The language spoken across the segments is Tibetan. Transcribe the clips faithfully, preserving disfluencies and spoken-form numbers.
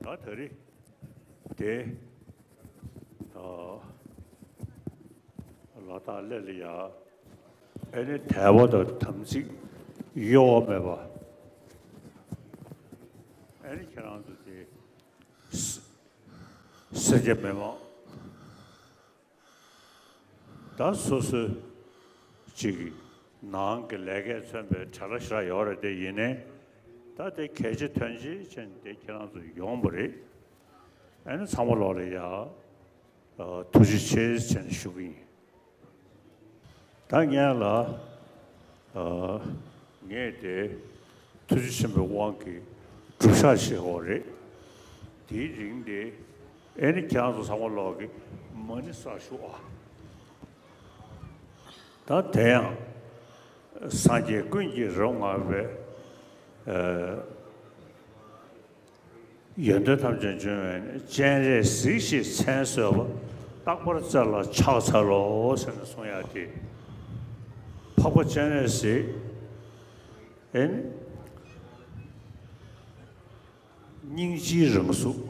ད་ད་རེས་དེ་ཨ་ལ་དྭགས་སླེབས་ལ་ཡ། ཨེ་ནི་དད་པ་དང་དམ་ཚིག་གཡོ་བ་མེད་པ། ཨེ་ནི་ཁྱེད་རང་ཚོ་དེ་ས་སྐྱ་མི་མང་ད་སོ་སོའི་ཅིག་ནང་གི་ལས་ཀས་མཚོན་པའི་བྲེལ་བ་ཞེ་དྲག་ཡོད་རེད། དེ་ཡིན་ནའི་ད་དེ་གལ་ཆེ་དོན་ཆེ་བྱས་ནས་དེ་ཁྱེད་རང་ཚོ་ཡོང་བ་རེད། ཨ་ནི་ཚང་མ་ལོག་ལ་ཡ་ཐུགས་རྗེ་ཆེ་བྱས་ནས་ཞུ་གི་ཡིན། ད་ངས་ལ་ཨ་ངས་དེ་ཐུགས་རྗེ་ཆེན་པོའི་དབང་གིས་སྒྲུབ་ཞག་བྱེད་དགོས་རེད། དེའི་རིང་དེ་ཨེ་ནི་ཁྱེད་རང་ཚོ་ཚང་མ་ལོག་གི་མ་ཎི་བསགས་ཞུ་ཨ། ད་དེ་ཡང་སངས་རྒྱས་ཀུན་གྱིས་རབ་བསྔགས་པའི་ཨ་ཡོན་ཏན་ཐམས་ཅད་འབྱུང་བའི་གནས། སྤྱན་རས་གཟིགས་ཞེས་མཚན་གསོལ་བ། རྟག་པར་བརྩེ་ལ་ཕྱག་འཚལ་ལོ་ཟེར་ནས་གསུང་ཡག་དེ། འཕགས་པ་སྤྱན་རས་གཟིགས་ཨེ་ནི་སྙིང་རྗེའི་རང་གཟུགས།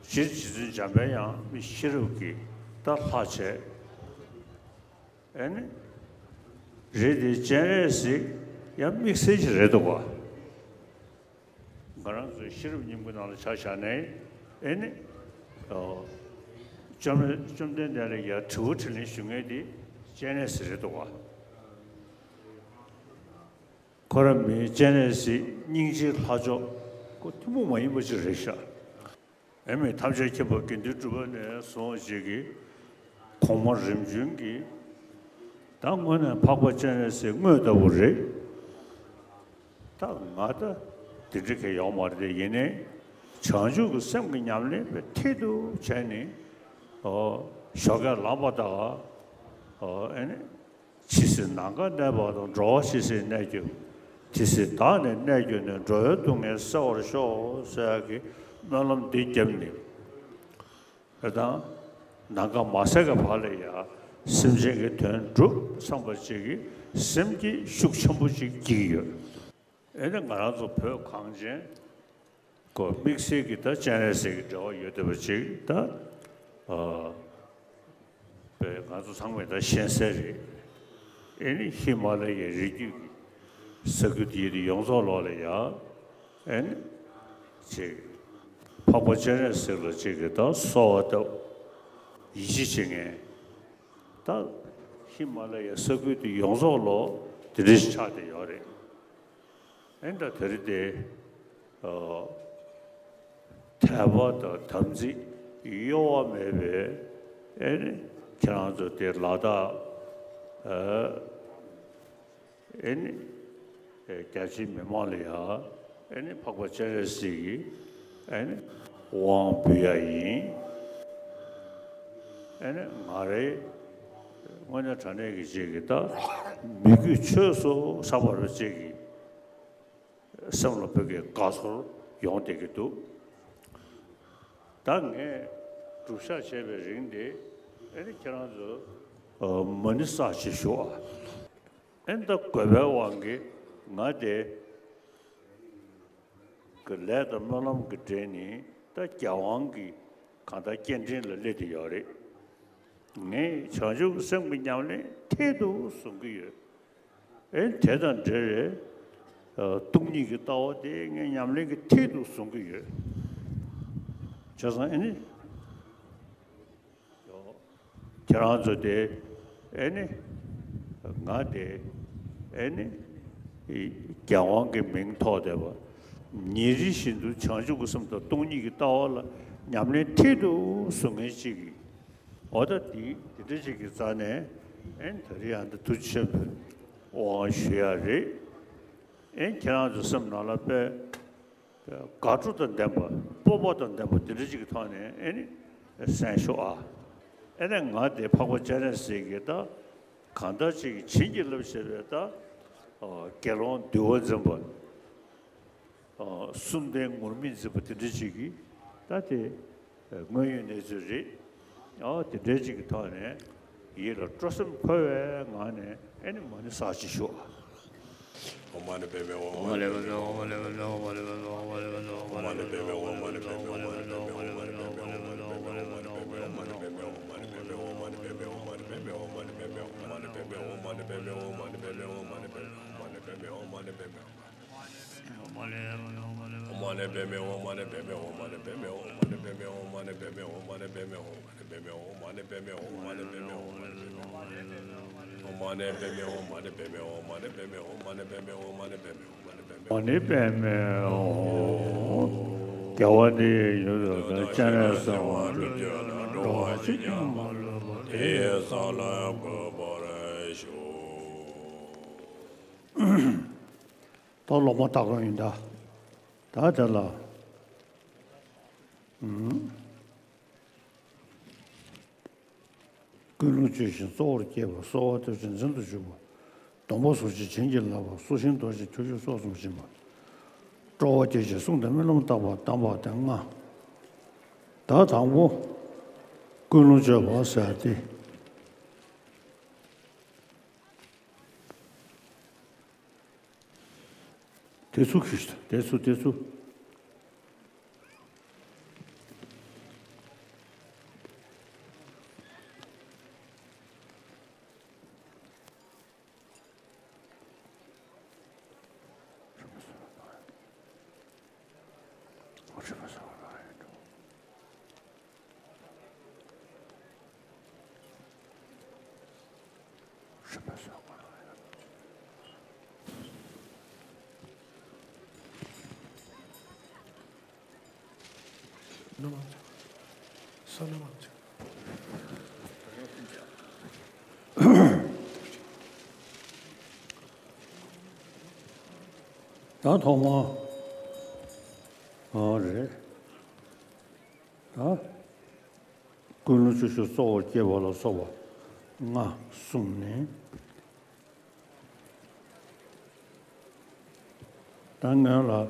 སྤྱིར་རྗེ་བཙུན་འཇམ་པའི་དབྱངས་མི་ཤེས་རབ་ཀྱི་ད་ལྷ་བྱས། ཨེ་ནི། རེད་དེ་སྤྱན་རས་གཟིགས་ཡང་དམིགས་བསལ་ཅིག་རེད་འདུག་ག་ང་རང་ཚོའི་ཤེས་རབ་སྙིང་པོའི་ནང་ལ་ཆ་བཞག་ནའི་ཨེ་ནི། ཨོ། བཅོམ་བཅོམ་ལྡན་འདས་ལ་ཡ་དྲི་བ་དྲིས་ལན་ཞུ་མཁན་དེ་སྤྱན་རས་གཟིགས་རེད་འདུག་ག་ཁོ་རང་མི་སྤྱན་རས་གཟིགས་སྙིང་རྗེའི་ལྷ་མཆོག་ཁོ་ཐུན་མོང་མ་ཡིན་པ་ཅིག་རེད་ཤག་ཨེ་མི་ཐམས་ཅད་མཁྱེན་པ་དགེ་འདུན་གྲུབ་པ་ནས་བཟུང་ཅིག་གིས་གོང་མ་རིམ་བྱོན་གྱིས་ད་དངོས་གནས་འཕགས་པ་སྤྱན་རས་གཟིགས་དངོས་ལྟ་བུ་རེད། ད་ང་ད་དེ་འདྲ་གས་ཡོང་མ་རེད་དེ་ཡིན་ནའི་བྱང་ཆུབ་ཀྱི་སེམས་ཀྱི་ཉམས་ལེན་པའི་མཐིལ་དུ་བྱས་ནས་ཨོ་ཞོགས་ཀས་ལངས་པ་དང་ཨོ་ཨེ་ནི། ཇི་སྲིད་ནམ་མཁའ་གནས་པ་དང་། འགྲོ་བ་ཇི་སྲིད་གནས་གྱུར། དེ་སྲིད་བདག་ནི་གནས་གྱུར་ནས། འགྲོ་བའི་སྡུག་བསྔལ་སེལ་བར་ཤོག་ཟེར་ཡག་གི་སྨོན་ལམ་འདི་བརྒྱབ་ནས། ད་ནམ་མཁའ་མ་ཟད་ཀྱི་བར་ལ་ཡང་སེམས་ཅན་གྱི་དོན་སྒྲུབ་བསམ་པ་ཅིག་གི་སེམས་ཀྱི་ཤུགས་ཆེན་པོ་ཅིག་སྐྱེ་གི་ཡོད། ཨེ་ནི་ང་རང་ཚོ་བོད་གངས་ཅན་གོ་དམིགས་བསལ་གྱི་ད་སྤྱན་རས་གཟིགས་ཀྱི་འབྲེལ་བ་ཡོད་བསྡད་པ་ཅིག་ད་ཨ་པས་ང་ཚོ་ཚང་མས་ད་ཤེས་གསལ་རེད། ཨེ་ནི་ཧི་མ་ལ་ཡའི་རི་རྒྱུད་ཀྱི་ས་ཁུལ་དེ་ཡི་ཡོངས་རྫོགས་ལོག་ལ་ཡ་ཨེ་ནི་ཅིག་འཕགས་པ་སྤྱན་རས་གཟིགས་ལ་ཅིག་གི་ད་གསོལ་བ་བཏབ་ཡིད་ཆེས་བྱེད་མཁན་ད་ཧི་མ་ལ་ཡའི་ས་ཁུལ་དེ་ཡོངས་རྫོགས་ལོག་དེ་འདྲ་ཞིག་ཆགས་བསྡད་ཡོད་རེད། ཨེ་ད་དེ་རིང་དེ་ཨ་དད་པ་དང་དམ་ཚིག་གཡོ་བ་མེད་པའི་ཨེ་ནི་ཁྱེད་རང་ཚོ་དེ་ལ་དྭགས་ཨ་ཨེ་ནི་ཨེ་རྒྱ་ཆེའི་མི་མང་ལ་ཡང་ཨེ་ནི་འཕགས་པ་སྤྱན་རས་གཟིགས་ཀྱི་ཨེ་ནི་དབང་འབུལ་ཡ་ཡིན། ཨེ་ནི་ང་རའི་དངོས་གནས་དྲང་གནས་ཀྱི་ཅིག་གི་ད་མི་རྒྱུད་ཆོས་སུ་ཟབ་པ་རུ་ཅིག་གི་སེམས་ལ་བོད་ཀྱི་དགའ་ཚོར་ཡོང་བསྡད་ཀྱི་འདུག་ད་ངས་སྒྲུབ་ཞག་བྱས་པའི་རིང་དེ་ཨེ་ནི་ཁྱེད་རང་ཚོ་ཨ་མ་ཎི་བསགས་ཅིག་ཞུ་ཨ། ཨེ་ནི་ད་དགོས་པའི་དབང་གིས་ང་དེ་གི་ལས་དང་སྨོན་ལམ་གྱི་འབྲེལ་ནས་ད་རྒྱལ་དབང་གི་གང་ལྟར་སྐྱེ་ཕྲེང་ལ་སླེབས་བསྡད་ཡོད་རེད། ངས་བྱང་ཆུབ་ཀྱི་སེམས་ཀྱི་ཉམས་ལེན་མཐིལ་དུ་བཟུང་གི་ཡོད། ཨེ་དེ་དང་འབྲེལ་བའི་ཨ་སྟོང་ཉིད་ཀྱི་ལྟ་བ་དེ་ངས་ཉམས་ལེན་གྱི་མཐིལ་དུ་བཟུང་གི་ཡོད། བྱས་ཙང་ཨེ་ནི་ཁྱེད་རང་ཚོ་དེ་ཨེ་ནི་ང་དེ་ཨེ་ནི་རྒྱལ་དབང་གི་མིང་ཐོགས་བསྡད་པ། ཉིན་རེ་བཞིན་དུ་བྱང་ཆུབ་ཀྱི་སེམས་དང་སྟོང་ཉིད་ཀྱི་ལྟ་བ་ལ་ཉམས་ལེན་མཐིལ་དུ་བཟུང་མཁན་ཅིག་གིས། འོ་ད་དེ་དེ་འདྲ་ཅིག་གི་རྩ་ནས་ཨེ་ནི་ད་རེས་ཡང་འདི་ཐུགས་རྗེ་ཆེན་པོའི་དབང་ཞུ་ཡ་རེད། ཨེ་ནི་ཁྱེད་རང་ཚོ་སེམས་ནང་ལ་དཔེ་དགའ་སྤྲོ་དང་ལྡན་པ་སྤོབས་པ་དང་ལྡན་པ་དེ་འདྲ་ཅིག་གི་ཐོག་ནས་ཨེ་ནི་གསན་ཤོག་ཨ། ཨེ་ནི་ང་དེ་འཕགས་པ་སྤྱན་རས་གཟིགས་ཀྱི་ད་གང་ལྟར་ཅིག་བྱིན་གྱིས་བརླབས་བྱས་པའི་ད་དགེ་སློང་འདུལ་བ་འཛིན་པ། གསུམ་ལྡན་ངུར་སྨྲིག་འཛིན་པ་དེ་འདྲ་ཅིག་གིས་ད་དེ་དངོས་ཡོད་གནས་ཚུལ་རེད། ཨ་དེ་འདྲ་ཅིག་གི་ཐོག་ནས་ཡིད་ལ་སྤྲོ་སེམས་འཁོལ་བའི་ངང་ནས་ཨེ་ནི་མ་ཎི་བསགས་ཅིག་ཞུ་ཨ། མ་ཎི་པདྨེ་ཧཱུྃ། རྒྱལ་བ་འདི་ཡི་ཡུལ་དུ་སྤྱན་རས་གཟིགས་དབང་སྒྲུབ་ཀྱི་འགྲོ་བ་གཅིག་ཀྱང་མ་ལུས་པ་དེ་ཡི་ས་ལ་འགོད་པར་ཞུ། ད་སློབ་མ་སྟ་གོན་ཡིན་ད། ད་དེ་ལ། ཀུན་སློང་བཅོས་ཤིང་གཙོ་བོར་བསྐྱེད་པ། གསོལ་བ་བཏབ་ཅིང་འཛིན་དུ་འཇུག་པ། སྡོམ་པ་ཟོར་ཅིང་བྱིན་གྱིས་བརླབ་པ། གསོ་ཞིང་དོར་ཅིང་ཐོས་ཅིང་སྲོག་ཟུངས་བྱིན་པ། སྤྲོ་བ་བསྐྱེད་ཅིང་གསུང་དང་སྨོན་ལམ་བཏབ་པ། བསྡམས་པ་སྟེ་ལྔ། ད་དང་པོ་ཀུན་སློང་བཅོས་པ་ཟེར་ཏེ། དེ་ཚུ་གིས་དེ་ཚུ་དེ་ཚུ། ད་ཐོག་མ། ཨ་རེད། ད། ཀུན་སློང་བཅོས་ཤིང་གཙོ་བོར་བསྐྱེད་པ་ལ་སོགས་པ་ལྔ་གསུངས་ནས། ད་སྔོན་ལ། ཨ།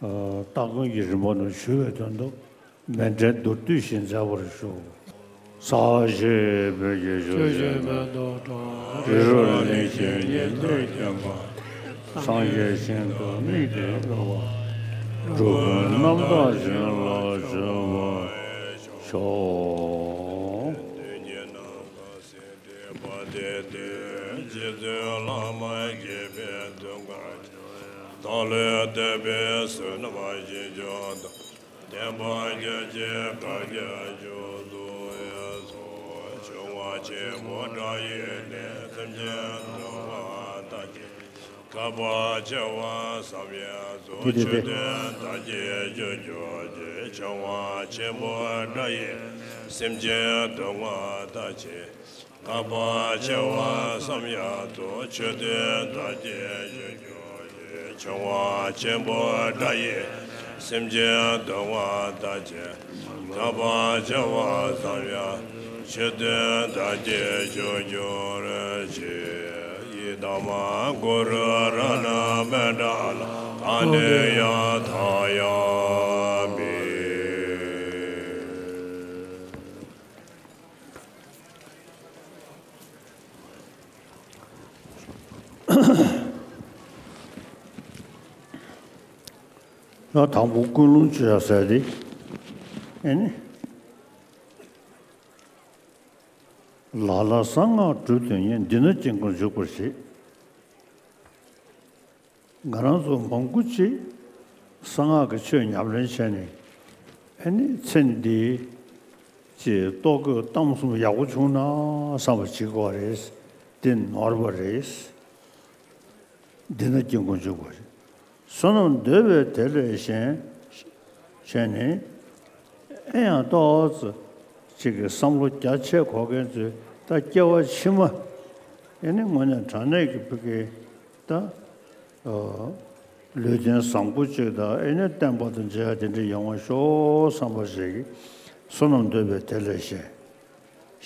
ཨ། སྟ་གོན་གྱི་རིམ་པ་ནང་ཞུ་བའི་དོན་དུ་མཎྜལ་མདོར་བསྡུས་ཤིག་མཛད་པར་ཞུ། ས་གཞི་བོད་ཀྱི་ཆོས་བཞིན་ཕན་འདོགས་གྲོགས། རི་རབ་གླིང་བཞི་ཉི་ཟླས་བརྒྱན་པ། སངས་རྒྱས་ཞིང་དུ་དམིགས་ཏེ་འགྲོ་བ། འགྲོ་ཀུན་རྣམ་དག་ཞིང་ལ་སྤྱོད་པར་ཤོག། རྗེ་བཙུན་བླ་མ་དགྱེས་པའི་འདུན་ཁང་། བདག་བློའི་བསྟོད་པའི་བསོད་ནམས་ཞིང་སྐྱོང་དང་། བསྟན་པ་རྒྱ་ཆེར་དར་རྒྱས་ཕྱོགས་སུ་འཕེལ་སོང་། བྱུང་བ་ཆེན་པོ་འདྲ་ཡིས་ནི། སེམས་ཅན་སྡུག་བསྔལ་དག་བྱེད། དགའ་བ་ཆེ་བ་བསམ་ཡས་སུ། དེ་དེ་དེ། མཆོད་རྟེན་དག་གིས་ཕྱུག་གྱུར་ཅིག། བྱུང་བ་ཆེན་པོ་འདྲ་ཡིས། སེམས་ཅན་སྡུག་བསྔལ་དག་བྱེད། དགའ་བ་ཆེ་བ་བསམ་ཡས་སུ། མཆོད་རྟེན་དག་གིས་ཕྱུག་གྱུར་ཅིག། བྱུང་བ་ཆེན་པོ་འདྲ་ཡིས། སེམས་ཅན་སྡུག་བསྔལ་དག་བྱེད། དགའ་བ་ཆེ་བ་བསམ་ཡས། མཆོད་རྟེན་དག་གིས་ཕྱུག་གྱུར་ཅིག། ཡི་དམ་གུ་རུ་རཏྣ་མཎྜལ་ཀ་ནེ་ཡ་ཐཱ་ཡ་མི། ཡང་དང་པོ་ཀུན་སློང་བཅོས་ཡ་ཟེར་ཏེ། ཨེ་ནི། ལ་ལ་གསང་སྔགས་སྒྲུབ་དོན་གཉེར། འདི་ན་དཀྱིལ་འཁོར་འཇུག་པར་བྱེད། ང་རང་ཚོ་མང་པོ་ཅིག་གསང་སྔགས་ཀྱི་ཆོས་ཉམས་ལེན་བྱས་ནས། ཨེ་ནི་ཚེ་འདི་ཅིག་ལྟོ་གོས་གཏམ་གསུམ་ཡག་པོ་བྱུང་ན་བསམ་པ་བྱེད་དགོས་པ་རེད། འདི་ནོར་བ་རེད། འདི་ན་དཀྱིལ་འཁོར་འཇུག་པ་རེད། བསོད་ནམས་འདོད་པས་དེ་ལས་གཞན། བྱས་ནས། ཨེ་ཡང་ཏོག་ཙམ་ཅིག་གི་བསམ་བློ་རྒྱ་ཆེ་གོ་མཁན་ཚོས་ད་སྐྱེ་བ་ཕྱི་མ། ཨེ་ནི་དངོས་གནས་དྲང་གནས་ཀྱི་ཕ་གི་ད། ཨ། ལུས་རྟེན་བཟང་པོ་ཅིག་དང་ཨེ་ནི་བསྟན་པ་དང་མཇལ་ཡ་དེ་འདྲ་ཡོང་བ་ཤོག་བསམ་པ་ཞིག་གིས་བསོད་ནམས་འདོད་པས་དེ་ལས་གཞན།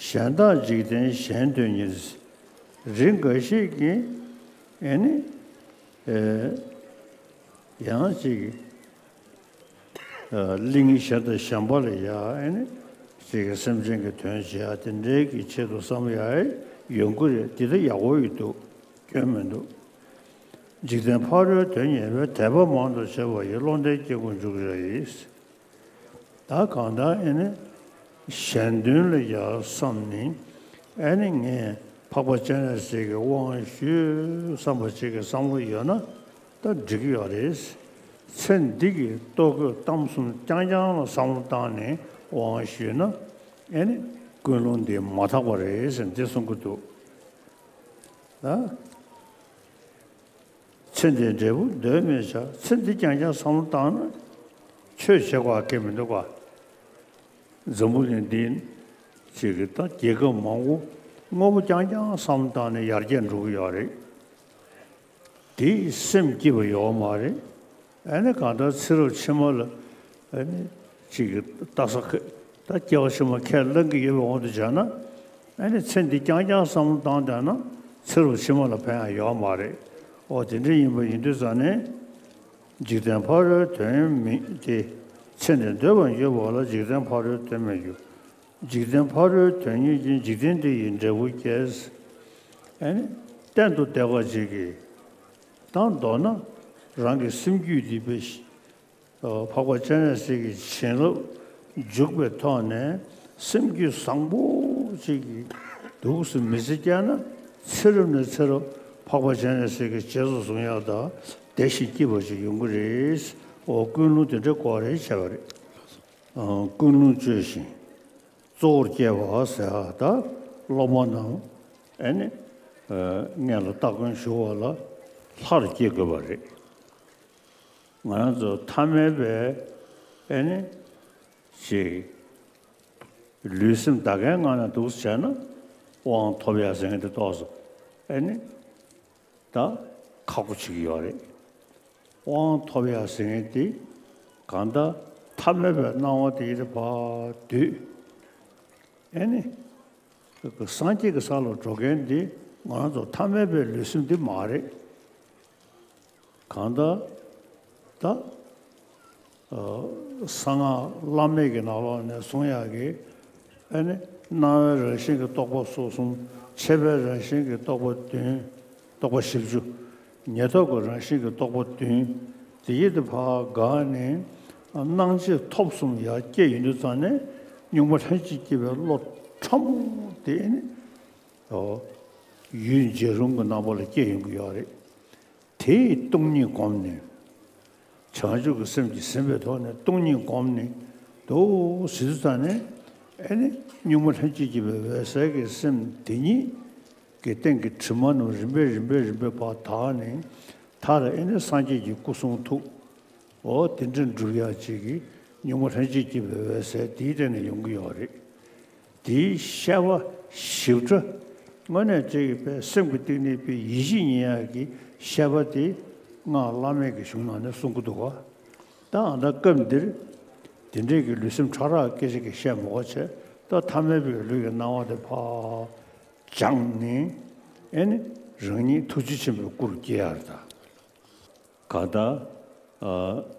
གཞན་དག་འཇིག་རྟེན་གཞན་དོན་གཉེར། རིགས་འགའ་ཞིག་གིས་ཨེ་ནི། ཨེ། ཡང་ཅིག་ཨ། གླིང་གཞན་དང་གཞན་པ་ལ་ཡ་ཨེ་ནི། ཅིག་སེམས་ཅན་གྱི་དོན་བྱེད་ཡ་དེ་འདྲའི་གི་ཆེད་དུ་བསམ་ཡ་ཨེ། ཡོང་གི་རེད། འདི་ལྟ་ཡག་པོ་ཡོད་འདུག་སྐྱོན་མི་འདུག་འཇིག་རྟེན་ཕ་རོལ་དོན་གཉེར་བའི། དད་པ་མང་དུ་བྱས་པ་ཡིས། བློ་ལྡན་སྐྱེ་དགུར་འཇུག་བྱ་ཡིས། ད་གང་ལྟར་ཨེ་ནི་གཞན་དོན་ལ་ཡར་བསམ་ནས་ཨེ་ནི་ངས་འཕགས་པ་སྤྱན་རས་གཟིགས་ཀྱི་དབང་ཞུས་བསམ་པ་ཅིག་གི་བསམ་བློ་ཡོད་ན་ད་འགྲིག་གི་ཡོད་རེད། ཚེ་འདི་གི་ལྟོ་གོས་གཏམ་གསུམ་རྐྱང་རྐྱང་ལ་བསམ་བློ་བཏང་ནས་དབང་ཞུས་ན་ཨེ་ནི་ཀུན་སློང་འདི་མ་དག་པ་རེད་ཟེར་འདི་གསུང་གི་འདུག་ད། ཚེ་འདིའི་འབྲས་བུ་འདོད་མི་བྱ། ཚེ་འདི་རྐྱང་རྐྱང་བསམ་བློ་བཏང་ན་ཆོས་བྱེད་དགོས་གལ་མི་འདུག་ག་འཛམ་བུ་གླིང་འདི་ཅིག་གི་ད་རྒྱལ་ཁབ་མང་པོ་དངོས་པོ་རྐྱང་རྐྱང་བསམ་བློ་བཏང་ནས་ཡར་རྒྱས་འགྲོ་གི་ཡོད་རེད། དེ་སེམས་སྐྱིད་པ་ཡོད་མ་རེད། ཨ་ནི་གང་ལྟར་ཚེ་རབས་ཕྱི་མ་ལ་ཨ་ནི་ཅིག་གི་ལྟ་ས་ཁ་ད་སྐྱེ་བ་ཕྱི་མ་ཁས་བླངས་ཀྱི་ཡོད་པའི་དབང་དུ་བྱས་ན་ཨ་ནི་ཚེ་འདི་རྐྱང་རྐྱང་བསམ་བློ་བཏང་བསྡད་ན་ཚེ་རབས་ཕྱི་མ་ལ་ཕན་ཡ་ཡོད་མ་རེད། ཨོ་དེ་འདྲ་ཡིན་པ་ཡིན་དུས་ཙང་ནས་འཇིག་རྟེན་ཕ་རོལ་དོན་མིན་ཏེ། ཚེ་འདི་འདོད་པར་འགྱུར་བ་ལ། འཇིག་རྟེན་ཕ་རོལ་དོན་མི་འགྱུར། འཇིག་རྟེན་ཕ་རོལ་དོན་ཉིད་ཀྱི། འཇིག་རྟེན་འདི་ཡི་འབྲས་བུ་སྐྱེ། ཨ་ནི་གཏན་དུ་བདེ་བ་ཅིག་གི་དང་མདོར་ན་རང་གི་སེམས་རྒྱུད་འདི་པའི་འཕགས་པ་སྤྱན་རས་གཟིགས་ཀྱི་བྱིན་རླབས་འཇུག་པའི་ཐོག་ནས་སེམས་རྒྱུད་བཟང་པོ་ཅིག་གི་འདུག་སེ་མི་ཚེ་བསྐྱལ་ན་ཚེ་རབས་ནས་ཚེ་རབས་འཕགས་པ་སྤྱན་རས་གཟིགས་ཀྱི་རྗེས་སུ་བཟུང་ཡག་དང་བདེ་ཞིང་སྐྱིད་པ་ཞིག་ཡོང་གི་རེད། འོ་ཀུན་སློང་དེ་འདྲ་དགོས་རེད་བྱས་པ་རེད། ཀུན་སློང་བཅོས་ཤིང་གཙོ་བོར་སྐྱེ་བ་ཟེར་བ་ད་སློབ་མ་རྣམས་ཨེ་ནི་སྔོན་ལ་སྟ་གོན་ཞུ་བ་ལ་ལྷར་སྐྱེ་དགོས་པ་རེད། ང་རང་ཚོ་ཐ་མལ་པའི་ཨེ་ནི་ཅིག་ལུས་སེམས་ད་གའི་ངང་ནས་འདུག་བྱས་ན་དབང་ཐོབ་ཡ་ཟེར་མཁན་དེ་ཏོག་ཙམ་ཨེ་ནི། ད་ཁག་པོ་ཆགས་ཀྱི་ཡོད་རེད། དབང་ཐོབ་ཡ་ཟེར་མཁན་དེ་གང་ལྟར་ཐ་མལ་པའི་སྣང་བ་དེ་ཡི་ཕར་སྡུད། ཨེ་ནི། སངས་རྒྱས་ཀྱི་ས་ལ་འགྲོ་མཁན་དེ་ང་རང་ཚོ་ཐ་མལ་པའི་ལུས་སེམས་དེ་མ་རེད། གང་ལྟར་ད། གསང་སྔགས་བླ་མེད་ཀྱི་ནང་ལོགས་ནས་གསུང་ཡག་གི་ཨ་ནི་སྣང་བའི་རང་བཞིན་གྱི་རྟོག་པ་སོ་གསུམ། མཆེད་པའི་རང་བཞིན་གྱི་རྟོག་པ་བདུན། རྟོག་པ་བཞི་བཅུ། ཉེར་ཐོབ་ཀྱི་རང་བཞིན་གྱི་རྟོག་པ་བདུན། དེ་ཡི་དེ་ཕར་འགགས་ནས་སྣང་མཆེད་ཐོབ་གསུམ་ཡར་སྐྱེ་ཡོང་དུས་ཙང་ནས་གཉུག་མ་ལྷན་ཅིག་སྐྱེས་པའི་བློ་ཕྲ་མོ་དེ་ནི་ཡུལ་འཇལ་རུང་གི་རྣམ་པ་ལ་སྐྱེ་ཡོང་གི་ཡོད་རེད། དེས་སྟོང་ཉིད་བསྒོམས་ནས། བྱང་ཆུབ་ཀྱི་སེམས་ཀྱིས་ཟིན་པའི་ཐོག་ནས་སྟོང་ཉིད་བསྒོམས་ནས་འདུག་ཟེར་དུས་ཙང་ནས་ཨེ་ནི་གཉུག་མ་ལྷན་ཅིག་སྐྱེས་པའི་འོད་གསལ་གྱི་སེམས་དེ་ཉིད་ཀྱི་སྟེང་གི་དྲི་མ་རྣམས་རིམ་པས་རིམ་པས་རིམ་པས་ཕར་དག་ནས་མཐར་ཨེ་ནི་སངས་རྒྱས་ཀྱི་སྐུ་གསུང་ཐུགས། འོ་དེ་འདྲ་འགྲུབ་ཡག་ཅིག་གི་གཉུག་མ་ལྷན་ཅིག་སྐྱེས་པའི་འོད་གསལ་དེའི་སྟེང་ནས་ཡོང་གི་ཡོད་རེད། དེའི་བཤད་པ་ཞིབ་ཕྲ་དངོས་གནས་བྱས་ཀྱི་པའི་སེམས་ཀྱི་གཏིང་ནས་པའི་ཡིད་ཆེས་ཉན་ཡག་གི་བཤད་པ་དེ་སྔགས་བླ་མེད་ཀྱི་གཞུང་ནང་ནས་གསུང་གི་འདུག་ག་ད་ཨ་ད་སྐབས་འདིར་དེ་འདྲའི་གི་ལུས་སེམས་ཕྲ་རགས་སྐད་ཆ་གི་བཤད་མ་དགོས་བྱས་ད་ཐ་མལ་པའི་ལུས་ཀྱི་སྣང་བ་དེ་ཕར་སྦྱངས་ནས་ཨེ་ནི་རང་ཉིད་ཐུགས་རྗེ་ཆེན་པོའི་སྐུ་རུ་སྐྱེ་ཡག་རེད་ད། གང་ལྟར།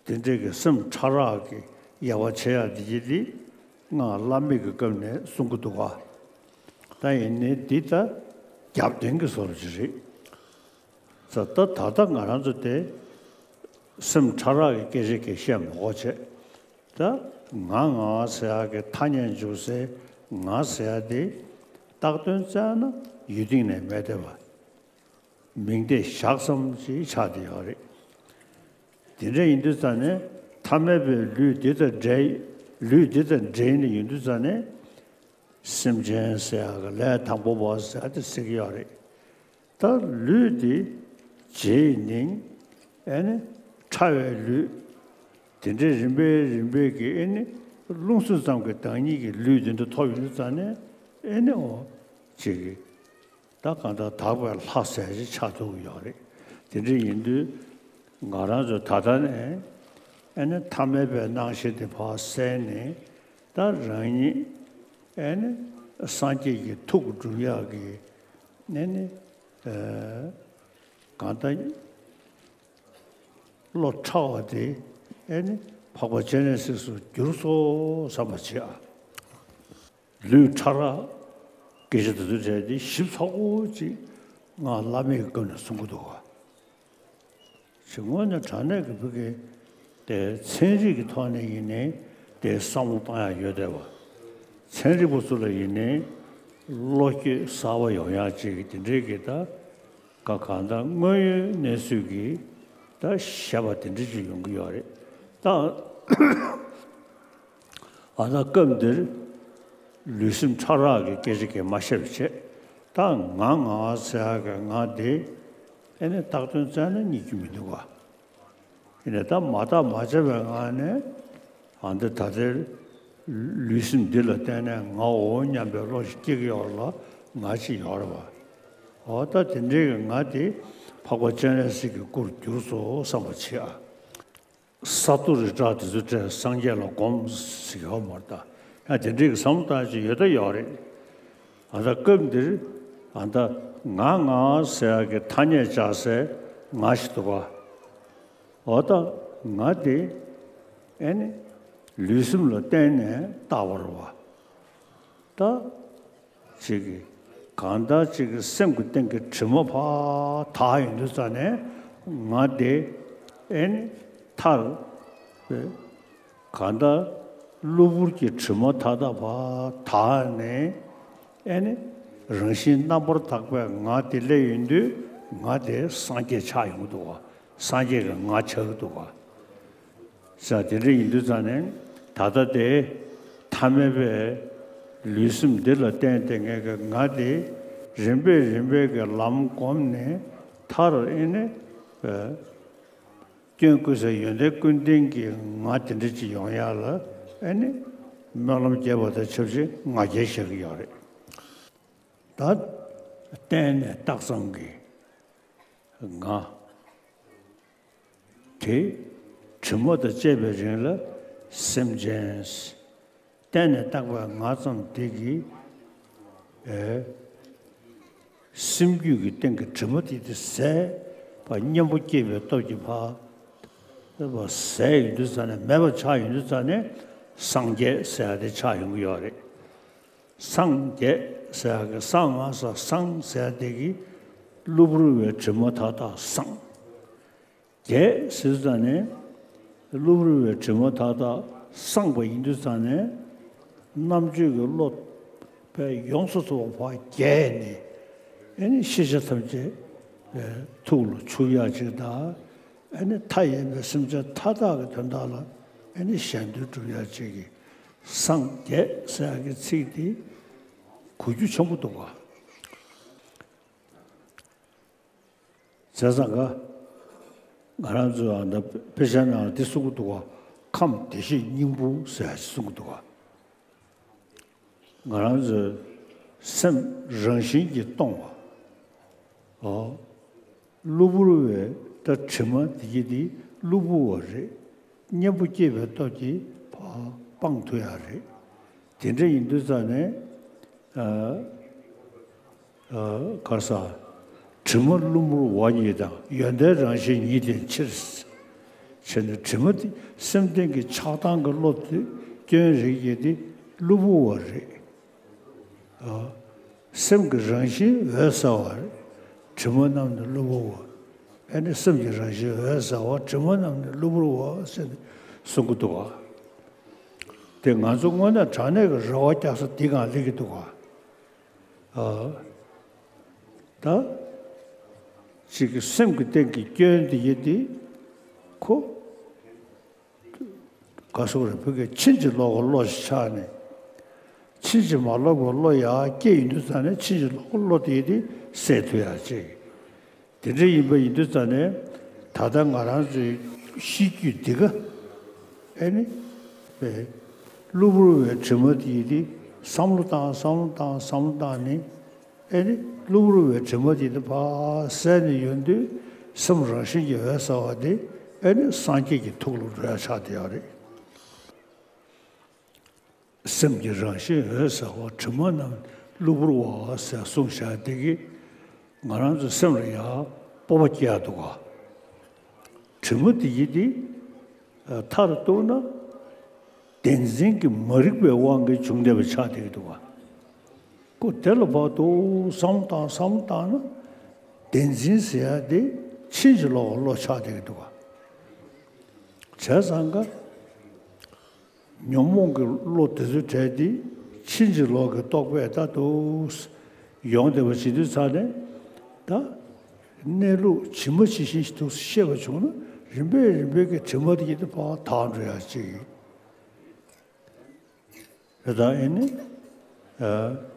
དེ་འདྲའི་གི་སེམས་ཕྲ་རགས་ཀྱི་དབྱེ་བ་ཕྱེ་ཡག་འདི་གི་འདི་སྔགས་བླ་མེད་ཀྱི་སྐབས་ནས་གསུང་གི་འདུག་ག་ད་ཡིན་ནའི་འདི་ད་རྒྱབ་རྟེན་གྱི་བཟོ་འདྲ་ཅིག་རེད། ད་ད་ད་ལྟ་ང་རང་ཚོ་དེ་སེམས་ཕྲ་རགས་ཀྱི་སྐད་ཆ་གི་བཤད་མ་དགོས་བྱས། ད་ང་ང་ཟེར་ཡག་གི་ཐ་སྙད་འཇུག་སའི་ང་ཟེར་ཡག་དེ་བཏགས་དོན་བཙལ་ན་ཡུལ་སྟེང་ནས་མེད་བསྡད་པ། མིང་བརྡས་བཞག་ཙམ་ཞིག་ཆགས་བསྡད་ཡོད་རེད། དེ་འདྲ་ཡིན་དུས་ཙང་ནས་ཐ་མལ་པའི་ལུས་འདི་དང་འབྲེལ། ལུས་འདི་དང་འབྲེལ་ནས་ཡིན་དུས་ཙང་ནས་སེམས་ཅན་ཟེར་ཡག་གི་ལས་དང་པོ་བ་ཟེར་ཡག་དེ་ཟེར་གྱི་ཡོད་རེད། ད་ལུས་འདི་བརྗེས་ནས་ཨེ་ནི་ཕྲ་བའི་ལུས། དེ་འདྲའི་རིམ་པས་རིམ་པས་ཀྱི་ཨེ་ནི་རླུང་སེམས་ཙམ་གྱི་བདག་ཉིད་ཀྱི་ལུས་འདི་འདྲ་ཐོབ་ཡོང་དུས་ཙང་ནས་ཨེ་ནི་འོ་ཅིག་གི་ད་གང་ལྟར་དག་པའི་ལྷ་ཟེར་ཞིག་ཆགས་ཐུབ་ཀྱི་ཡོད་རེད། དེ་འདྲ་ཡིན་དུས་ང་རང་ཚོ་ད་ལྟ་ནས་ཨེ་ནི་ཐ་མལ་པའི་སྣང་ཤས་དེ་ཕར་བསལ་ནས་ད་རང་ཉིད་ཨེ་ནི་སངས་རྒྱས་ཀྱི་ཐུགས་སྒྲུབ་ཡག་གི་ཨེ་ནི་གང་ལྟར་བློ་ཕྲ་བ་དེ་ཨེ་ནི་འཕགས་པ་སྤྱན་རས་གཟིགས་སུ་འགྱུར་སོང་བསམ་པ་བྱེད་ཨ། ལུས་ཕྲ་རགས། སྐད་ཆ་དེ་ཚོའི་གྲས་དེ་ཞིབ་ཚགས་པོ་ཅིག་ང་བླ་མའི་སྐབས་ནས་གསུང་གི་འདུག་ག་ཞེས་དངོས་གནས་དྲང་གནས་ཀྱི་བོད་ཀྱི་དེ་ཚན་རིག་གི་ཐོག་ནས་ཡིན་ནའི་དེ་བསམ་བློ་བཏང་ཡག་ཡོད་བསྡད་པ། ཚན་རིག་པ་ཚོ་ལ་ཡིན་ནའི་བློ་སྐྱེད་གསར་པ་ཡོང་ཡག་ཅིག་དེ་འདྲའི་གི་ད་ག་གང་ལྟར་དངོས་ཡོད་གནས་ཚུལ་གྱི་ད་བཤད་པ་དེ་འདྲ་ཅིག་ཡོང་གི་ཡོད་རེད་ད། ཨ་ད་སྐབས་འདིར་ལུས་སེམས་ཕྲ་རགས་ཀྱི་སྐད་ཆ་གས་མ་བཤད་པ་བྱས། ད་ང་ང་ཟེར་ཡག་གི་ང་དེ་ཨེ་ནི་བཏགས་དོན་བཙལ་ན་རྙེད་རྒྱུ་མི་འདུག་ག་ཡིན་ནའི་ད་མ་བརྟགས་མ་དཔྱད་པའི་ངང་ནས་ཨ་འདི་ད་ལྟའི་ལུས་སེམས་འདི་ལ་བརྟེན་ནས་ངའོ་སྙམ་པའི་བློ་ཞིག་སྐྱེ་གི་ཡོད་ལ་ང་ཅིག་ཡོད་རེད་བ། འོ་ད་དེ་འདྲའི་གི་ང་དེ་འཕགས་པ་སྤྱན་རས་གཟིགས་ཀྱི་སྐུར་གྱུར་སོང་བསམ་པ་བྱེད་ཨ། ས་ཏོ་རི་བྲག་དེ་ཚོ་བྲལ་སངས་རྒྱས་ལ་སྒོམ་ཟེར་གྱི་ཡོད་མ་རེད་ད། ཡང་དེ་འདྲའི་གི་བསམ་བློ་བཏང་ཅིག་ཡོད་ད་ཡོད་རེད། ཨ་ད་སྐབས་འདིར་ཨ་ད་ང་ང་ཟེར་ཡག་གི་ཐ་སྙད་སྦྱར་སའི་ང་ཞིག་འདུག་ག་འོ་ད་ང་དེ་ཨེ་ནི་ལུས་སེམས་ལ་བརྟེན་ནས་བཏགས་པ་རེད་བ། ད་ཅིག་གི་གང་ལྟར་ཅིག་གི་སེམས་ཀྱི་སྟེང་གི་དྲི་མ་ཕར་དག་ཡོང་དུས་ཙ་ནས་ང་དེ་ཨེ་ནི་མཐར་གང་ལྟར་གློ་བུར་གྱི་དྲི་མ་མཐའ་དག་ཕར་དག་ནས་ཨེ་ནི་རང་བཞིན་རྣམ་པར་དག་པའི་ང་དེ་སླེབས་ཡོང་དུས་ང་དེ་སངས་རྒྱས་ཆགས་ཡོང་གི་འདུག་བ། སངས་རྒྱས་ཀྱི་ང་ཆགས་ཀྱི་འདུག་བ། ས་དེ་འདྲ་ཡིན་དུས་ཙང་ནས་ད་ལྟ་དེ་ཐ་མལ་པའི་ལུས་སེམས་འདི་ལ་བརྟེན་ཏེ་ངས་ཀྱི་ང་དེ་རིམ་པས་རིམ་པས་ཀྱི་ལམ་བསྒོམས་ནས་མཐར་ཨེ་ནི་སྐྱོན་ཀུན་ཟད་ཡོན་ཏན་ཀུན་ལྡན་གྱི་ང་དེ་འདྲ་ཅིག་ཡོང་ཡག་ལ་ཨེ་ནི་སྨོན་ལམ་རྒྱས་པ་དང་ཆབས་ཅིག་ང་རྒྱལ་བཞག་གི་ཡོད་རེད། ད་བརྟེན་ནས་བཏགས་ཙམ་གྱི་ང་། དེ་དྲི་མ་དང་བཅས་པའི་རིང་ལ་སེམས་ཅན། བརྟེན་ནས་བཏགས་པའི་ང་ཙམ་དེ་གིས་ཨེ་སེམས་རྒྱུད་ཀྱི་སྟེང་གི་དྲི་མ་དེ་དེ་ཟད་པ་གཉེན་པོ་སྐྱེས་པའི་སྟོབས་ཀྱིས་ཕར་ཟད་ཡོང་དུས་ཙ་ནས་མེད་པ་ཆགས་ཡོང་དུས་ཙ་ནས་སངས་རྒྱས་ཟེར་ཡག་དེ་ཆགས་ཡོང་གི་ཡོད་རེད། སངས་རྒྱས་ཟེར་ཡག་གི་སངས་ང་ས་སངས་ཟེར་ཡག་དེ་གིས་གློ་བུར་བའི་དྲི་མ་མཐའ་དག་སངས། རྒྱས་ཟེར་ཙ་ནས་གློ་བུར་བའི་དྲི་མ་མཐའ་དག་སངས་པ་ཡིན་དུས་ཙ་ནས་རྣམ་དཔྱོད་ཀྱི་བློ་དཔེ་ཡོངས་སུ་རྫོགས་པ་རྒྱས་ནས་ཨེ་ནི་ཤེས་བྱ་ཐམས་ཅད་ཐུགས་ལ་ཆུད་ཡག་ཅིག་དང་ཨེ་ནི་མཐའ་ཡས་པའི་སེམས་ཅན་མཐའ་དག་གི་དོན་དག་ལ་ཨེ་ནི་གཞན་དོན་སྒྲུབ་ཡག་ཅིག་གི་སངས་རྒྱས་ཟེར་ཡག་གི་ཚིག་དེ་གོ་རྒྱུ་ཆེན་པོ་འདུག་ག་བྱས་ཙང་ཀ། ང་རང་ཚོ་ཨ་ད་དཔེ་ཆ་ནང་ལ་འདི་གསུང་གི་འདུག་ག་ཁམས་བདེ་གཤེགས་སྙིང་པོ་ཟེར་ཡག་གསུང་གི་འདུག་ག་ང་རང་ཚོའི་སེམས་རང་བཞིན་གྱིས་སྟོང་བ། ཨོ། གློ་བུར་བའི་ད་དྲི་མ་འདི་གི་འདི་གློ་བུར་བ་རེད། གཉེན་པོ་སྐྱེས་པའི་སྟོབས་ཀྱིས་ཕར་སྤང་ཐུབ་ཡག་རེད། དེ་འདྲ་ཡིན་དུས་ཙང་ནས་ཨ། ཨ། ག་རེ་ཟ། དྲི་མ་གློ་བུར་བ་ཉིད་དང་ཡོན་ཏན་རང་བཞིན་ཉིད་ལྡན་ཕྱིར། བྱས་ནས་དྲི་མ་དེ་སེམས་ལྡན་གྱི་ཆགས་སྡང་གི་བློ་དེ་སྐྱོན་རིགས་ཀྱི་དེ་གློ་བུར་བ་རེད། ཨ། སེམས་ཀྱི་རང་བཞིན་འོད་གསལ་བ་རེད། དྲི་མ་རྣམས་ནི་གློ་བུར་བ། ཨེ་ནི་སེམས་ཀྱི་རང་བཞིན་འོད་གསལ་བ་དྲི་མ་རྣམས་ནི་གློ་བུར་བ་ཟེར་ནས་གསུང་གི་འདུག་ག་དེ་ང་ཚོ་དངོས་གནས་དྲང་གནས་ཀྱི་རེ་བ་རྒྱག་ས་འདི་གང་སླེབས་ཀྱི་འདུག་ག་ཨ། ད། གཅིག་གི་སེམས་ཀྱི་སྟེང་གི་སྐྱོན་འདི་ཡིན་ཏེ། ཁོ། ག་སོགས་རེད་བོད་སྐད་ཕྱིན་ཅི་ལོག་གི་བློ་ཞིག་ཆགས་ནས། ཕྱིན་ཅི་མ་ལོག་པའི་བློ་ཡར་སྐྱེས་ཡོང་དུས་ཙ་ནས་ཕྱིན་ཅི་ལོག་གི་བློ་དེ་ཡིན་ཏེ་སེལ་ཐུབ་ཡག་ཅིག་དེ་འདྲ་ཡིན་པ་ཡིན་དུས་ཙ་ནས་ད་ལྟ་ང་རང་ཚོའི་གཤིས་རྒྱུད་འདི་ག་ཨེ་ནི་བས་གློ་བུར་བའི་དྲི་མ་དེ་ཡིན་ཏེ་བསམ་བློ་བཏང་བསམ་བློ་བཏང་བསམ་བློ་བཏང་ནས་ཨེ་ནི་གློ་བུར་བའི་དྲི་མ་དེ་ཡིན་ཏེ་ཕར་སེལ་ནས་ཡོང་དུས་སེམས་རང་བཞིན་གྱིས་འོད་གསལ་བ་དེ་ཨེ་ནི་སངས་རྒྱས་ཀྱི་ཐུགས་ལ་འགྲོ་ཡག་ཆགས་བསྡད་ཡོད་རེད། སེམས་ཀྱི་རང་བཞིན་འོད་གསལ་བ་དྲི་མ་རྣམས་གློ་བུར་བ་ཟེར་གསུངས་བཞག་དེ་གིས་ང་རང་ཚོའི་སེམས་ལ་ཡང་སྤོབས་པ་སྐྱེ་ཡག་འདུག་ག་དྲི་མ་དེ་ཡིན་ཏེ་མཐར་གཏུགས་ན་བདེན་འཛིན་གྱི་མ་རིག་པའི་དབང་གིས་བྱུང་བསྡད་པ་ཆགས་བསྡད་ཀྱི་འདུག་ག་ཁོ་དེ་ལ་བར་དུ་བསམ་བློ་བཏང་བསམ་བློ་བཏང་ན། བདེན་འཛིན་ཟེར་ཡ་དེ་ཕྱིན་ཅི་ལོག་གི་བློ་ཆགས་བསྡད་ཀྱི་འདུག་ག་བྱས་ཙང་ཀ་ཉོན་མོངས་ཀྱི་བློ་དེ་ཚོའི་གྲས་དེ་ཕྱིན་ཅི་ལོག་གི་རྟོག་པས་ད་དུ་ཡོང་བསྡད་པ་བྱེད་དུས་ཙང་ནས། ད་གནས་ལུགས་ཇི་མ་ཇི་བཞིན་ཞིག་ཏུ་ཤེས་པ་བྱུང་ན། རིམ་པས་རིམ་པས་ཀྱི་དྲི་མ་དེ་ཡིན་དུ་ཕར་དག་འགྲོ་ཡ་ཅིག་ཡིན། དེ་དང་ཨེ་ནི། ཨ།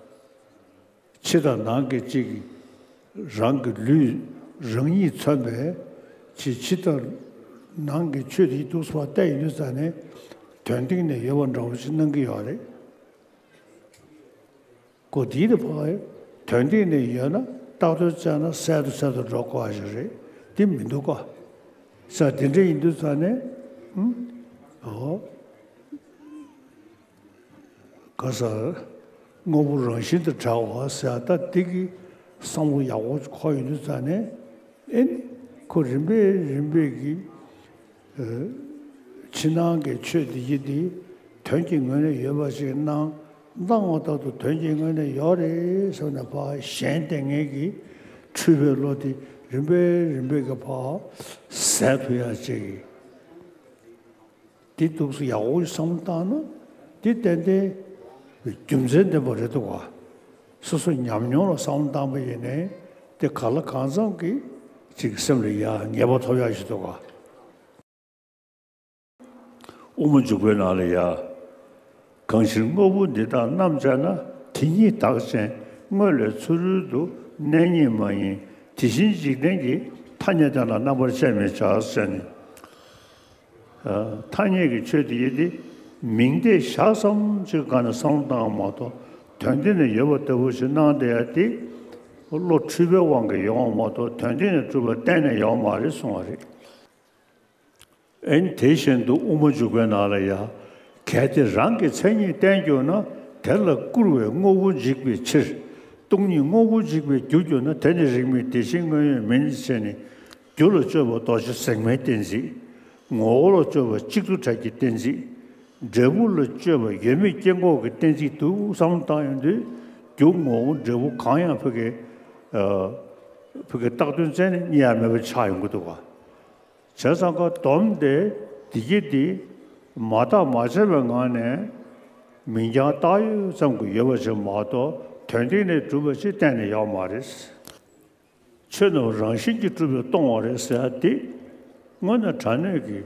ཕྱི་དང་ནང་གི་གཅིག་རང་གི་ལུས་རང་ཉིད་མཚོན་པའི་ཕྱི་ཕྱི་དང་ནང་གི་ཆོས་དེ་ཡིན་དུས་སུ་བལྟས་ཡིན་དུས་ཙང་ནས། དོན་སྟེང་ནས་ཡོད་པ་འདྲ་བོ་ཞིག་སྣང་གི་ཡོད་རེད། གོ་དེའི་ཕ་དོན་སྟེང་ནས་ཡོད་ན་བཏགས་དོན་བཙལ་ན་གསལ་དུ་གསལ་དུ་འགྲོ་དགོས་པ་ཞིག་རེད། དེ་མི་འདུག་ག་ས་དེ་འདྲ་ཡིན་དུས་ཙང་ནས། ཨུམ། ཨོ། ག་ས། དངོས་པོ་རང་བཞིན་དུ་བྲལ་བ་ཟེར་ཡ་ད་དེ་གི་བསམ་བློ་ཡག་པོ་འཁོར་ཡོང་དུས་ཙང་ནས། ཨེ་ནི། ཁོ་རིམ་པས་རིམ་པས་ཀྱི། ཨ། ཕྱི་ནང་གི་ཆོས་འདི་ཡི་འདི་དོན་གྱི་ངོས་ནས་ཡོད་པ་ཞིག་སྣང་། སྣང་བ་ལྟར་དུ་དོན་གྱི་ངོས་ནས་ཡོད་རེད་ཟེར་ནས་ཕར་གཞན་བསྟེན་མཁན་གྱི་འཁྲུལ་པའི་བློ་དེ་རིམ་པས་རིམ་པས་ཀྱི་ཕར་ཟད་ཐུབ་ཡ་ཅིག་དེ་འདུག་སེ་ཡག་པོ་བསམ་བློ་བཏང་ན། དེ་ཏན་ཏན་རྒྱུ་མཚན་ལྡན་པ་རེད་འདུག་ག་སོ་སོ་ཉམས་མྱོང་ལ་བསམ་བློ་བཏང་པ་ཡིན་ནའི། དེ་གང་ལ་གང་འཚམ་གྱི་ཅིག་སེམས་ལ་ཡ་ངེས་པ་ཐོབ་ཡ་ཞིག་འདུག་ག་དབུ་མ་འཇུག་པའི་ནང་ལ་ཡ། གང་ཕྱིར་དངོས་པོ་འདི་དག་རྣམ་དཔྱད་ན། དེ་ཉིད་བདག་ཅན་དངོས་ལས་ཚུ་རོལ་དུ། གནས་རྙེད་མ་ཡིན་དེ་བཞིན་འཇིག་རྟེན་གྱི། ཐ་སྙད་དེ་ལ་རྣམ་པར་དཔྱད་མི་བྱ་ཟེར་ནས། ཨ། ཐ་སྙད་ཀྱི་ཆོས་དེ་ཡི་དེ་མིང་བརྡས་བཞག་ཙམ་ཅིག་སྒང་ནས་བསམ་བློ་བཏང་བ་མ་གཏོགས། དོན་སྟེང་ནས་ཡོད་པ་ལྟ་བུ་ཞིག་སྣང་བསྡད་ཡ་དེ། བློ་འཁྲུལ་པའི་དབང་གིས་ཡོང་བ་མ་གཏོགས། དོན་སྟེང་ནས་གྲུབ་པ་གཏན་ནས་ཡོད་མ་རེད་གསུང་བ་རེད། ཨེ་ནི་དེ་བཞིན་དུ་དབུ་མ་འཇུག་པའི་ནང་ལ་ཡ། གལ་ཏེ་རང་གི་མཚན་ཉིད་བསྟན་གྱུར་ན། དེ་ལ་སྐུར་བས་དངོས་པོ་འཇིག་པའི་ཕྱིར། སྟོང་ཉིད་དངོས་པོ་འཇིག་པའི་རྒྱུར་གྱུར་ན། དེ་ནི་རིགས་མེད་དེ་བཞིན་དངོས་ཡོད་མིན། ཞེས་ནས། རྒྱུ་ལ་དཔྱོད་པ་རྡོ་རྗེ་ཟེགས་མའི་གཏན་ཚིགས། ངོ་བོ་ལ་དཔྱོད་པ་གཅིག་ཏུ་བྲལ་གྱི་གཏན་ཚིགས། འབྲས་བུ་ལ་དཔྱོད་པ་ཡོད་མེད་སྐྱེ་འགོག་གི་གཏན་ཚིགས་དུ་བསམ་བློ་བཏང་ཡོང་དུས། རྒྱུ་ངོ་བོ་འབྲས་བུ་གང་ཡང་ཕ་གི། ཨ། ཕ་གི་བཏགས་དོན་བཙལ་ནས་རྙེད་ཡ་མེད་པ་ཆགས་ཡོང་གི་འདུག་ག་བྱས་ཙང་ཀ་སྡོམ་དེ་འདི་གི་འདི་མ་བརྟགས་མ་དཔྱད་པའི་ངང་ནས་མིང་རྐྱང་བཏགས་ཡོད་ཙམ་གྱི་ཡོད་པ་ཞིག་མ་གཏོགས། དོན་སྟེང་ནས་གྲུབ་པ་ཞིག་གཏན་ནས་ཡོད་མ་རེད། ཆོས་རྣམས་རང་བཞིན་གྱིས་གྲུབ་པས་སྟོང་བ་རེད་ཟེར་ཡ་དེ། དངོས་གནས་དྲང་གནས་ཀྱི་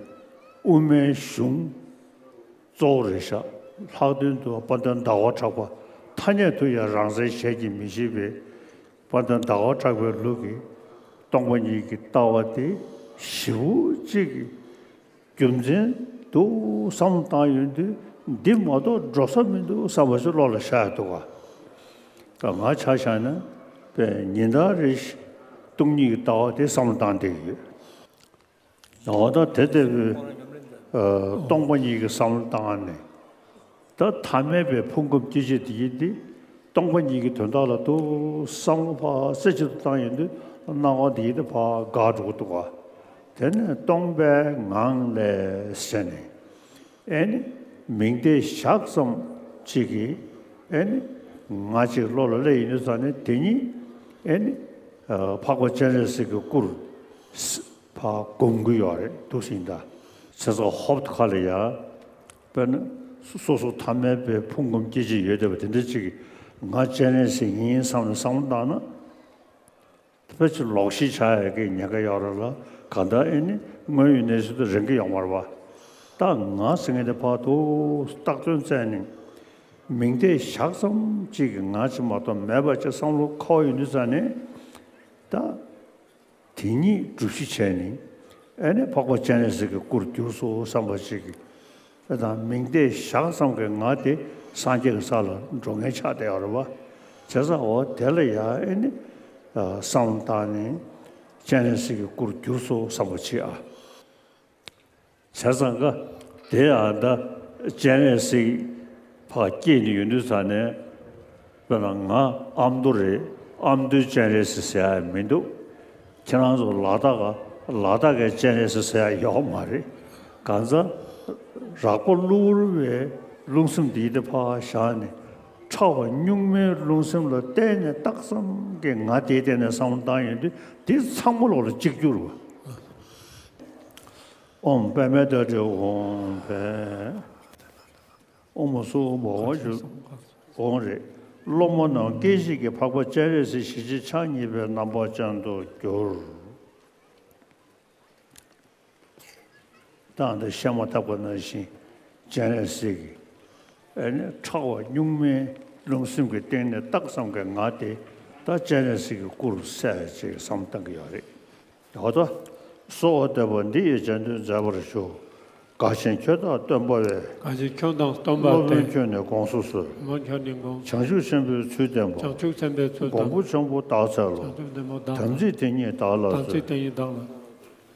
དབུ་མའི་གཞུང་གཙོ་བོ་རེད་ཤག་ལྷག་དོན་དུ་དཔལ་ལྡན་ཟླ་བ་གྲགས་པ་ཐ་སྙད་དུ་ཡང་རང་མཚན་ཞལ་གྱིས་མི་བཞེས་པའི། དཔལ་ལྡན་ཟླ་བ་གྲགས་པའི་ལུགས་ཀྱི་སྟོང་པ་ཉིད་ཀྱི་ལྟ་བ་དེ་ཞེ་པོ་ཅིག་གི་རྒྱུ་མཚན་དུ་བསམ་བློ་བཏང་ཡོང་དུས། འདི་མ་གཏོགས་འགྲོ་ས་མི་འདུག་བསམ་པ་ཞིག་བློ་ལ་ཤར་ཡ་འདུག་ག་ད་ང་ཆ་བཞག་ན་དཔེ་ཉིན་ལྟར་རེ་བཞིན་སྟོང་ཉིད་ཀྱི་ལྟ་བ་དེ་བསམ་བློ་བཏང་བསྡད་ཀྱི་ཡོད། འོ་ད་དེ་ལྟ་བུའི། ཨ། སྟོང་པ་ཉིད་ཀྱི་བསམ་བློ་བཏང་ནས། ད་ཐ་མལ་པའི་ཕུང་ཁམས་སྐྱེ་མཆེད་དེ་ཡིན་ཏེ། སྟོང་པ་ཉིད་ཀྱི་དོན་དག་ལ་དུ་བསམ་བློ་ཕར་རྩེ་གཅིག་ཏུ་བཏང་ཡོང་དུས། སྣང་བ་དེ་ཡིན་ཏེ་ཕར་འགག་འགྲོ་གི་འདུག་ག་དེ་ནས་སྟོང་པའི་ངང་ལས་ཟེར་ནས། ཨེ་ནི་མིང་བརྡས་བཞག་ཙམ་ཅིག་གིས། ཨེ་ནི་ང་ཅིག་བློ་ལ་སླེབས་ཡོང་དུས་ཙང་ནས། དེ་ཉིད་ཨེ་ནི། ཨ། འཕགས་པ་སྤྱན་རས་གཟིགས་ཀྱི་སྐུར་ཕར་སྒོམ་གྱི་ཡོད་རེད་འདུག་སེ་ཡིན་ད། བྱས་ཙང་ཧོབ་ཏེ་ཁ་ལ་ཡ། དཔེར་ན་སོ་སོ་ཐ་མལ་པའི་ཕུང་ཁམས་སྐྱེ་མཆེད་ཡོད་བསྡད་པ་དེ་འདྲ་ཅིག་གིས། ང་སྤྱན་རས་གཟིགས་ཡིན་བསམ་ནས་བསམ་བློ་བཏང་ན། དཔེ་ཆ་ལོག་ཤེས་ཆགས་ཡ་གི་ཉེན་ཁ་ཡོད་རེད་ལ། གང་ལྟར་ཨེ་ནི་དངོས་ཡོད་གནས་ཚུལ་དེ་རིག་གི་ཡོད་མ་རེད་པ། ད་ང་ཟེར་མཁན་དེ་ཕར་དུ་བཏགས་དོན་བཙལ་ནས། མིང་བརྡས་བཞག་ཙམ་ཅིག་གིས་ང་ཅིག་མ་གཏོགས་མེད་པ་ཅིག་བསམ་བློ་འཁོར་ཡོང་དུས་ཙང་ནས། ད་དེ་ཉིད་སྒྲུབ་གཞི་བྱས་ནས། ཨེ་ནི་འཕགས་པ་སྤྱན་རས་གཟིགས་ཀྱི་སྐུར་གྱུར་སོང་བསམ་པ་ཅིག་གིས། དེ་དང་མིང་བརྡས་བཞག་ཙམ་གྱིས་ང་དེ་སངས་རྒྱས་ཀྱི་ས་ལ་འགྲོ་མཁན་ཆགས་བསྡད་ཡོད་རེད་པ། བྱས་ཙང་འོ་དེ་ལ་ཡ་ཨེ་ནི། ཨ། བསམ་བློ་བཏང་ནས་སྤྱན་རས་གཟིགས་ཀྱི་སྐུར་གྱུར་སོང་བསམ་པ་ཅིག་ཨ། བྱས་ཙང་ཀ་དེ་ཡང་ད་སྤྱན་རས་གཟིགས་ཕར་སྐྱེས་ནས་ཡོང་དུས་ཙང་ནས། དཔེར་ན་ང་ཨ་མདོ་རེད། ཨ་མདོའི་སྤྱན་རས་གཟིགས་ཟེར་ཡ་མི་འདུག་ཁྱེད་རང་ཚོ་ལ་དྭགས་ཀ་ལ་དྭགས་ཀའི་སྤྱན་རས་གཟིགས་ཟེར་ཡ་ཡོད་མ་རེད། གང་ཟག་རགས་པ་གློ་བུར་བའི་རླུང་སེམས་འདི་དེ་ཕར་བཞག་ནས། ཕྲ་བ་གཉུག་མའི་རླུང་སེམས་ལ་བརྟེན་ནས་རྟགས་ཙམ་གྱི་ང་དེའི་སྟེང་ནས་བསམ་བློ་བཏང་ཡོང་དུས་དེ་ཚང་མ་ལོག་ལ་གཅིག་གྱུར་བ། ཨོཾ་པདྨེ་ཏྲ་ཏྲེ་ཨོཾ་ཕཊ། ཨོཾ་སྭ་བྷཱ་ཝ་ཇོ། འོང་རེད། སློབ་མ་རྣམས་སྐད་ཅིག་གིས་འཕགས་པ་སྤྱན་རས་གཟིགས་ཞི་བྱེད་ཕྱག་གཉིས་པའི་རྣམ་པ་ཅན་དུ་གྱུར། ད་འདི་བཤད་མ་ཐག་པ་ནང་བཞིན་སྤྱན་རས་གཟིགས་ཀྱིས་ཨེ་ནི་ཕྲ་བ་གཉུག་མའི་རླུང་སེམས་ཀྱི་སྟེང་ནས་རྟགས་ཙམ་གྱི་ང་དེ་ད་སྤྱན་རས་གཟིགས་ཀྱི་སྐུ་རུ་གསལ་ཅེས་བསམ་བཏང་གི་ཡོད་རེད། འོ་ད། གསོལ་བ་འདེབས་པ་འདི་ཡིས་སྤྱན་ལྡན་མཛེས་པར་ཞུ། དགའ་ཞིང་ཁྱོད་དང་སྟོན་པ་བས། དགའ་ཞིང་ཁྱོད་དང་སྟོན་པ་སྟེ། སློབ་དཔོན་ཁྱོད་ནི་དགོངས་སུ་གསོལ། སློབ་དཔོན་ཁྱོད་ནི་དགོངས། བྱང་ཆུབ་ཆེན་པོའི་ཚུལ་བསྟན་པ། བྱང་ཆུབ་ཆེན་པོའི་ཚུལ་བསྟན་པ། མགོན་པོ་ཆེན་པོ་བདག་འཚལ་ལོ། བྱང་ཆུབ་ཆེན་པོ་བདག་འཚལ། དམ་ཚིག་དེ་ཉིད་བདག་ལ་གསོལ། དམ་ཚིག་དེ་ཉིད་བདག་ལ།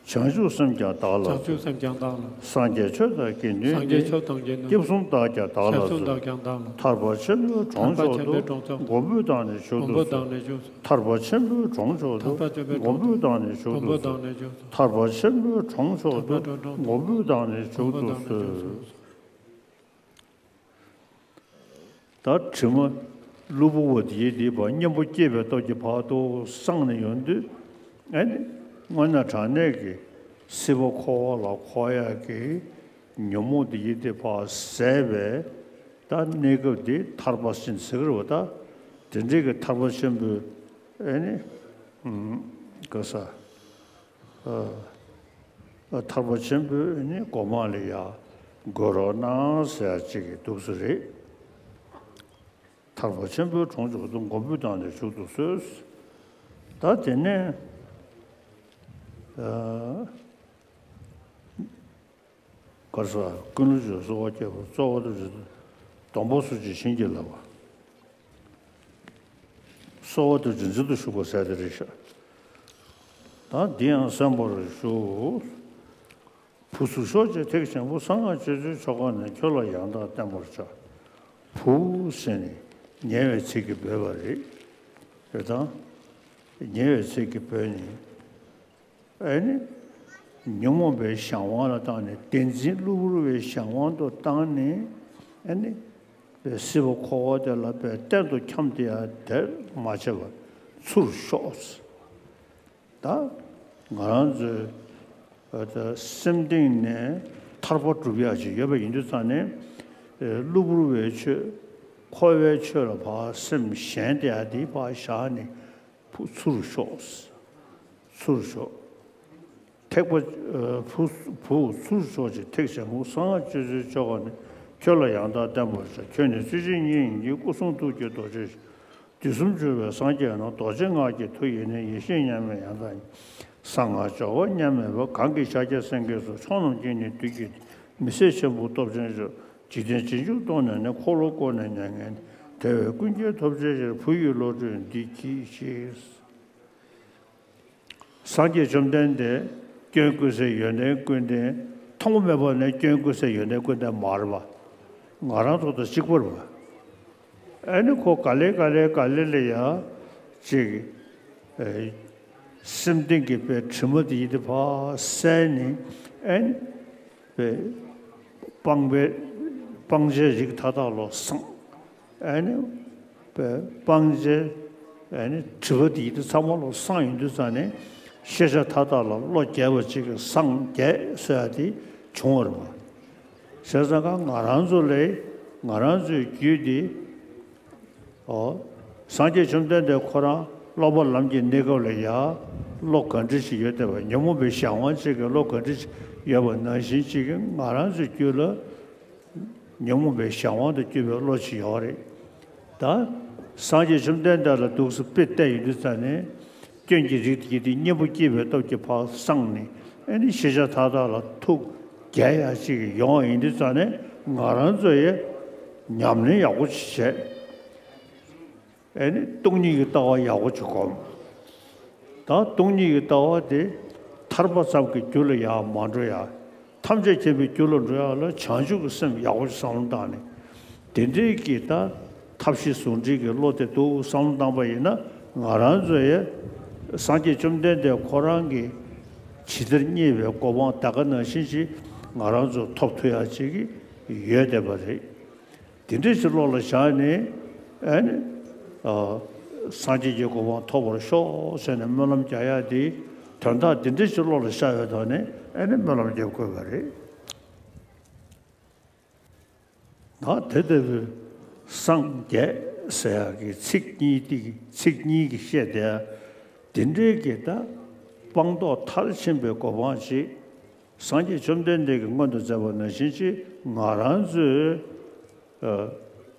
བྱང་ཆུབ་སེམས་ཀྱང་བདག་ལ་བྱང་ཆུབ་སེམས་ཀྱང་བདག་ལ། སངས་རྒྱས་ཆོས་དང་དགེ་འདུན་སངས་རྒྱས་ནི། ཆོས་དང་དགེ་འདུན། སྐྱབས་གསུམ་བདག་ཀྱང་བདག་ལ་གསོལ། སྐྱབས་གསུམ་བདག་ཀྱང་བདག་ལ། ཐར་པ་ཆེན་པོའི་གྲོང་མཆོག་ཏུ། ཐར་པ་ཆེན་པོའི་གྲོང་མཆོག་ཏུ། མགོན་པོས་བདག་ནི་མཆོག་ཏུ་གསོལ། མགོན་པོས་བདག་ནི་མཆོག་ཏུ་གསོལ། ཐར་པ་ཆེན་པོའི་གྲོང་མཆོག་ཏུ། ཐར་པ་ཆེན་པོའི་གྲོང་མཆོག་ཏུ། མགོན་པོས་བདག་ནི་མཆོག་ཏུ་གསོལ། ཐར་པ་ཆེན་པོའི་གྲོང་མཆོག་ཏུ། མགོན་པོས་བདག་ནི་མཆོག་ཏུ་གསོལ། ད་དྲི་མ་གློ་བུར་བ་དེའི་དེ་བ་གཉེན་པོ་སྐྱེས་པའི་སྟོབས་ཀྱིས་བར་དུ་སངས་ནས་ཡོང་དུས། ཨ་ནི་དངོས་གནས་དྲང་གནས་ཀྱི་སྲིད་པ་འཁོར་བ་ལ་འཁོར་ཡག་གི་ཉོན་མོངས་དེའི་དེ་བ་ཟད་པའི་ད་གནས་སྐབས་དེ་ཐར་པ་ཟེར་ཟེར་གི་རེད་བ། ད་དེ་འདྲའི་གི་ཐར་པ་ཆེན་པོའི་ཨ་ནི་ག་ས། ཐར་པ་ཆེན་པོའི་ནི་སྒོ་མང་ལ་ཡ་འགོད་རོགས་གནང་ཟེར་ཡ་གཅིག་གི་འདུག་སེ་རེད། ཐར་པ་ཆེན་པོའི་གྲོང་མཆོག་ཏུ། མགོན་པོས་བདག་ནི་མཆོག་ཏུ་གསོལ། ད་དེ་ནས་ག་རེ་ཟེར། ཀུན་སློང་ཆོས་གསོལ་བ་སྐྱེས་པ་གཙོ་བོ་དེ་རེད། སྡོམ་པ་སུ་ཅི་བྱིན་གྱིས་བརླབས་པ། གསོལ་བ་དེ་རྗེས་འཛིན་དུ་ཞུགས་པ་ཟེར་དེ་རེད་ཤག་ད་འདི་ཡང་གསན་པར་ཞུ། བུ་ཚུར་ཤོག་ཅེས་ཐེག་ཆེན་པོ་གསང་སྔགས་སྤྱོད་ཚུལ་ཆོ་ག་ནས་ཁྱོད་ལ་ཡང་དག་བསྟན་པར་བྱ། བུ་ཟེར་ནས་ཉེ་བའི་ཚིག་གིས་འབོད་པ་རེད། རེད་དང་། ཉེ་བའི་ཚིག་གིས་འབོད་ནས། ཨེ་ནི། ཉོན་མོངས་པའི་གཞན་དབང་ལ་བཏང་ནས། བདེན་འཛིན་གློ་བུར་བའི་གཞན་དབང་དུ་བཏང་ནས། ཨེ་ནི། སྲིད་པ་འཁོར་བ་དེ་ལ་བས་གཏན་དུ་འཁྱམས་ཏེ་ཡང་དེར་མ་བྱས་པར་ཚུར་ཤོག་ད་ང་རང་ཚོའི་སེམས་གཏིང་ནས་ཐར་པ་སྒྲུབ་ཡག་ཅིག་ཡོད་པ་ཡིན་དུས་ཙང་ནས། གློ་བུར་བའི་ཆོས། འཁོར་བའི་ཆོས་ལ་ཕར་སེམས་ཞེན་བསྡད་ཡག་དེ་ཕར་བཞག་ནས། བུ་ཚུར་ཤོག་ཚུར་ཤོག་ཐེག་པ། བུ་བུ་ཚུར་ཤོག་ཅེས་ཐེག་ཆེན་པོ་གསང་སྔགས་སྤྱོད་ཚུལ་ཆོ་ག་ནས་ཁྱོད་ལ་ཡང་དག་བསྟན་པར་བྱ། ཁྱོད་ནི་སྲིད་ཞིའི་གཉེན་ཡིན་གྱི། སྐུ་གསུང་ཐུགས་ཀྱི་རྡོ་རྗེ། དུས་གསུམ་སྤྱོད་པའི་སངས་རྒྱས་ནོ། རྡོ་རྗེ་སྔགས་ཀྱི་མཐུ་ཡིས་ནི། ཡེ་ཤེས་མཉམ་མེད་ཡང་དག་ཉིད། གསང་སྔགས་སྦྱོར་བ་མཉམ་མེད་པ། གང་གི་ཕྱག་རྒྱ་སེང་གེ་སོགས། ཕྱོགས་རྣམས་ཀྱི་ནི་བདུད་ཀྱིས་ནི། མི་ཟད་ཆེན་པོའི་སྟོབས་ཅན་མཆོག་འཇིག་རྟེན་རྗེས་འཇུག་སྟོང་ནས་ནི། འཁོར་ལོ་བསྐོར་ནས་མྱ་ངན་འདས། དེ་བས་ཀུན་ཁྱེད་ཐོབ་བྱའི་ཕྱིར། བུ་ཡི་བློ་གྲོས་འདི་གྱིས་ཤིག་སངས་རྒྱས་བཅོམ་ལྡན་འདས་སྐྱོན་ཀུན་ཟད་ཡོན་ཏན་ཀུན་ལྡན། ཐོག་མ་མེད་པ་ནས་སྐྱོན་ཀུན་ཟད་ཡོན་ཏན་ཀུན་ལྡན་མ་རེད་པ། ང་རང་ཚོ་དང་གཅིག་པ་རེད་པ། ཨ་ནི་ཁོ་ག་ལེ་ག་ལེ་ག་ལེ་ལ་ཡ་ཅིག་ཨེ། སེམས་གཏིང་གི་པའི་དྲི་མ་དེ་ཡི་དེ་ཕར་བསལ་ནས། ཨ་ནི་པའི་སྤང་པའི་སྤང་བྱའི་རིགས་མཐའ་དག་ལོ་སངས། ཨ་ནི་སྤང་བྱའི་ཨ་ནི་དྲི་བ་དེ་ཡི་དེ་ཚང་མ་ལོ་སངས་ཡོང་དུས་ཙང་ནས། ཤེས་བྱ་མཐའ་དག་ལ་བློ་རྒྱས་པ་ཅིག་གིས་སངས་རྒྱས་ཟེར་ཡ་དེ་བྱུང་བ་རེད་པ། བྱས་ཙང་ཀ་ང་རང་ཚོ་ལས་ང་རང་ཚོའི་རྒྱུད་དེ། ཨོ། སངས་རྒྱས་བཅོམ་ལྡན་འདས་ཁོ་རང་སློབ་པ་ལམ་གྱི་གནས་སྐབས་ལ་ཡ་བློ་ག་འདྲ་ཞིག་ཡོད་བསྡད་པ། ཉོན་མོངས་པའི་གཞན་དབང་ཅིག་གི་བློ་ག་འདྲ་ཞིག་ཡོད་པ་ནང་བཞིན་ཅིག་གིས་ང་རང་ཚོའི་རྒྱུད་ལ། ཉོན་མོངས་པའི་གཞན་དབང་དུ་གྱུར་པའི་བློ་ཅིག་ཡོད་རེད། ད། སངས་རྒྱས་བཅོམ་ལྡན་འདས་ལ་འདུག་སེ་དཔེ་བལྟས་ཡོང་དུས་ཙང་ནས། སྐྱོན་གྱི་རིགས་དེ་དེ་གཉེན་པོ་སྐྱེས་པའི་སྟོབས་ཀྱིས་ཕར་སངས་ནས། ཨ་ནི་ཤེས་བྱ་མཐའ་དག་ལ་ཐུགས་དགྱེས་ཡག་ཅིག་ཡོང་བ་ཡིན་དུས་ཙང་ནས། ང་རང་ཚོ་ཡི་ཉམས་ལེན་ཡག་པོ་ཅིག་བྱས། ཨེ་ནི་སྟོང་ཉིད་ཀྱི་ལྟ་བ་ཡག་པོ་ཅིག་སྒོམ། ད་སྟོང་ཉིད་ཀྱི་ལྟ་བ་དེ་ཐར་པ་ཙམ་གྱི་རྒྱུ་ལ་ཡང་མ་འགྲོ་ཡ། ཐམས་ཅད་མཁྱེན་པའི་རྒྱུ་ལ་འགྲོ་ཡ་ལ་བྱང་ཆུབ་ཀྱི་སེམས་ཡག་པོ་ཅིག་བསམ་བློ་བཏང་ནས། དེ་འདྲའི་གི་ད་ཐབས་ཤེས་ཟུང་འབྲེལ་གྱི་བློ་དེ་འདུག་བསམ་བློ་བཏང་པ་ཡིན་ན། ང་རང་ཚོ་ཡི་སངས་རྒྱས་བཅོམ་ལྡན་འདས་ཁོ་རང་གི་ཇི་ལྟར་བརྙེས་པའི་གོ་འཕང་ད་ག་ནང་བཞིན་ཅིག་ང་རང་ཚོ་ཐོབ་ཐུབ་ཡ་ཅིག་ཡོད་བསྡད་པ་རེད། དེ་འདྲ་ཞིག་བློ་ལ་བཞག་ནས། ཨེ་ནི། ཨ། སངས་རྒྱས་ཀྱི་གོ་འཕང་ཐོབ་པར་ཤོག་ཟེར་ནས་སྨོན་ལམ་རྒྱག་ཡ་དེ། དོན་དག་འདི་འདྲ་ཞིག་བློ་ལ་ཤར་བའི་ཐོག་ནས་ཨེ་ནི་སྨོན་ལམ་རྒྱབ་དགོས་པ་རེད། ད་དེ་ལྟ་བུའི་སངས་རྒྱས་ཟེར་ཡག་གི་ཚིག་གཉིས་དེ་ཚིག་གཉིས་ཀྱིས་བཤད་བསྡད་ཡ་དེ་འདྲའི་གི་ད་སྤངས་རྟོགས་མཐར་ཕྱིན་པའི་གོ་འཕང་ཅིག་སངས་རྒྱས་བཅོམ་ལྡན་འདས་ཀྱིས་མངོན་དུ་མཛད་པ་ནང་བཞིན་ཅིག་ང་རང་ཚོའི། ཨ།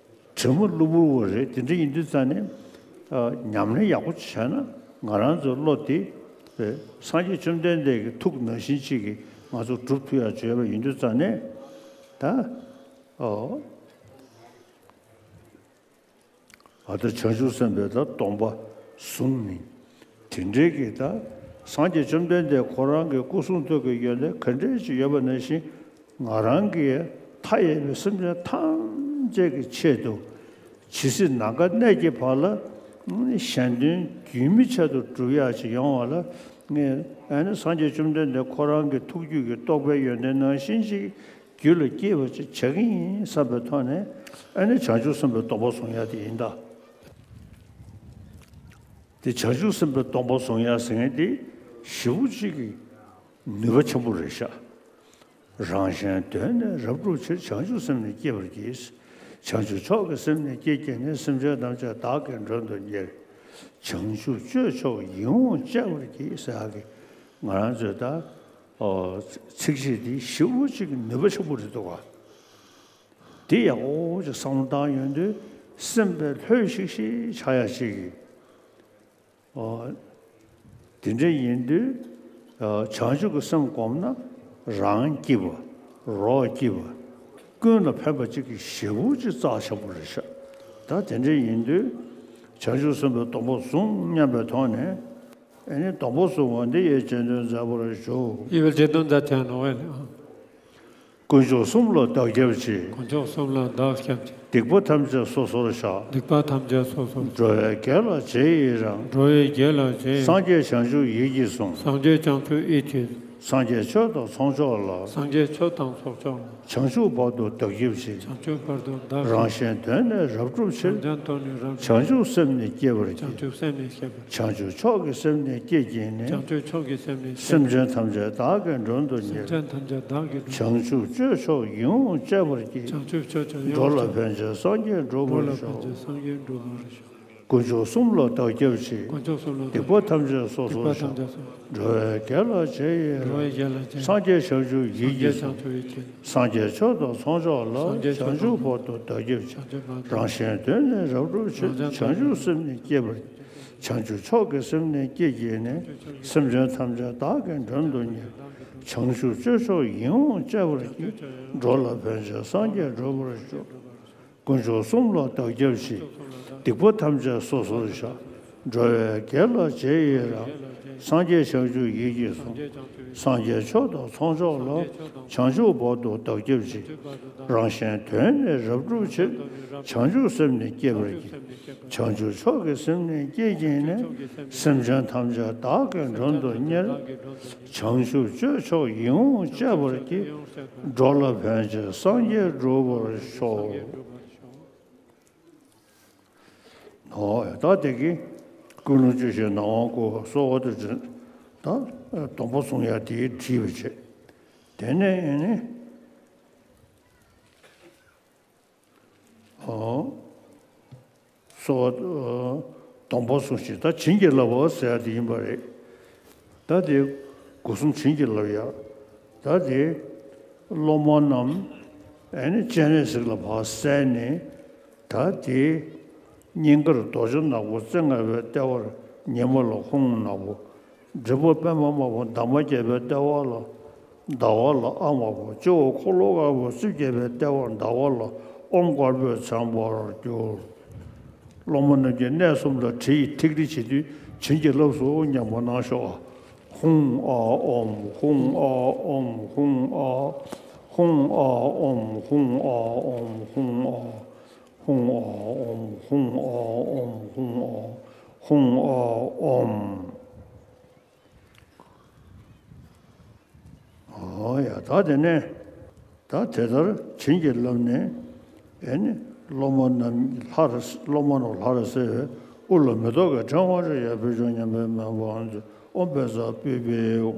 དྲི་མ་གློ་བུར་བ་རེད། དེ་འདྲ་ཡིན་དུས་ཙང་ནས། ཨ། ཉམས་ལེན་ཡག་པོ་བྱས་ན་ང་རང་ཚོའི་བློ་དེ། ཨ། སངས་རྒྱས་བཅོམ་ལྡན་འདས་ཀྱི་ཐུགས་ནང་བཞིན་ཅིག་གིས་ང་ཚོ་སྒྲུབ་ཐུབ་ཡག་བྱས་པ་ཡིན་དུས་ཙང་ནས། ད། ཨོ། ཨ། ད་བྱང་ཆུབ་སེམས་དཔའི་ད་སྡོམ་པ་བཟུང་ནས། དེ་འདྲའི་གི་ད་སངས་རྒྱས་བཅོམ་ལྡན་འདས་ཁོ་རང་གི་སྐུ་གསུང་ཐུགས་ཀྱི་ཡོན་ཏན་ག་འདྲས་ཅིག་ཡོད་པ་ནང་བཞིན། ང་རང་གིས་མཐའ་ཡས་པའི་སེམས་ཅན་ཐམས་ཅད་ཀྱི་ཆེད་དུ། ཇི་སྲིད་ནམ་མཁའ་གནས་ཀྱི་བར་ལ། གཞན་དོན་རྒྱུན་མི་ཆད་དུ་སྒྲུབ་ཡག་ཅིག་ཡོང་བ་ལ། ངས་ཨ་ནི་སངས་རྒྱས་བཅོམ་ལྡན་འདས་ཁོ་རང་གི་ཐུགས་རྒྱུད་ཀྱི་རྟོགས་པའི་ཡོན་ཏན་ནང་བཞིན་ཅིག་རྒྱུད་ལ་སྐྱེས་པ་ཅིག་བྱ་གི་ཡིན་བསམ་པའི་ཐོག་ནས། ཨ་ནི་བྱང་ཆུབ་སེམས་དཔའི་སྡོམ་པ་བཟུང་ཡག་དེ་ཡིན་ད། དེ་བྱང་ཆུབ་སེམས་དཔའི་སྡོམ་པ་བཟུང་ཡག་ཟེར་མཁན་དེ་ཞེ་པོ་ཅིག་གི་ནུས་པ་ཆེན་པོ་རེད་ཤག་རང་གཞན་དོན་ནི་རབ་བསྒྲུབ་ཕྱིར། བྱང་ཆུབ་སེམས་ནི་བསྐྱེད་པར་བགྱི། བྱང་ཆུབ་མཆོག་གི་སེམས་ནི་བསྐྱེད་བགྱིས་ནས། སེམས་ཅན་ཐམས་ཅད་བདག་གིས་མགྲོན་དུ་གཉེར། བྱང་ཆུབ་སྤྱོད་མཆོག་ཡིད་འོང་སྤྱད་པར་བགྱི་ཟེར་ཡག་གི་ང་རང་ཚོས་ད། ཨོ། ཚིགས་བཅད་འདི་ཞེ་པོ་ཅིག་གི་ནུས་པ་ཆེན་པོ་རེད་འདུག་ག་འདི་ཡག་པོ་ཅིག་བསམ་བློ་བཏང་ཡོང་དུས་སེམས་པའི་ལྷོད་ཤིག་ཤིག་ཆགས་ཡག་ཅིག་གི། ཨོ། དེ་འདྲ་ཡིན་དུས། ཨ། བྱང་ཆུབ་ཀྱི་སེམས་བསྒོམས་ན་རང་སྐྱིད་པ། རོགས་སྐྱིད་པ། ཀུན་ལ་ཕན་པ་ཅིག་གི་ཞེ་པོ་ཅིག་རྩ་ཆེན་པོ་རེད་ཤག་ད་དེ་འདྲ་ཡིན་དུས་བྱང་ཆུབ་སེམས་དཔའི་སྡོམ་པ་བཟུང་སྙམ་པའི་ཐོག་ནས། ཨེ་ནི་སྡོམ་པ་བཟུང་བ་འདི་ཡི་རྗེས་ཟློས་མཛད་པར་ཞུ། ཡི་གེ་རྗེས་ཟློས་མཛད་ཐལ་ནོ་ཨེ་ནི། དཀོན་མཆོག་གསུམ་ལ་བདག་སྐྱབས་མཆི། དཀོན་མཆོག་གསུམ་ལ་བདག་སྐྱབས་མཆི། སྡིག་པ་ཐམས་ཅད་སོ་སོར་བཤགས། སྡིག་པ་ཐམས་ཅད་སོ་སོར། འགྲོ་བའི་དགེ་ལ་རྗེས་ཡི་རང་། འགྲོ་བའི་དགེ་ལ་རྗེས་ཡི། སངས་རྒྱས་བྱང་ཆུབ་ཡིད་ཀྱིས་བཟུང་། སངས་རྒྱས་བྱང་ཆུབ་ཡིད་ཀྱིས། སངས་རྒྱས་ཆོས་དང་ཚོགས་མཆོག་ལ། སངས་རྒྱས་ཆོས་དང་ཚོགས་མཆོག་ལ། བྱང་ཆུབ་བར་དུ་བདག་སྐྱབས་མཆི། བྱང་ཆུབ་བར་དུ་བདག་སྐྱབས། རང་གཞན་དོན་ནི་རབ་བསྒྲུབ་ཕྱིར། རང་གཞན་དོན་ནི་རབ་བྱང་ཆུབ་སེམས་ནི་བསྐྱེད་པར་བགྱི། བྱང་ཆུབ་སེམས་ནི་བསྐྱེད་པར། བྱང་ཆུབ་མཆོག་གི་སེམས་ནི་བསྐྱེད་བགྱིས་ནས། བྱང་ཆུབ་མཆོག་གི་སེམས་ནི་བསྐྱེད། སེམས་ཅན་ཐམས་ཅད་བདག་གིས་མགྲོན་དུ་གཉེར། སེམས་ཅན་ཐམས་ཅད་བདག་གིས་མགྲོན། བྱང་ཆུབ་སྤྱོད་མཆོག་ཡིད་འོང་སྤྱད་པར་བགྱི། བྱང་ཆུབ་སྤྱོད་མཆོག་ཡིད་འོང་སྤྱད། འགྲོ་ལ་ཕན་ཕྱིར་སངས་རྒྱས་འགྲུབ་པར་ཤོག་འགྲོ་ལ་ཕན་ཕྱིར་སངས་རྒྱས་འགྲུབ་པར་ཤོག་དཀོན་མཆོག་གསུམ་ལ་བདག་སྐྱབས་མཆི། དཀོན་མཆོག་གསུམ་ལ། སྡིག་པ་ཐམས་ཅད་སོ་སོར་བཤགས། སྡིག་པ་ཐམས་ཅད་སོ། འགྲོ་བའི་དགེ་ལ་རྗེས་ཡི་རང་། འགྲོ་བའི་དགེ་ལ་རྗེས་ཡི། སངས་རྒྱས་བྱང་ཆུབ་ཡིད་ཀྱིས་བཟུང་། སངས་རྒྱས་བྱང་ཆུབ་ཡིད་ཀྱིས། སངས་རྒྱས་ཆོས་དང་ཚོགས་མཆོག་ལ། སངས་རྒྱས་ཆོས་དང་། བྱང་ཆུབ་བར་དུ་བདག་སྐྱབས་མཆི། བྱང་ཆུབ་བར་དུ། རང་གཞན་དོན་ནི་རབ་བསྒྲུབ་ཕྱིར། རང་གཞན་དོན། བྱང་ཆུབ་སེམས་ནི་བསྐྱེད་པར། བྱང་ཆུབ་མཆོག་གི་སེམས་ནི་བསྐྱེད་བགྱིས་ནས། སེམས་ཅན་ཐམས་ཅད་བདག་གིས་མགྲོན་དུ་གཉེར། བྱང་ཆུབ་སྤྱོད་མཆོག་ཡིད་འོང་སྤྱད་པར་བགྱི། འགྲོ་ལ་ཕན་ཕྱིར་སངས་རྒྱས་འགྲུབ་པར་ཤོག་དཀོན་མཆོག་གསུམ་ལ་བདག་སྐྱབས་མཆི། སྡིག་པ་ཐམས་ཅད་སོ་སོར་བཤགས། འགྲོ་བའི་དགེ་ལ་རྗེས་ཡི་རང་། སངས་རྒྱས་བྱང་ཆུབ་ཡིད་ཀྱིས་བཟུང་། སངས་རྒྱས་ཆོས་དང་ཚོགས་མཆོག་ལ། བྱང་ཆུབ་བར་དུ་བདག་སྐྱབས་མཆི། རང་གཞན་དོན་ནི་རབ་བསྒྲུབ་ཕྱིར། བྱང་ཆུབ་སེམས་ནི་བསྐྱེད་པར་བགྱི། བྱང་ཆུབ་མཆོག་གི་སེམས་ནི་བསྐྱེད་བགྱིས་ནས། སེམས་ཅན་ཐམས་ཅད་བདག་གིས་མགྲོན་དུ་གཉེར། བྱང་ཆུབ་སྤྱོད་མཆོག་ཡིད་འོང་སྤྱད་པར་བགྱི། འགྲོ་ལ་ཕན་ཕྱིར་སངས་རྒྱས་འགྲུབ་པར་ཤོག་ཨོ་ད་དེ་གི་ཀུན་སློང་བཅུ་བཞི་ནང་དབང་བསྐུར་བ་སོགས་པ་དེ་ཚོ་ད་སྡོམ་པ་བཟུང་ཡ་དེའི་བྲིས་པ་བྱས། དེ་ནས་ཨེ་ནི། ཨོ། སོགས། སྡོམ་པ་བཟུང་ཞིང་ད་བྱིན་གྱིས་བརླབ་པ་ཟེར་ཡ་དེ་ཡིན་པ་རེད། ད་དེ་སྒོ་གསུམ་བྱིན་གྱིས་བརླབ་ཡ། ད་དེ་སློབ་མ་རྣམས་ཨེ་ནི་སྤྱན་རས་གཟིགས་ལ་ཕར་གསལ་ནས། ད་དེ་སྙིང་གར་རྡོ་རྗེ་ནག་པོ་རྩེ་ལྔ་པའི་ལྟེ་བར་ཉི་མ་ལ་ཧཱུྃ་ནག་པོ། འབྲས་བུ་པདྨ་དམར་པོ་འདབ་མ་བརྒྱད་པའི་ལྟེ་བ་ལ། ཟླ་བ་ལ་ཨ་དམར་པོ། སྤྱི་བོ་འཁོར་ལོ་དཀར་པོ་རྩིབས་བརྒྱད་པའི་ལྟེ་བར་ཟླ་བ་ལ་ཨོཾ་དཀར་པོས་མཚན་པར་གྱུར། སློབ་མ་རྣམས་ཀྱིས་གནས་གསུམ་ལ་གྲི་ཡིས་ཐིག་ལེ་བྱེད་དུས་བྱིན་གྱིས་བརླབས་སོ་སྙམ་པ་གནང་ཤོག་ཧཱུྃ་ཨ་ཨོཾ། ཧཱུྃ་ཨ་ཨོཾ། ཧཱུྃ་ཨ། ཧཱུྃ་ཨ་ཨོཾ། ཧཱུྃ་ཨ་ཨོཾ། ཧཱུྃ་ཨ། ཧཱུྃ་ཨ་ཨོཾ། ཧཱུྃ་ཨ་ཨོཾ། ཧཱུྃ་ཨ། ཧཱུྃ་ཨ་ཨོཾ། ཨོ་ཡ། ད་དེ་ནས་ད་དེ་ལྟར་བྱིན་གྱིས་བརླབས་ནས་ཨེ་ནི་ སློབ་མ་རྣམས་ལྷར་སློབ་མ་རྣམས་ལྷར་གསལ་བའི་དབུ་ལ་མེ་ཏོག་གི་ཕྲེང་བ་རེ་ཡང་ཕུལ་བྱུང་སྙམ་པའི་སྨོན་ལམ། ཨོཾ་བཛྲ་པུཥྤེ་ཧཱུྃ།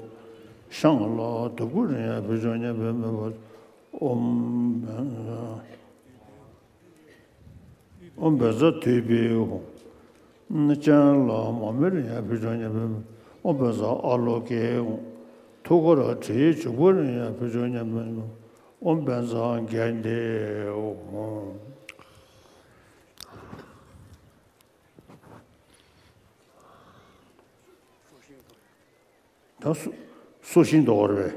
ཤངས་ལ་གདུབ་ཀུ་རེ་ཡང་ཕུལ་བྱུང་སྙམ་པའི་སྨོན་ལམ། ཨོཾ་ཨོཾ་བཛྲ་དྷཱུ་པེ་ཧཱུྃ། སྤྱན་ལ་མར་མེ་རེ་ཡང་ཕུལ་བྱུང་སྙམ་པའི་སྨོན་ལམ། ཨོཾ་བཛྲ་ཨཱ་ལོ་ཀེ་ཧཱུྃ། ཐུགས་ཀར་དྲིའི་བྱུག་པ་རེ་ཡང་ཕུལ་བྱུང་སྙམ་པའི་སྨོན་ལམ། ཨོཾ་བཛྲ་གྷནྡྷེ་ཧཱུྃ། ད་སོ་སོ་ཤིང་འདོགས་པ་རེད་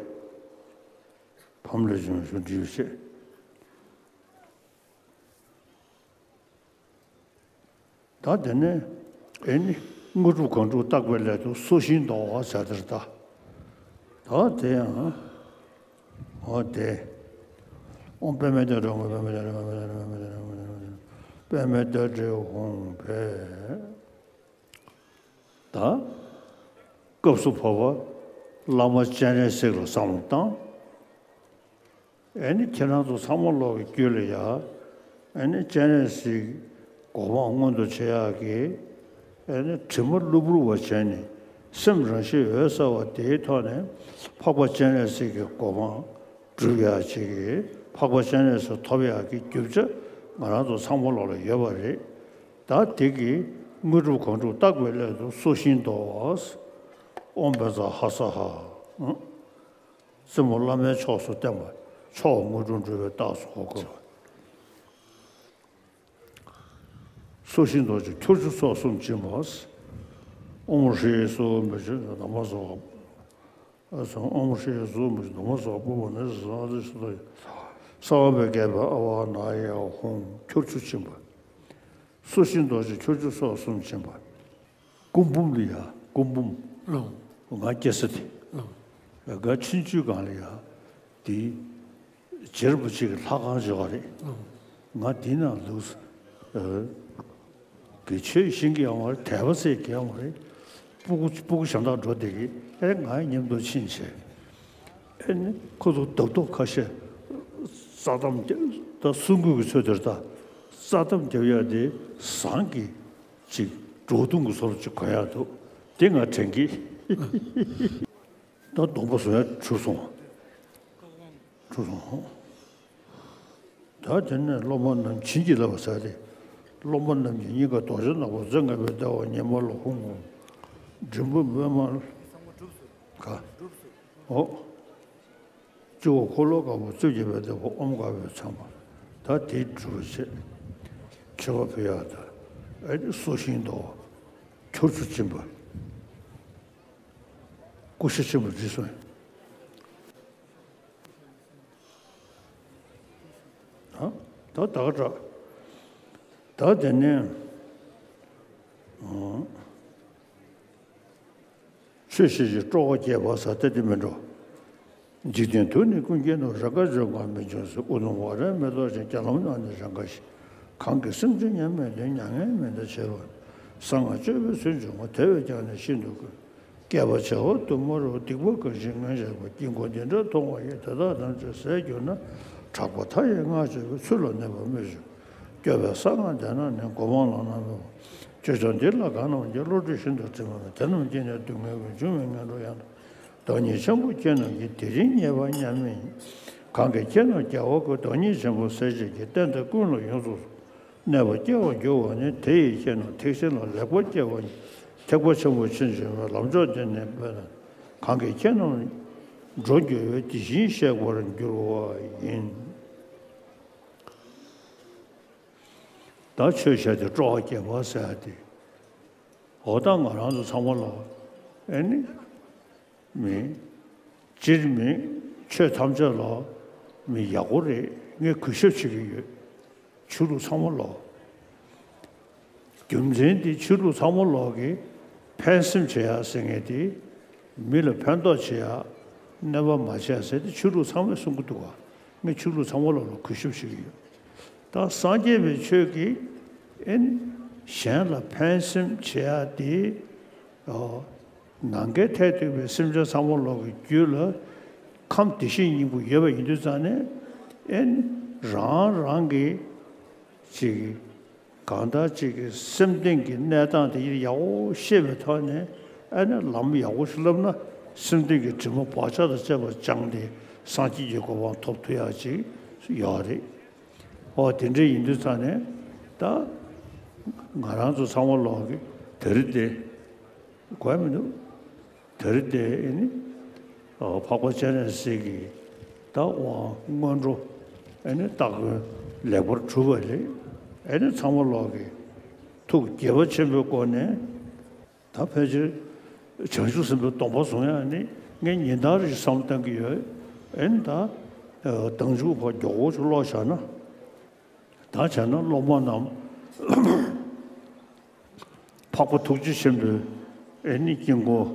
པས། ཕམ་ལས་བྱུང་བའི་ཤུགས་འབྲས་བུ་བཤད། ད་དེ་ནས་ཨེ་ནི་དངོས་གྲུབ་གང་འགྲུབ་བརྟག་པའི་སླད་དུ་སོ་ཤིང་འདོགས་པ་བྱ་དེར་ལྟ། ད་དེ་ཡང་འོ་དེ། ཨོཾ་པདྨེ་ཏྲེ་ཧཱུྃ། པདྨེ་ཏྲེ་ཧཱུྃ། པདྨེ་ཏྲེ་ཧཱུྃ་ཕཊ། ད་སྐབས་སུ་བབ་པ་བླ་མ་སྤྱན་རས་གཟིགས་ལ་བསམ་བློ་བཏང་། ཨེ་ནི་ཁྱེད་རང་ཚོ་ཚང་མ་ལོག་གི་རྒྱུད་ལ་ཡ། ཨེ་ནི་སྤྱན་རས་གཟིགས་གོ་འཕང་མངོན་དུ་བྱེད་ཡག་གི། ཨེ་ནི་དྲི་མ་གློ་བུར་བ་བྱས་ནས་སེམས་རང་བཞིན་འོད་གསལ་བ་དེའི་ཐོག་ནས་འཕགས་པ་སྤྱན་རས་གཟིགས་ཀྱི་གོ་འཕང་སྒྲུབ་ཡག་ཅིག་གི། འཕགས་པ་སྤྱན་རས་གཟིགས་ཐོབ་ཡག་གི་རྒྱུ་ཆ་ང་རང་ཚོ་ཚང་མ་ལོག་ལ་ཡོད་པ་རེད། ད་དེ་གི་དངོས་གྲུབ་གང་འགྲུབ་བརྟག་པའི་སླད་དུ་སོ་ཤིང་འདོགས་པ། ཨོཾ་བཛྲ་ཧ་ས་ཧ། རྩེ་མོ་བླ་མའི་ཕྱོགས་སུ་བསྟན་པ། མཆོག་དངོས་གྲུབ་འགྲུབ་པའི་རྟགས་སུ་གོ་དགོས་པ། སོ་ཤིང་རྡོ་རྗེ་ཁྱོར་ཆུ་སོགས་གསུམ་སྦྱིན་པ། ཨོཾ་ཧྲཱིཿ་སྭཱ་ཧཱ་མི་ཆོས་ནི་དྷརྨ་སྭཱ་ཧཱ། ཨོཾ་ཧྲཱིཿ་སྭཱ་ཧཱ་མི་ཆོས་ནི་དྷརྨ་སྭཱ་ཧཱ། པུ་བ་ནི་སྭཱ་ཧཱ་ཧྲཱིཿ་སྭཱ་ཧཱ། གསང་བའི་རྒྱལ་པོ་ཨ་ཝ་ན་ཡ་ཧཱུྃ། ཁྱོར་ཆུ་སྦྱིན་པ། སོ་ཤིང་རྡོ་རྗེ་ཁྱོར་ཆུ་སོགས་གསུམ་སྦྱིན་པ། སྐུ་འབུམ་ལ་ཡ། སྐུ་འབུམ། ཨོ། ང་སྐྱེ་ས་དེ། ཨོ། ང་ཕྱིན་ཆད་གང་ལ་ཡ། དེ། རྗེ་རིན་པོ་ཆེ་གི་ལྷ་ཁང་ཞིག་ཡོད་རེད། ཨོ། ང་དེ་ན་ལུས། ཨ། གི་ཆོས་ཤེས་ཀྱི་ཡོད་མ་རེད། དད་པ་ཟེར་གྱི་ཡོད་མ་རེད། སྤུ་གུ་སྤུ་གུ་གཞན་དག་འགྲོ་བསྡད་ཀྱི། ཨེ་ང་མཉམ་དུ་ཕྱིན་བྱས། ཨེ་ནི་ཁོ་ཚོ་རྡབ་རྡོབ་ཁ་ཤས། རྩྭ་ཐམ་རྒྱབ་ད་གསུང་གི་ཚོད་དེར་ད། རྩྭ་ཐམ་རྒྱབ་ཡག་དེ་ཟངས་ཀྱི་ཅིག་སྒྲོག་ཐུང་གི་བཟོ་འདྲ་ཅིག་གོན་ཡག་འདུག་དེ་ང་དྲན་གི། ད་གདོང་པ་བཟོ་ཡག་གྲུབ་སོང་། གྲུབ་སོང་། ད་དེ་ནས་སློབ་མ་རྣམས་བྱིན་གྱིས་བརླབས་པ་ཟེར་ཏེ། སློབ་མ་རྣམས་ཀྱི་སྙིང་ག་རྡོ་རྗེ་ནག་པོ་རྩེ་ལྔ་པའི་ལྟེ་བ་ཉི་མ་ལ་ཧཱུྃ་ཧཱུྃ། མགྲིན་པ་པདྨ་ག་ཨོ། སྤྱི་བོ་འཁོར་ལོ་དཀར་པོ་རྩིབས་བརྒྱད་པའི་ལྟེ་བ་ཨོཾ་དཀར་པོས་མཚན་པ། ད་དེ་སྒྲུབ་བྱེད། མཆོད་པ་ཕུལ་ཡག་ད། ཨེ་སོ་ཤིང་འདོགས། ཁྱོར་ཆུ་སྦྱིན་པ། ཀུ་ཤ་ཆེན་པོ་བྲིས་སོང་། ཨ། ད་ད་ག་དྲག་ད་དེ་ནས། ཨ། ཆོས་བཤད་ཀྱི་སྤྲོ་བ་བསྐྱེད་པ་ཟེར་དེ་དེ་མིན་འགྲོ། འཇིག་རྟེན་དུ་ནི་ཀུན་མཁྱེན་ནོ། རེས་འགའ་བྱོན་གང་མི་འབྱུང་ཟེར། ཨུ་དུམ་ཝཱ་རའི་མེ་ཏོག་ཅན། རྒྱ་ལམ་ན་ནི་རེས་འགའ་ཞིག་གང་གི་སེམས་ཅན་མཉམ་མེད་དོན། མྱ་ངན་མི་འདའ་བྱེད་པ། གསང་སྔགས་སྤྱོད་པའི་ཚུལ་འབྱུང་བ། དེ་བས་ཀྱང་ནི་ཤིན་ཏུ་དཀོན། བསྐལ་པ་བྱེ་བ་དུ་མར་རོལ། སྡིག་པ་གང་ཞིག་ངེས་བྱ་བ། དཀྱིལ་འཁོར་འདི་འདྲ་མཐོང་བ་ཡི། དེ་དག་ཐམས་ཅད་ཟད་གྱུར་ནས། གྲགས་པ་མཐའ་ཡས་སྔགས་ཆེན་པོའི། ཚུལ་ལ་གནས་པ་སྨོས་ཤིག་སྐྱོབ་པའི་གསང་སྔགས་འདི་ན་ནི། གོ་འཕང་བླ་ན་མེད་པ། ཆོས་སྐྱོང་འདི་ལ་གང་རྣམས་ཀྱིས། བློ་གྲོས་ཤིན་ཏུ་དྲི་མ་མེད། དེ་རྣམས་ཀྱིས་ནི་སྡུག་བསྔལ་ཀུན། འབྱུང་བའི་ངན་འགྲོ་ཡང་དག་བདག་ཉིད་ཆེན་པོ་ཁྱེད་རྣམས་ཀྱིས། དེ་རིང་ངེས་པར་མཉམ་མེད་ཉིད། གང་གིས་ཁྱེད་རྣམས་རྒྱལ་བར་བཀོད། བདག་ཉིད་ཆེན་པོ་སྲས་བཅས་ཀྱིས། བསྟན་དེ་ཀུན་ལ་ཡོངས་སུ་གནས་པར་སྐྱེ་བར་འགྱུར་བ་ནི། དེ་ཡིས་ཁྱེད་རྣམས་ཐེག་ཆེན་ལ། ལེགས་པར་སྐྱེ་བ་ཉིད། ཐེག་པ་ཆེན་པོ་ཕྱིན་ཅི་མ་ལོག་ལམ་མཆོག་འདི་ནི་སྤེལ་ན། གང་གིས་ཁྱེད་རྣམས་འགྲོ་འགྱུར་བའི། དེ་བཞིན་གཤེགས་པར་འགྱུར་བ་ཡིན། ད་ཆོས་བཤད་དེ་སྤྲོ་བ་བསྐྱེད་པ་ཟེར་ཡ་དེ། འོ་ད་ང་རང་ཚོ་ཚང་མ་ལ་ཨེ་ནི། མི། སྤྱིར་མི་ཆོས་ཐམས་ཅད་ལ་མི་ཡག་པོ་རེད། ངས་གུས་ཞབས་བྱེད་ཀྱི་ཡོད། ཆོས་ལུགས་ཚང་མ་ལ། རྒྱུ་མཚན་དེ་ཆོས་ལུགས་ཚང་མ་ལ་གི་ཕན་སེམས་བྱེད་ཡ་ཟེར་མཁན་དེ། མི་ལ་ཕན་ཐོགས་བྱེད་ཡ། གནོད་པ་མ་བྱེད་ཡ་ཟེར་ཏེ་ཆོས་ལུགས་ཚང་མས་གསུང་གི་འདུག་ག་ངས་ཆོས་ལུགས་ཚང་མ་ལ་ལ་གུས་ཞབས་བྱེད་ཀྱི་ཡོད། ད་སངས་རྒྱས་པའི་ཆོས་ཀྱིས་ཨེ་ནི་གཞན་ལ་ཕན་སེམས་བྱེད་ཡ་དེ། ཨོ། ནམ་མཁའི་མཐས་གཏུགས་པའི་སེམས་ཅན་ཚང་མ་ལོག་གི་རྒྱུད་ལ་ཁམས་བདེ་གཤེགས་སྙིང་པོ་ཡོད་པ་ཡིན་དུས་ཙང་ནས། ཨེ་ནི་རང་རང་གི་ ཅིག་གང་ལྟར་ཅིག་གི་སེམས་གཏིང་གི་གནས་སྟངས་དེ་ཡག་པོ་ཤེས་པའི་ཐོག་ནས། ཨ་ནི་ལམ་ཡག་པོ་ཞིག་བསླབ་ན། སེམས་གཏིང་གི་དྲི་མ་བག་ཆགས་དང་བཅས་པ་སྦྱངས་ཏེ་སངས་རྒྱས་ཀྱི་གོ་འཕང་ཐོབ་ཐུབ་ཡག་ཅིག་ཡོད་རེད། ཨོ་དེ་འདྲ་ཡིན་དུས་ཙང་ནས་ད་ང་རང་ཚོ་ཚང་མ་ལོག་གི་དེ་རིང་དེ་དགོས་མི་འདུག་དེ་རིང་དེ་ཨེ་ནི་འཕགས་པ་སྤྱན་རས་གཟིགས་ཀྱི་ད་དབང་སྔོན་འགྲོ་ཨེ་ནི་སྟ་གོན་ལེགས་པར་གྲུབ་པ་རེད། ཨེ་ནི་ཚང་མ་ལོག་གི་ཐུགས་དགྱེས་པ་ཆེན་པོའི་སྒོ་ནས། ད་ཕལ་ཆེར་བྱང་ཆུབ་སེམས་དཔའི་སྡོམ་པ་བཟུང་ཡག་ནི་ངས་ཉིན་ལྟར་རེ་བསམ་བློ་གཏང་གི་ཡོད། ཨེ་ནི་ད་ཨ་མདང་ཕྱི་ཕར་མགྱོགས་པོ་ཅིག་ཀློག་བཞག་ན། ད་བྱས་ན་སློབ་མ་རྣམས་འཕགས་པ་ཐུགས་རྗེ་ཆེན་པོའི་ཨེ་ནི་དཀྱིལ་འཁོར་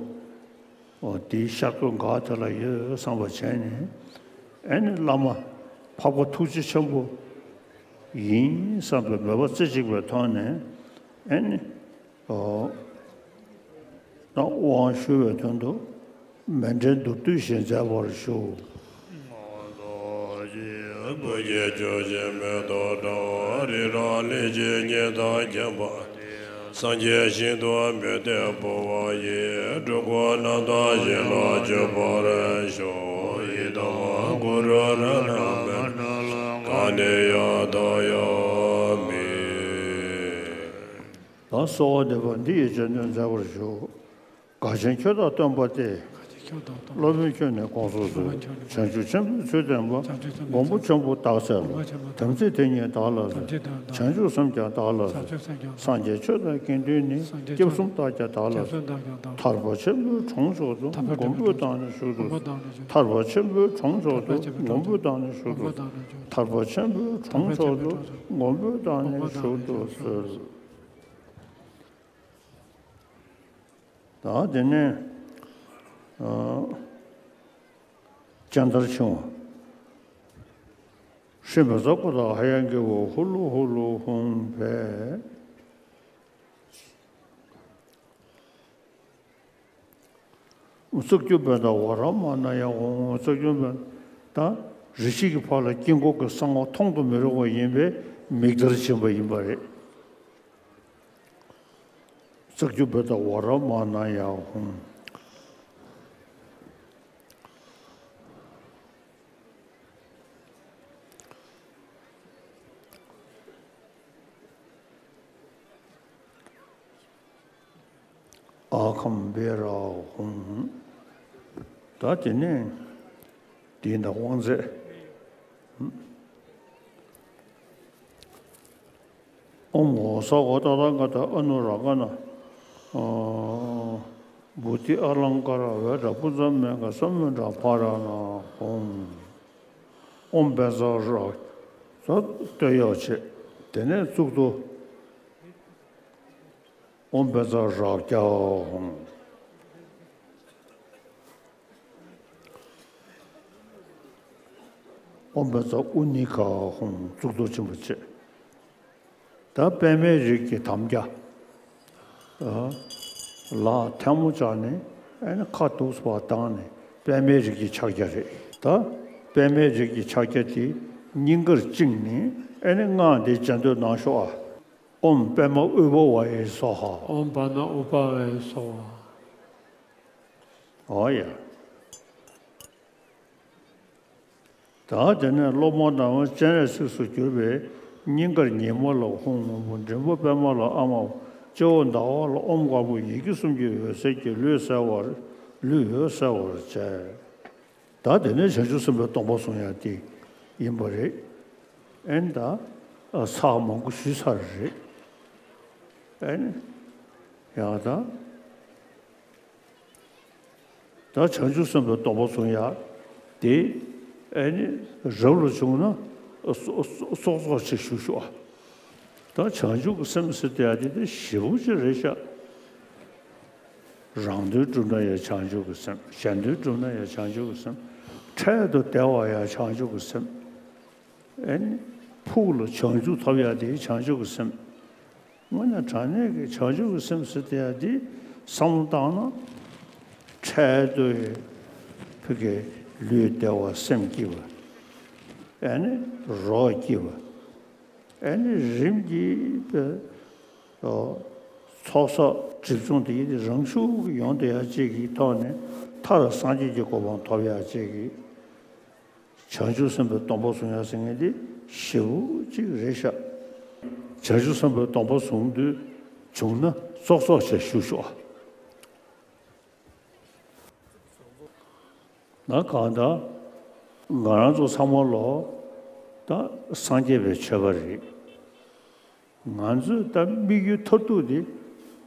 འོ་དེའི་ཤར་སྒོའི་འགག་དེ་ལ་ཡོད་བསམ་པ་བྱས་ནས། ཨེ་ནི་བླ་མ་འཕགས་པ་ཐུགས་རྗེ་ཆེན་པོ་ཡིན་བསམ་པའི་མོས་པ་རྩེ་གཅིག་པའི་ཐོག་ནས། ཨེ་ནི། ཨོ། ད་དབང་ཞུ་བའི་དོན་དུ་མཎྜལ་མདོར་བསྡུས་ཤིག་མཛད་པར་ཞུ། སངས་རྒྱས་ཆོས་ཀྱི་མེ་ཏོག་འདྲ་བ། རི་རབ་གླིང་བཞི་ཉི་ཟླ་མཁྱེན་པ་སྟེ། སངས་རྒྱས་ཞིང་དུ་མོས་ཏེ་འབུལ་བ་ཡིས། འགྲོ་ཀུན་རྣམ་དག་ཞིང་ལ་འཇུག་པར་ཤོག་ཡི་དམ་གུ་རུ་རཏྣ་མཎྜལ་གང་ནས་ཡང་དག་ཡང་མིན། ད་གསོལ་བ་འདེབས་པ་འདི་ཡི་རྗེས་ཟློས་མཛད་པར་ཞུ། དགའ་ཆེན་ཁྱོད་དང་སྟོན་པ་སྟེ། སློབ་དཔོན་ཁྱོད་ནི་གོང་སུ་གསོལ། བྱང་ཆུབ་ཆེན་པོའི་ཚུལ་བསྟན་པ། མགོན་པོ་ཆེན་པོ་རྟག་གསལ་ལ། དམ་ཚིག་དེ་ཉིད་བདག་ལ་གསོལ། བྱང་ཆུབ་སེམས་ཀྱང་བདག་ལ་གསོལ། སངས་རྒྱས་ཆོས་དང་དགེ་འདུན་ནི། སྐྱབས་གསུམ་རྟགས་ཀྱང་བདག་ལ་གསོལ། ཐར་པ་ཆེན་པོའི་གྲོང་མཆོག་ཏུ། མགོན་པོས་བདག་ནི་བཞུགས་སུ་གསོལ། ཐར་པ་ཆེན་པོའི་གྲོང་མཆོག་ཏུ། མགོན་པོས་བདག་ནི་བཞུགས་སུ་གསོལ། ཐར་པ་ཆེན་པོའི་གྲོང་མཆོག་ཏུ། མགོན་པོས་བདག་ནི་བཞུགས་སུ་གསོལ། ད་དེ་ནས་ཨ་སྤྱན་ལྟར་འཆིང་བ། ཧྲཱིཿབཛྲ་ཀུ་ཏ་ཧ་ཡ་གི་ཧུ་ལུ་ཧུ་ལུ་ཧཱུྃ་ཕཊ། ཙཀྱུ་པད་ད་ཝ་ར་མ་ན་ཡ་ཧཱུྃ། ཙཀྱུ་པད་ད་རེ་ཞིག་གི་བར་ལ་དཀྱིལ་འཁོར་གྱི་གསང་བ་མཐོང་དུ་མི་རུང་བ་ཡིན་པས་མིག་ལྟར་འཆིང་བ་ཡིན་པ་རེད། ཙཀྱུ་པད་ད་ཝ་ར་མ་ན་ཡ་ཧཱུྃ། ཨ་ཁཾ་བེ་ར་ཧཱུྃ། ད་དེ་ནས་དེའི་ནང་དབང་རྫས། ཨོཾ་ཨོ་ས་ཨོ་ཏ་ཐཱ་ག་ཏ་ཨ་ནུ་ར་ཀ་ན་བོ་དྷི་ཨ་ལཾ་ཀ་ར་བེ་ཏྲ་པུ་ཛ་མེ་གྷ་ས་མུ་དྲ་ཕ་ར་ཎ་ཧཱུྃ། ཨོཾ་བཛྲ་རཀྵ། ད་སྟོད་གཡོགས་བྱས། དེ་ནས་གཙུག་ཏོར། ཨོཾ་བཛྲ་རཀྵ་ཧཱུྃ། ཨོཾ་བཛྲ་ཨུ་ནི་ཀ་ཧཱུྃ། གཙུག་ཏོར་ཆེན་པོ་བྱས། ད་པདྨའི་རིགས་ཀྱི་དམ་རྒྱ། ལག་ཐལ་མོ་སྦྱར་ནས་ཨ་ནི་ཁ་ཐུག་པ་བཏང་ནས་པདྨའི་རིགས་ཀྱི་ཕྱག་རྒྱ་རེད། ད་པདྨའི་རིགས་ཀྱི་ཕྱག་རྒྱ་དེ་སྙིང་གར་བཅིངས་ནས་ཨ་ནི་སྔགས་འདི་རྗེས་ཟློས་གནང་ཤོག་ཨ། ཨོཾ་པདྨ་ཨུཏྤལཝ་ཡེ་སྭཱ་ཧཱ། ཨོཾ་པདྨ་ཨུཏྤལཝ་ཡེ་སྭཱ་ཧཱ། ཨོ་ཡ། ད་དེ་ནས་སློབ་མ་རྣམས་སྤྱན་རས་གཟིགས་སུ་གྱུར་པའི་སྙིང་གར་ཉི་མ་ལ་ཧཱུྃ་སྔོན་པོ། མགྲིན་པ་པདྨ་ལ་ཨ་མ། སྤྱི་བོ་ཟླ་བ་ལ་ཨོཾ་དཀར་པོ། ཡི་གེ་གསུམ་གྱི་འོད་ཟེར་གྱིས་ལུས་གསལ་བར། ལུས་འོད་གསལ་བར་བྱས། ད་དེ་ནས་བྱང་ཆུབ་སེམས་དཔའི་སྡོམ་པ་བཟུང་ཡག་དེ་ཡིན་པ་རེད། ཨེ་ནི་ད་ཚར་མང་པོ་ཞུས་ཚར་རེད། ཨེ་ནི་ཡང་ད། ད་བྱང་ཆུབ་སེམས་དཔའི་སྡོམ་པ་བཟུང་ཡག་དེ་ཨེ་ནི་རབ་ལ་བྱུང་ན་སོ་སོ་སོ་སོ་ཅིག་ཞུ་ཤོག་ཨ། ད་བྱང་ཆུབ་ཀྱི་སེམས་ཟེར་དེ་ཡག་དེ་དེ་ཞེ་པོ་ཅིག་རེད་ཤག་རང་དོན་བསྒྲུབ་ན་ཡང་བྱང་ཆུབ་ཀྱི་སེམས། གཞན་དོན་བསྒྲུབ་ན་ཡང་བྱང་ཆུབ་ཀྱི་སེམས། འཕྲལ་དུ་བདེ་བ་ཡང་བྱང་ཆུབ་ཀྱི་སེམས། ཨེ་ནི་ཕུགས་ལ་བྱང་ཆུབ་ཐོབ་ཡག་དེ་བྱང་ཆུབ་ཀྱི་སེམས། དངོས་གནས་དྲང་གནས་ཀྱི་བྱང་ཆུབ་ཀྱི་སེམས་ཟེར་དེ་ཡག་དེ་བསམ་བློ་བཏང་ན། འཕྲལ་དུ་ཕ་གིའི་ལུས་བདེ་བ་སེམས་སྐྱིད་པ། ཨེ་ནི་རོགས་སྐྱིད་པ། ཨ་ནི་རིམ་གྱིས་པའི་ཚོགས་བསགས་སྒྲིབ་སྦྱོང་དེ་ཡིན་ཏེ་རང་ཤུགས་ཀྱིས་ཡོང་བསྡད་ཡ་གཅིག་གི་ཐོག་ནས་མཐར་སངས་རྒྱས་ཀྱི་གོ་འཕང་ཐོབ་ཡ་གཅིག་གི་བྱང་ཆུབ་སེམས་དཔའི་སྡོམ་པ་བཟུང་ཡ་ཟེར་མཁན་དེ་ཞེ་པོ་ཅིག་རེད་ཤག་བྱང་ཆུབ་སེམས་དཔའི་སྡོམ་པ་བཟུང་དུས་བྱུང་ན་ཙོག་ཙོག་བྱས་བཞུགས་ཤོག་ན་གང་ལྟར་ང་རང་ཚོ་ཚང་མ་ལོ་ད་སངས་རྒྱས་པའི་ཆོས་པ་རེད། ང་ཚོས་ད་དམིགས་ཡུལ་མཐར་ཐུག་དེ་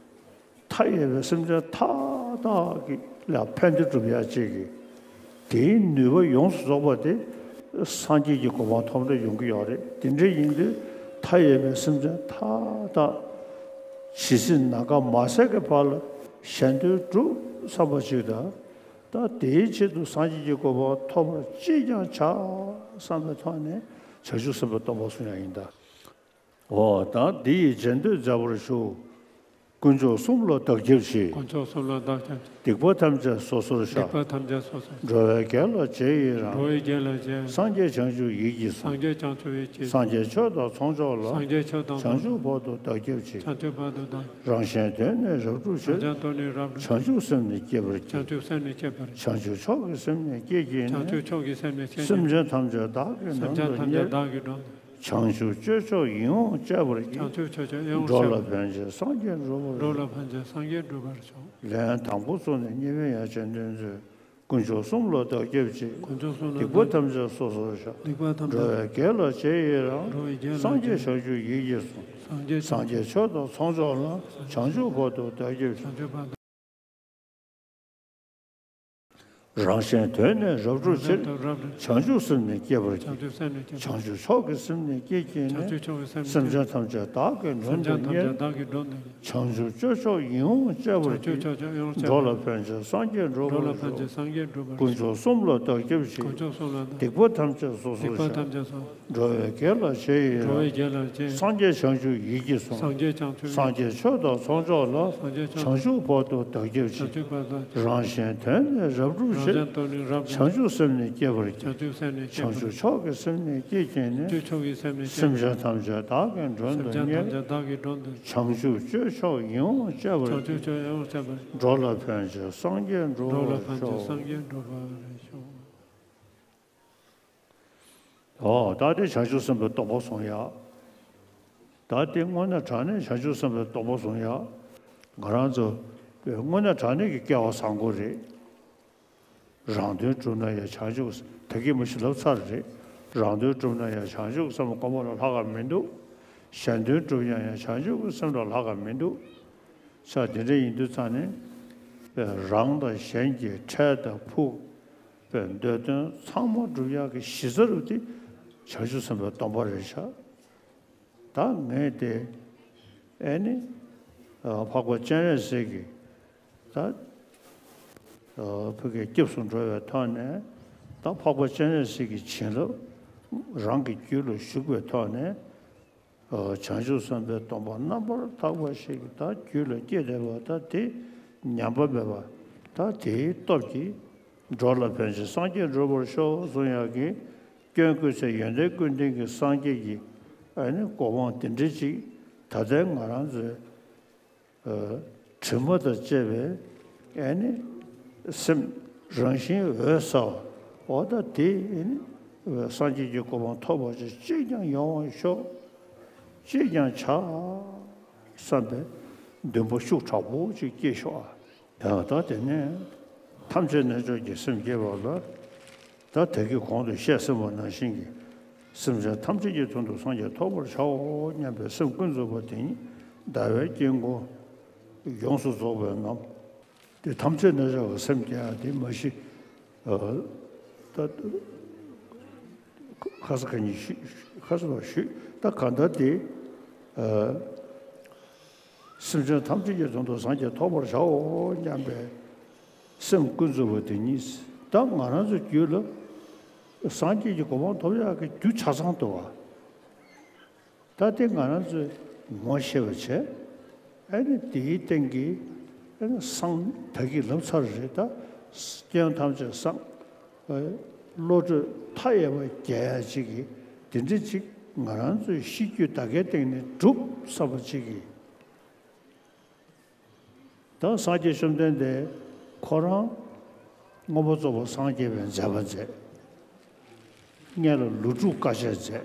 མཐའ་ཡས་པའི་སེམས་ཅན་མཐའ་དག་གི་ལ་ཕན་བདེ་སྒྲུབ་ཡ་གཅིག་གི་དེའི་ནུས་པ་ཡོངས་སུ་རྫོགས་པ་དེ་སངས་རྒྱས་ཀྱི་གོ་འཕང་ཐོབ་འདོད་ཡོང་གི་ཡོད་རེད། དེ་འདྲ་ཡིན་དུས་མཐའ་ཡས་པའི་སེམས་ཅན་མཐའ་དག་ཇི་སྲིད་ནམ་མཁའ་མ་ཟད་ཀྱི་བར་ལ་གཞན་དོན་སྒྲུབ་བསམ་པ་ཅིག་དང་། ད་དེའི་ཆེད་དུ་སངས་རྒྱས་ཀྱི་གོ་འཕང་ཐོབ་པར་ཅིས་ཀྱང་བྱ་བསམ་པའི་ཐོག་ནས་བྱང་ཆུབ་སེམས་དཔའི་སྡོམ་པ་བཟུང་ཡ་ཡིན་ད། འོ་ད་འདི་ཡི་རྗེས་ཟློས་མཛད་པར་ཞུ། དཀོན་མཆོག་གསུམ་ལ་བདག་སྐྱབས་མཆི། དཀོན་མཆོག་གསུམ་ལ་བདག་སྐྱབས་མཆི། སྡིག་པ་ཐམས་ཅད་སོ་སོར་བཤགས། སྡིག་པ་ཐམས་ཅད་སོ་སོར། འགྲོ་བའི་དགེ་ལ་རྗེས་ཡི་རང་། འགྲོ་བའི་དགེ་ལ་རྗེས། སངས་རྒྱས་བྱང་ཆུབ་ཡིད་ཀྱིས་བཟུང་། སངས་རྒྱས་བྱང་ཆུབ་ཡིད་ཀྱིས་བཟུང་། སངས་རྒྱས་ཆོས་དང་ཚོགས་མཆོག་ལ། སངས་རྒྱས་ཆོས་དང་ཚོགས་མཆོག་བྱང་ཆུབ་བར་དུ་བདག་སྐྱབས་མཆི། བྱང་ཆུབ་བར་དུ་བདག་རང་གཞན་དོན་ནི་རབ་བསྒྲུབ་ཕྱིར། རང་གཞན་དོན་ནི་རབ་བསྒྲུབ། བྱང་ཆུབ་སེམས་ནི་བསྐྱེད་པར་བགྱི། བྱང་ཆུབ་སེམས་ནི་བསྐྱེད་པར་བགྱི། བྱང་ཆུབ་མཆོག་གི་སེམས་ནི་བསྐྱེད་བགྱིས་ནས། བྱང་ཆུབ་མཆོག་གི་སེམས་ནི་བསྐྱེད་བགྱིས། སེམས་ཅན་ཐམས་ཅད་བདག་གིས་མགྲོན་དུ་གཉེར། སེམས་ཅན་ཐམས་ཅད་བདག་གིས་མགྲོན་དུ། བྱང་ཆུབ་སྤྱོད་མཆོག་ཡིད་འོང་སྤྱད་པར་བགྱི། བྱང་ཆུབ་སྤྱོད་མཆོག་ཡིད་འོང་སྤྱད་པར། འགྲོ་ལ་ཕན་ཕྱིར་སངས་རྒྱས་འགྲུབ་པར། འགྲོ་ལ་ཕན་ཕྱིར་སངས་རྒྱས་འགྲུབ་པར་ཤོག་ལན་དང་པོ་བཙུགས་ནས་གཉིས་པའི་ཡང་རྗེས་ཟློས་མཛོད། དཀོན་མཆོག་གསུམ་ལ་བདག་སྐྱབས་མཆི། དཀོན་མཆོག་གསུམ་ལ། སྡིག་པ་ཐམས་ཅད་སོ་སོར་བཤགས། སྡིག་པ་ཐམས་ཅད། འགྲོ་བའི་དགེ་ལ་རྗེས་ཡི་རང་། འགྲོ་བའི་དགེ་ལ་རྗེས། སངས་རྒྱས་བྱང་ཆུབ་ཡིད་ཀྱིས་བཟུང་། སངས་རྒྱས། སངས་རྒྱས་ཆོས་དང་ཚོགས་མཆོག་ལ། བྱང་ཆུབ་བར་དུ་བདག་སྐྱབས་མཆི། བྱང་ཆུབ་བར་དུ། རང་གཞན་དོན་ནི་རབ་བསྒྲུབ་ཕྱིར། རང་གཞན་དོན་རབ་བསྒྲུབ། བྱང་ཆུབ་སེམས་ནི་བསྐྱེད་པར་བགྱི། བྱང་ཆུབ་སེམས་ནི་བསྐྱེད་པར། བྱང་ཆུབ་མཆོག་གི་སེམས་ནི་བསྐྱེད་བགྱིས་ནས། བྱང་ཆུབ་མཆོག་གི་སེམས་ནི་སེམས་ཅན་ཐམས་ཅད་བདག་གིས་མགྲོན་དུ་གཉེར། སེམས་ཅན་ཐམས་ཅད་བདག་གིས་མགྲོན་དུ་གཉེར། བྱང་ཆུབ་སྤྱོད་མཆོག་ཡིད་འོང་སྤྱད་པར་བགྱི། བྱང་ཆུབ་སྤྱོད་མཆོག་ཡིད་འོང་སྤྱད་པར། འགྲོ་ལ་ཕན་ཕྱིར་སངས་རྒྱས་འགྲུབ་པར་ཤོག་འགྲོ་ལ་ཕན་ཕྱིར་སངས་རྒྱས་འགྲུབ་པར་ཤོག་དཀོན་མཆོག་གསུམ་ལ་བདག་སྐྱབས་མཆི། དཀོན་མཆོག་གསུམ་ལ་བདག། སྡིག་པ་ཐམས་ཅད་སོ་སོར་བཤགས། སྡིག་པ་ཐམས་ཅད་སོ། འགྲོ་བའི་དགེ་ལ་རྗེས་ཡི་རང་། འགྲོ་བའི་དགེ་ལ་རྗེས། སངས་རྒྱས་བྱང་ཆུབ་ཡིད་ཀྱིས་བཟུང་། སངས་རྒྱས་བྱང་ཆུབ། སངས་རྒྱས་ཆོས་དང་ཚོགས་མཆོག་ལ། སངས་རྒྱས་ཆོས། བྱང་ཆུབ་བར་དུ་བདག་སྐྱབས་མཆི། བྱང་ཆུབ་བར་དུ། རང་གཞན་དོན་ནི་རབ་བསྒྲུབ་ཕྱིར། རང་གཞན་དོན་ནི་རབ་བསྒྲུབ། བྱང་ཆུབ་སེམས་ནི་བསྐྱེད་པར་བགྱི། བྱང་ཆུབ་སེམས་ནི་བསྐྱེད་པར། བྱང་ཆུབ་མཆོག་གི་སེམས་ནི་བསྐྱེད་བགྱིས་ནས། བྱང་ཆུབ་མཆོག་གི་སེམས་ནི་བསྐྱེད་བགྱིས། སེམས་ཅན་ཐམས་ཅད་བདག་གིས་མགྲོན་དུ་གཉེར། སེམས་ཅན་ཐམས་ཅད་བདག་གིས་མགྲོན་དུ། བྱང་ཆུབ་སྤྱོད་མཆོག་ཡིད་འོང་སྤྱད་པར་བགྱི། བྱང་ཆུབ་སྤྱོད་མཆོག་ཡིད་འོང་སྤྱད་པར། འགྲོ་ལ་ཕན་ཕྱིར་སངས་རྒྱས་འགྲུབ་པར་ཤོག་འགྲོ་ལ་ཕན་ཕྱིར་སངས་རྒྱས་འགྲུབ་པར་ཤོག་ཨོ། ད་དེ་བྱང་ཆུབ་སེམས་དཔའི་སྡོམ་པ་བཟུང་ཡ། ད་དེ་དངོས་གནས་དྲང་གནས་བྱང་ཆུབ་སེམས་དཔའི་སྡོམ་པ་བཟུང་ཡ། ང་རང་ཚོ་དངོས་གནས་དྲང་གནས་ཀྱི་སྐལ་བ་བཟང་པོ་རེད། རང་དོན་སྒྲུབ་ན་ཡང་བྱང་ཆུབ་ད་གིན་མ་གཞི་ལབ་ཚར་རེད། རང་དོན་སྒྲུབ་ན་ཡང་བྱང་ཆུབ་སེམས་དཔའ་སྒོམ་པ་ལས་ལྷག་ག་མི་འདུག་གཞན་དོན་སྒྲུབ་ཡ་ཡང་བྱང་ཆུབ་ཀྱི་སེམས་ལས་ལྷག་ག་མི་འདུག་ས་དེ་འདྲ་ཡིན་དུས་ཙང་ནས་རང་དང་གཞན་གྱི་འཕྲལ་དང་ཕུགས་པའི་འདོད་དོན་ཚང་མ་སྒྲུབ་ཡག་གི་གཞི་རྩ་རུ་དེ་བྱང་ཆུབ་སེམས་དཔའི་སྡོམ་པ་རེད་ཤག་ད་ངས་དེ་ཨེ་ནི་འཕགས་པ་སྤྱན་རས་གཟིགས་ཀྱིས་ད་བོད་ཀྱི་སྐྱབས་སུ་འགྲོ་བའི་ཐོག་ནས་ད་འཕགས་པ་སྤྱན་རས་གཟིགས་ཀྱི་བྱིན་རླབས་རང་གི་རྒྱུད་ལ་ཞུགས་པའི་ཐོག་ནས། བྱང་ཆུབ་སེམས་དཔའི་སྡོམ་པ་རྣམ་པར་དག་པ་ཞིག་ད་རྒྱུད་ལ་སྐྱེས་བསྡད་པ་ད་དེ་ཉམས་པ་མེད་པ་ད་དེའི་སྟོབས་ཀྱིས་འགྲོ་ལ་ཕན་ཕྱིར་སངས་རྒྱས་འགྲུབ་པར་ཤོག་གསུང་ཡག་གི་སྐྱོན་ཀུན་ཟད་ཡོན་ཏན་ཀུན་ལྡན་གྱི་སངས་རྒྱས་ཀྱི་ཨ་ནི་གོ་འཕང་དེ་འདྲ་ཅིག་ད་ལྟའི་ང་རང་ཚོའི་དྲི་མ་དང་བཅས་པའི་ཨེ་ནི་སེམས་རང་བཞིན་འོད་གསལ་བ་འོ་ད་དེ་ཨེ་ནི་སངས་རྒྱས་ཀྱི་གོ་འཕང་ཐོབ་པ་ཅིག་ཅིས་ཀྱང་ཡོང་བར་ཤོག་ཅིས་ཀྱང་བྱ་བསམ་པའི་འདུན་པ་ཤུགས་དྲག་པོ་ཅིག་སྐྱེས་ཤོག་ཨ། ཡང་ད་དེ་ནས་ཐམས་ཅད་རྣལ་འབྱོར་གྱི་སེམས་བསྐྱེད་པ་ལ། ད་དེ་གི་གོང་དུ་བཤད་ཟིན་པ་ནང་བཞིན་གྱི་སེམས་ཅན་ཐམས་ཅད་ཀྱི་དོན་དུ་སངས་རྒྱས་ཐོབ་པར་བྱའོ་སྙམ་པའི་སེམས་ཀུན་རྫོབ་པ་དེ་ཉིད་ཟླ་བའི་དཀྱིལ་འཁོར་ཡོངས་སུ་རྫོགས་པའི་ངང་། དེ་ཐམས་ཅད་རྣལ་འབྱོར་གྱི་སེམས་བསྐྱེད་ཡ་དེ་མ་གཞི་ད་ཁ་ས་ཁ་ཉིན་ཞུས་ཁ་ས་ལ་ཞུས་ད་གང་ལྟར་དེ། སེམས་ཅན་ཐམས་ཅད་ཀྱི་དོན་དུ་སངས་རྒྱས་ཐོབ་པར་བྱའོ་སྙམ་པའི་སེམས་ཀུན་རྫོབ་པ་དེ་ཉིད་ད་ང་རང་ཚོའི་རྒྱུད་ལ་སངས་རྒྱས་ཀྱི་གོ་འཕང་ཐོབ་ཡག་གི་རྒྱུ་ཆ་ཚང་འདུག་བ། ད་དེ་ང་རང་ཚོས་ངོ་ཤེས་པ་བྱས། ཨ་ནི་དེའི་སྟེང་གི་ཨ་ནི་སངས་ད་གིན་ལབ་ཚར་རེད་ད། སྐྱོན་ཐམས་ཅད་སངས། བློ་གྲོས་མཐའ་ཡས་པ་རྒྱས་ཡ་ཅིག་གི་དེ་འདྲ་ཅིག་ ང་རང་ཚོའི་ཤེས་རྒྱུད་ད་གའི་སྟེང་ནས་གྲུབ་བསམ་པ་ཅིག་གིས། ད་སངས་རྒྱས་བཅོམ་ལྡན་འདས་ཁོ་རང་མངོན་པར་རྫོགས་པར་སངས་རྒྱས་པའི་མཛད་པ་མཛད། སྔོན་ལ་ལོ་དྲུག་དཀའ་སྤྱད་མཛད།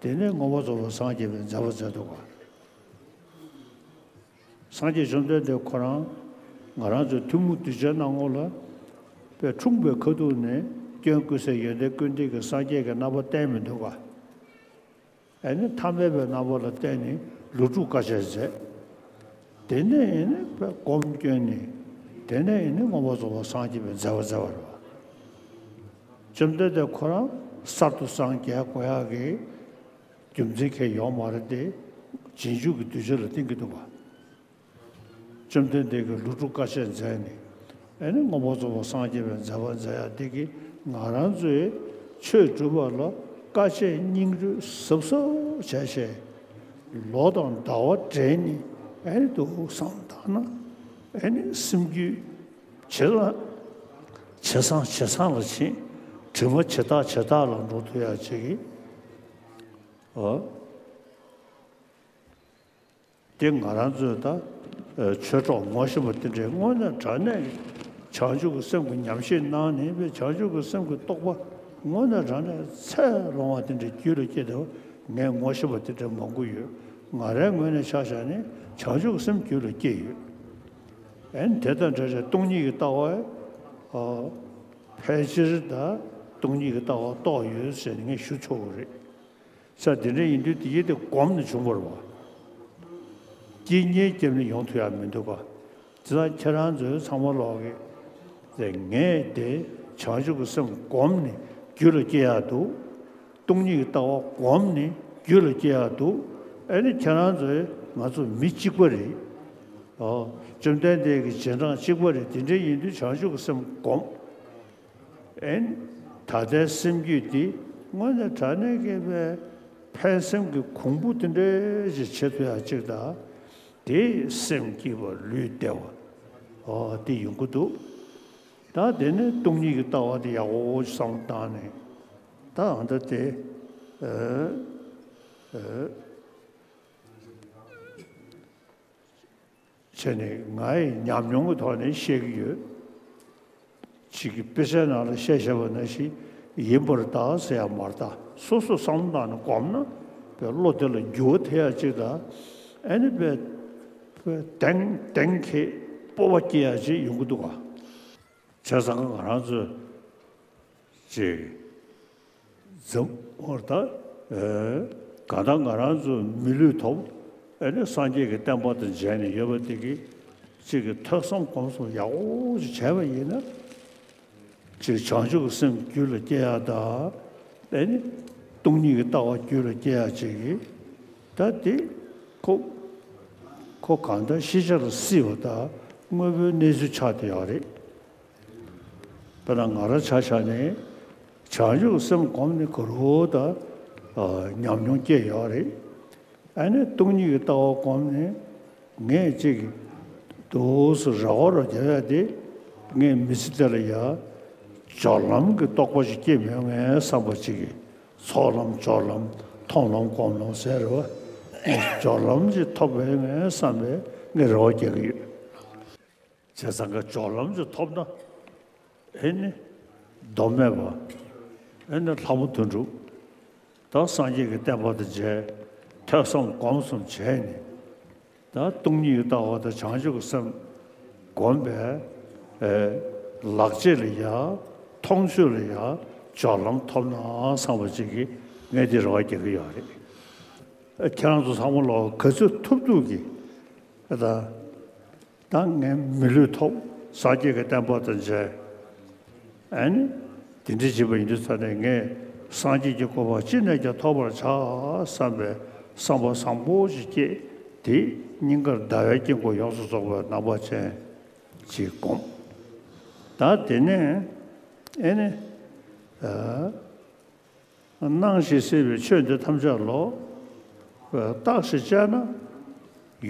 དེ་ནས་མངོན་པར་རྫོགས་པར་སངས་རྒྱས་པའི་མཛད་པ་མཛད་འདུག་ག། སངས་རྒྱས་བཅོམ་ལྡན་འདས་ཁོ་རང་ང་རང་ཚོའི་ཐུན་མོང་གདུལ་བྱའི་སྣང་ངོ་ལ་དཔེ་འཁྲུངས་པའི་ཁ་ཐུག་ནས་སྐྱོན་ཀུན་ཟད་ཡོན་ཏན་ཀུན་ལྡན་གྱི་སངས་རྒྱས་ཀྱི་རྣམ་པ་བསྟན་མི་འདུག་ག། ཨ་ནི་ཐ་མལ་པའི་རྣམ་པ་ལ་བརྟེན་ནས་ལོ་དྲུག་དཀའ་སྤྱད་མཛད། དེ་ནས་ཨ་ནི་དཔེ་སྒོམ་སྐྱོན་ནས་དེ་ནས་ཨ་ནི་མངོན་པར་རྫོགས་པར་སངས་རྒྱས་པའི་མཛད་པ་མཛད་པ་རེད་བ། བཅོམ་ལྡན་འདས་ཁོ་རང་གསར་དུ་སངས་རྒྱས་དགོས་ཡག་གི་རྒྱུ་མཚན་གང་ཡང་ཡོད་མ་རེད་དེ། རྗེས་འཇུག་གི་གདུལ་བྱ་ལ་བརྟེན་གྱི་འདུག་བ། བཅོམ་ལྡན་འདས་ཀྱིས་ལོ་དྲུག་དཀའ་སྤྱད་མཛད་ནས་ཨ་ནི་མངོན་པར་རྫོགས་པར་སངས་རྒྱས་པའི་མཛད་པ་མཛད་ཡག་འདི་གིས་ང་རང་ཚོའི་ཆོས་སྒྲུབ་པ་ལ་དཀའ་སྤྱད་སྙིང་རུས་གཟབ་གཟབ་བྱས་བྱས། ལོ་དང་ཟླ་བ་སྦྲེལ་ནས་ཨ་ནི་འདུག་བསམ་བཏང་ན། ཨ་ནི་སེམས་རྒྱུད་ཇེ་ལ་ཇེ་བཟང་ཇེ་བཟང་ལ་ཕྱིན། དྲི་མ་ཇེ་དག་ཇེ་དག་ལ་འགྲོ་ཐུབ་ཡག་ཅིག་གི། ཨོ། དེ་ང་རང་ཚོས་ད་ཆོས་གྲོགས་ངོ་ཤེས་པ་དེ་འདྲའི་དངོས་གནས་དྲང་གནས་ཀྱི་བྱང་ཆུབ་ཀྱི་སེམས་ཀྱི་ཉམས་བཞེས་གནང་ནས་བྱང་ཆུབ་ཀྱི་སེམས་ཀྱི་རྟོགས་པ་དངོས་གནས་དྲང་གནས་ཚད་ལོངས་པ་དེ་འདྲའི་རྒྱུད་ལ་སྐྱེས་ཏེ་ངས་ངོ་ཤེས་པ་དེ་འདྲ་མང་པོ་ཡོད། ང་རའི་ངོས་ནས་ཆ་བཞག་ནས་བྱང་ཆུབ་ཀྱི་སེམས་རྒྱུད་ལ་སྐྱེས་ཡོད། ཨན་དེ་དང་འབྲེལ་བའི་སྟོང་ཉིད་ཀྱི་ལྟ་བ་ཕལ་ཆེར་ད་སྟོང་ཉིད་ཀྱི་ལྟ་བ་རྟོགས་ཡོད་ཟེར་ནས་ངས་ཞུ་ཆོག་གི་རེད། ས་དེ་འདྲ་ཡིན་དུས་དེ་ཡིད་དེ་གོམས་ནས་བྱུང་བར་བ། སྐྱེ་ཉེན་བརྒྱབ་ནས་ཡོང་ཐུབ་ཡག་མི་འདུག་ག། དེ་དག་ཁྱེད་རང་ཚོའི་ཚང་མ་ལོག་གི། དེ་ངས་དེ་བྱང་ཆུབ་ཀྱི་སེམས་གོམས་ནས་རྒྱུད་ལ་སྐྱེ་ཡག་འདུག། སྟོང་ཉིད་ཀྱི་ལྟ་བ་གོམས་ནས་རྒྱུད་ལ་སྐྱེ་ཡག་འདུག། ཨ་ནི་ཁྱེད་རང་ཚོས་ང་ཚོ་མི་གཅིག་པ་རེད། ཨོ། བཅོམ་ལྡན་འདས་ཀྱི་རྗེས་འབྲང་གཅིག་པ་རེད། དེ་འདྲ་ཡིན་དུས་བྱང་ཆུབ་ཀྱི་སེམས་གོམས། ཨེན། ད་ལྟའི་སེམས་རྒྱུད་འདི་དངོས་གནས་དྲང་གནས་ཀྱི་པའི་ཕན་སེམས་ཀྱི་གོང་བུ་དེ་འདྲ་ཞིག་བྱེད་ཐུབ་ཡག་ཅིག་དང་། དེས་སེམས་སྐྱིད་པ་ལུས་བདེ་བ། ཨོ་དེ་ཡོང་གི་འདུག། ད་དེ་ནས་སྟོང་ཉིད་ཀྱི་ལྟ་བ་དེ་ཡག་པོ་བསམ་བཏང་ནས། ད་ཨ་ད་དེ་ཨ་ཨ། བྱས་ནས་ངའི་ཉམས་མྱོང་གི་ཐོག་ནས་བཤད་ཀྱི་ཡོད། ཅིག་གི་དཔེ་ཆའི་ནང་ལ་བཤད་བཞག་པ་ནང་བཞིན་ཡིན་པར་གདའ་ཟེར་ཡག་མ་རེད། ད་སོ་སོ་བསམ་བློ་བཏང་ནས་སྒོམ་ན་པའི་བློ་དེ་ལ་འགྱུར་བ་ཐེབས་ཡག་ཅིག་དང་། ཨ་ནི་པའི་པའི་གདེང་གདེང་ཁེ་སྤོབས་པ་སྐྱེ་ཡག་ཅིག་ཡོང་གི་འདུག་ག། བྱས་ཙང་ང་རང་ཚོས་ཅིག་འཛམ་བུ་གླིང་ད་གང་ལྟར་ང་རང་ཚོ་མི་ལུས་ཐོབ། ཨ་ནི་སངས་རྒྱས་ཀྱི་བསྟན་པ་དང་མཇལ་ནས་ཡོད་པ་དེ་གི་ཅིག་གི་ཐོས་བསམ་སྒོམ་གསུམ་ཡག་པོ་ཞིག་བྱས་པ་ཡིན་ན། ཅིག་བྱང་ཆུབ་ཀྱི་སེམས་རྒྱུད་ལ་སྐྱེ་ཡག་དང་། ཨ་ནི་སྟོང་ཉིད་ཀྱི་ལྟ་བ་རྒྱུད་ལ་སྐྱེ་ཡག་ཅིག་གི། ད་དེ་ཁོ་ཁོ་གང་ལྟར་ཤེས་བྱ་ལ་སྲིད་པ་དང་དངོས་པོའི་གནས་ཚུལ་ཆགས་བསྡད་ཡོད་རེད། དཔེར་ན་ང་རང་ཆ་བཞག་ནས་བྱང་ཆུབ་སེམས་སྒོམ་ནས་ག་རུ་ད་ཉམས་མྱོང་སྐྱེས་ཡོད་རེད། ཨ་ནི་སྟོང་ཉིད་ཀྱི་ལྟ་བ་སྒོམ་ནས་ངས་ཅིག་དུས་སུ་རེ་བ་རུ་རྒྱག་ཡ་དེ་ངས་མི་ཚེ་འདི་ལ་ཡ་སྦྱོར་ལམ་གྱི་རྟོགས་པ་ཞིག་སྐྱེས་མེད་ངས་བསམ་པ་ཅིག་གིས་ཚོགས་ལམ་སྦྱོར་ལམ་མཐོང་ལམ་སྒོམ་ལམ་ཟེར་རེད་བ། སྦྱོར་ལམ་ཅིག་ཐོབ་པའི་ངས་བསམ་པའི་ངས་རེ་བ་རྒྱག་གི་ཡོད། བྱས་ཙང་གི་སྦྱོར་ལམ་ཅིག་ཐོབ་ན། ཨེ་ནི། མདོ་སྨད་པ། ཨེ་ནི་ལྷ་མོ་དོན་གྲུབ། ད་སངས་རྒྱས་ཀྱི་བསྟན་པ་དང་མཇལ། ཐོས་བསམ་སྒོམ་གསུམ་བྱས་ནས། ད་སྟོང་ཉིད་ཀྱི་ལྟ་བ་དང་བྱང་ཆུབ་ཀྱི་སེམས་སྒོམ་པའི་ཨེ་ལག་རྗེས་ལ་ཡ། མཐོང་ཆོས་ལ་ཡ། སྦྱོར་ལམ་ཐོབ་ན་བསམ་པ་ཅིག་གིས་ངས་འདི་རེ་བ་རྒྱག་གི་ཡོད་རེད། ཨེ་ཁྱེད་རང་ཚོ་ཚང་མ་ལོག་ག་ཚོད་ཐུབ་ཐུབ་ཀྱིས། ཨེ་ད། ད་ངས་མི་ལུས་ཐོབ། སངས་རྒྱས་ཀྱི་བསྟན་པ་དང་མཇལ། ཨ་ནི། དེ་འདྲ་བྱས་པ་ཡིན་དུས་ཙ་ནས་ངས་སངས་རྒྱས་ཀྱི་གོ་འཕང་ཅི་ནས་ཀྱང་ཐོབ་པར་བྱ་བསམ་པའི་བསམ་པ་བཟང་པོ་ཞིག་སྐྱེས། དེ་སྙིང་གར་ཟླ་བའི་དཀྱིལ་འཁོར་ཡོངས་སུ་རྫོགས་པའི་རྣམ་པ་ཅན་ཅིག་བསྒོམ། ད་དེ་ནས་ཨེ་ནི། ཨ། སྣང་ཞིང་སྲིད་པའི་ཆོས་འདི་ཐམས་ཅད་ལོ། རྟགས་ཤིག་བཅད་ན།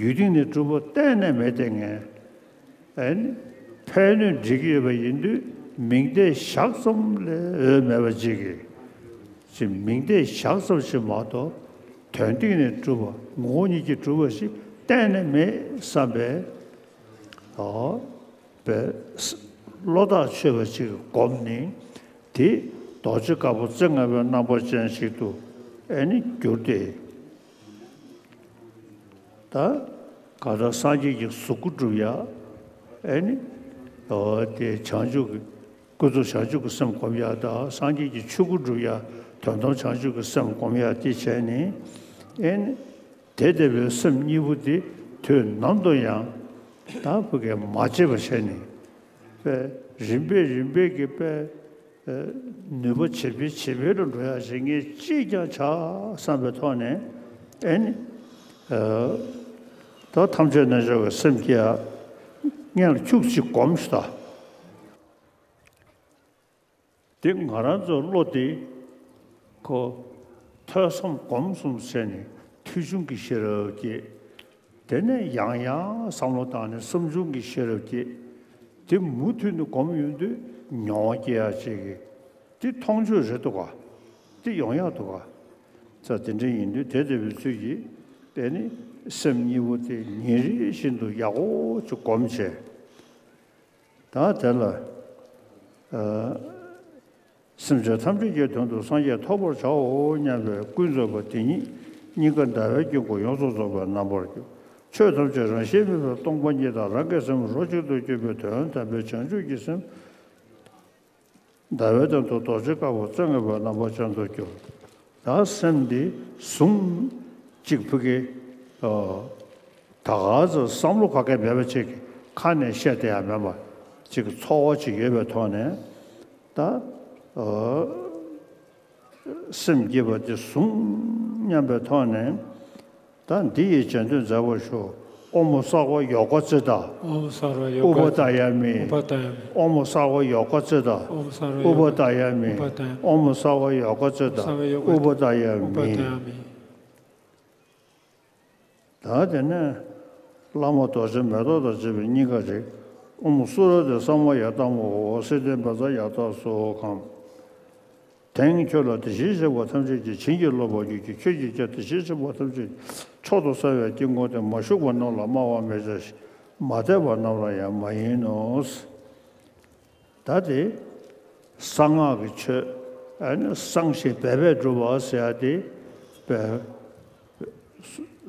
ཡུལ་དེ་ནས་གྲུབ་པ་གཏན་ནས་མེད་དེ་ངས། ཨེ་ནི། ཕན་གནོད་འགྲིག་གི་ཡོད་པ་ཡིན་དུས་མིང་བརྡས་བཞག་ཙམ་ལས་འོས་མེད་པ་ཅིག་གིས། ཅིག་མིང་བརྡས་བཞག་ཙམ་ཞིག་མ་གཏོགས། དོན་སྟེང་ནས་གྲུབ་པ། ངོ་བོ་ཉིད་ཀྱིས་གྲུབ་པ་ཞིག་གཏན་ནས་མེད་བསམ་པའི། ཨོ། པའི་བློ་ཐག་ཆོད་པ་ཅིག་བསྒོམས་ནས། དེ་རྡོ་རྗེ་དཀར་པོ་རྩེ་ལྔ་པའི་རྣམ་པ་ཅན་ཞིག་ཏུ་ཨེ་ནི་གྱུར་ཏེ། ད་ག་ད་སངས་རྒྱས་ཀྱི་གཟུགས་སྐུ་སྒྲུབ་ཡ། ཨེ་ནི། ཨོ་དེ་བྱང་ཆུབ་ཀྱི་ཀུན་རྫོབ་བྱང་ཆུབ་ཀྱི་སེམས་སྒོམ་ཡ། ད་སངས་རྒྱས་ཀྱི་ཆོས་སྐུ་སྒྲུབ་ཡ། དོན་དམ་བྱང་ཆུབ་ཀྱི་སེམས་སྒོམ་ཡ་དེ་བྱས་ནས། ཨེ་ནི། དེ་ལྟ་བུའི་སེམས་གཉིས་པོ་དེ་དུས་ནམ་དུ་ཡང་ད་ཕ་གིར་མ་བརྗེད་པར་བྱས་ནས། པའི་རིམ་པས་རིམ་པས་ཀྱི་པའི་ནུས་པ་ཇེ་འཕེལ་ཇེ་འཕེལ་དུ་འགྲོ་ཡ་ཞིག་ངས་ཅིས་ཀྱང་བྱ་བསམ་པའི་ཐོག་ནས། ཨེ་ནི། ད་ཐམས་ཅད་རྣལ་འབྱོར་བའི་སེམས་ཀྱིས་སྔོན་ལ་ཁྱུག་ཅིག་སྒོམ་ཤིག་ད། དེ་ང་རང་ཚོའི་བློ་དེ་ཁོ་ཐོས་བསམ་སྒོམ་གསུམ་བྱས་ནས་ཐོས་བྱུང་གི་ཤེས་རབ་སྐྱེས། དེ་ནས་ཡང་ཡང་བསམ་བློ་བཏང་ནས་བསམ་བྱུང་གི་ཤེས་རབ་སྐྱེས། དེ་མུ་མཐུད་ནས་སྒོམ་ཡོང་དུས་མྱོང་བ་སྐྱེ་ཡག་ཅིག་གི་དེ་མཐོང་ཆོས་རེད་འདུག་ག་དེ་ཡོང་ཡག་འདུག་ག་ས་དེ་འདྲ་ཡིན་དུས་དེ་ལྟ་བུའི་ཚུལ་གྱིས་དེ་ནི་སེམས་གཉིས་པོ་དེ་ཉིན་རེ་བཞིན་དུ་ཡག་པོ་ཅིག་སྒོམ་བྱས། ད་དེ་ལ། ཨ། སེམས་ཅན་ཐམས་ཅད་ཀྱི་དོན་དུ་སངས་རྒྱས་ཐོབ་པར་བྱའོ་སྙམ་པའི་ཀུན་རྫོབ་པ་དེ་ཉིད་གཉིས་ཀ་ཟླ་བའི་དཀྱིལ་འཁོར་ཡོངས་སུ་རྫོགས་པའི་རྣམ་པར་གྱུར། ཆོས་ཐམས་ཅད་རང་བཞིན་མེད་པའི་སྟོང་པ་ཉིད་དང་རང་གི་སེམས་རོ་གཅིག་ཏུ་གྱུར་པའི་དོན་དམ་པའི་བྱང་ཆུབ་ཀྱི་སེམས། ཟླ་བའི་སྟེང་དུ་རྡོ་རྗེ་དཀར་པོ་རྩེ་ལྔ་པའི་རྣམ་པ་ཅན་དུ་གྱུར། ད་སེམས་འདི་ཟུང་གཅིག་ཕུག་གི། ཨོ། ད་ག་ཚོད་བསམ་བློ་ག་གེ་མེད་པ་ཅིག་ཁ་ནས་བཤད་བསྡད་ཡ་མེད་པ་ཅིག་ཚོར་བ་ཅིག་ཡོད་པའི་ཐོག་ནས། ད། ཨོ། སེམས་བསྐྱེད་པ་འདི་ཟུང་སྙམ་པའི་ཐོག་ནས། ད་འདི་ཡི་རྗེས་ཟློས་མཛད་པར་ཞུ། ཨོཾ་སརྦ་ཡོ་ག་ཙིཏྟ། ཨོཾ་སརྦ་ཡོ་ག། ཨུ་པ་དཱ་ཡ་མི། ཨུ་པ་དཱ་ཡ་མི། ཨོཾ་སརྦ་ཡོ་ག་ཙིཏྟ། ཨོཾ་སརྦ་ཡོ་ག། ཨུ་པ་དཱ་ཡ་མི། ཨུ་པ་དཱ་ཡ་མི། ཨོཾ་སརྦ་ཡོ་ག་ཙིཏྟ། ཨོཾ་སརྦ་ཡོ་ག། ཨུ་པ་དཱ་ཡ་མི། ཨུ་པ་དཱ་ཡ་མི། ད་དེ་ནས་བླ་མ་རྡོ་རྗེ་མེ་ཏོག་དང་བཅས་པའི་སྙིང་ག་རེ། ཨོཾ་སུ་ར་དྷཱི་ས་མ་ཡ་ཏདྨ་ཧཱུྃ། སིདྡྷི་བཛྲ་ཡ་ཏ་སྭཱ་ཧཱ། དེང་ཁྱོད་ལ་དེ་བཞིན་གཤེགས་པ་ཐམས་ཅད་ཀྱིས་བྱིན་གྱིས་རློབ་པར་འགྱུར་གྱི། ཁྱོད་ཀྱིས་ཀྱང་དེ་བཞིན་གཤེགས་པ་ཐམས་ཅད་ཀྱི་མཆོག་ཏུ་གསལ་བའི་དཀྱིལ་འཁོར་དེ་མ་ཞུགས་པ་རྣམས་ལ་སྨྲ་བར་མི་བྱ་ཞིང་། མ་དད་པ་རྣམས་ལ་ཡང་མ་ཡིན་ནོ། ད་དེ་གསང་སྔགས་ཀྱི་ཆོས། ཨ་ནི་གསང་ཞིང་སྦས་པས་སྒྲུབ་པ་ཟེར་ཡ་དེ།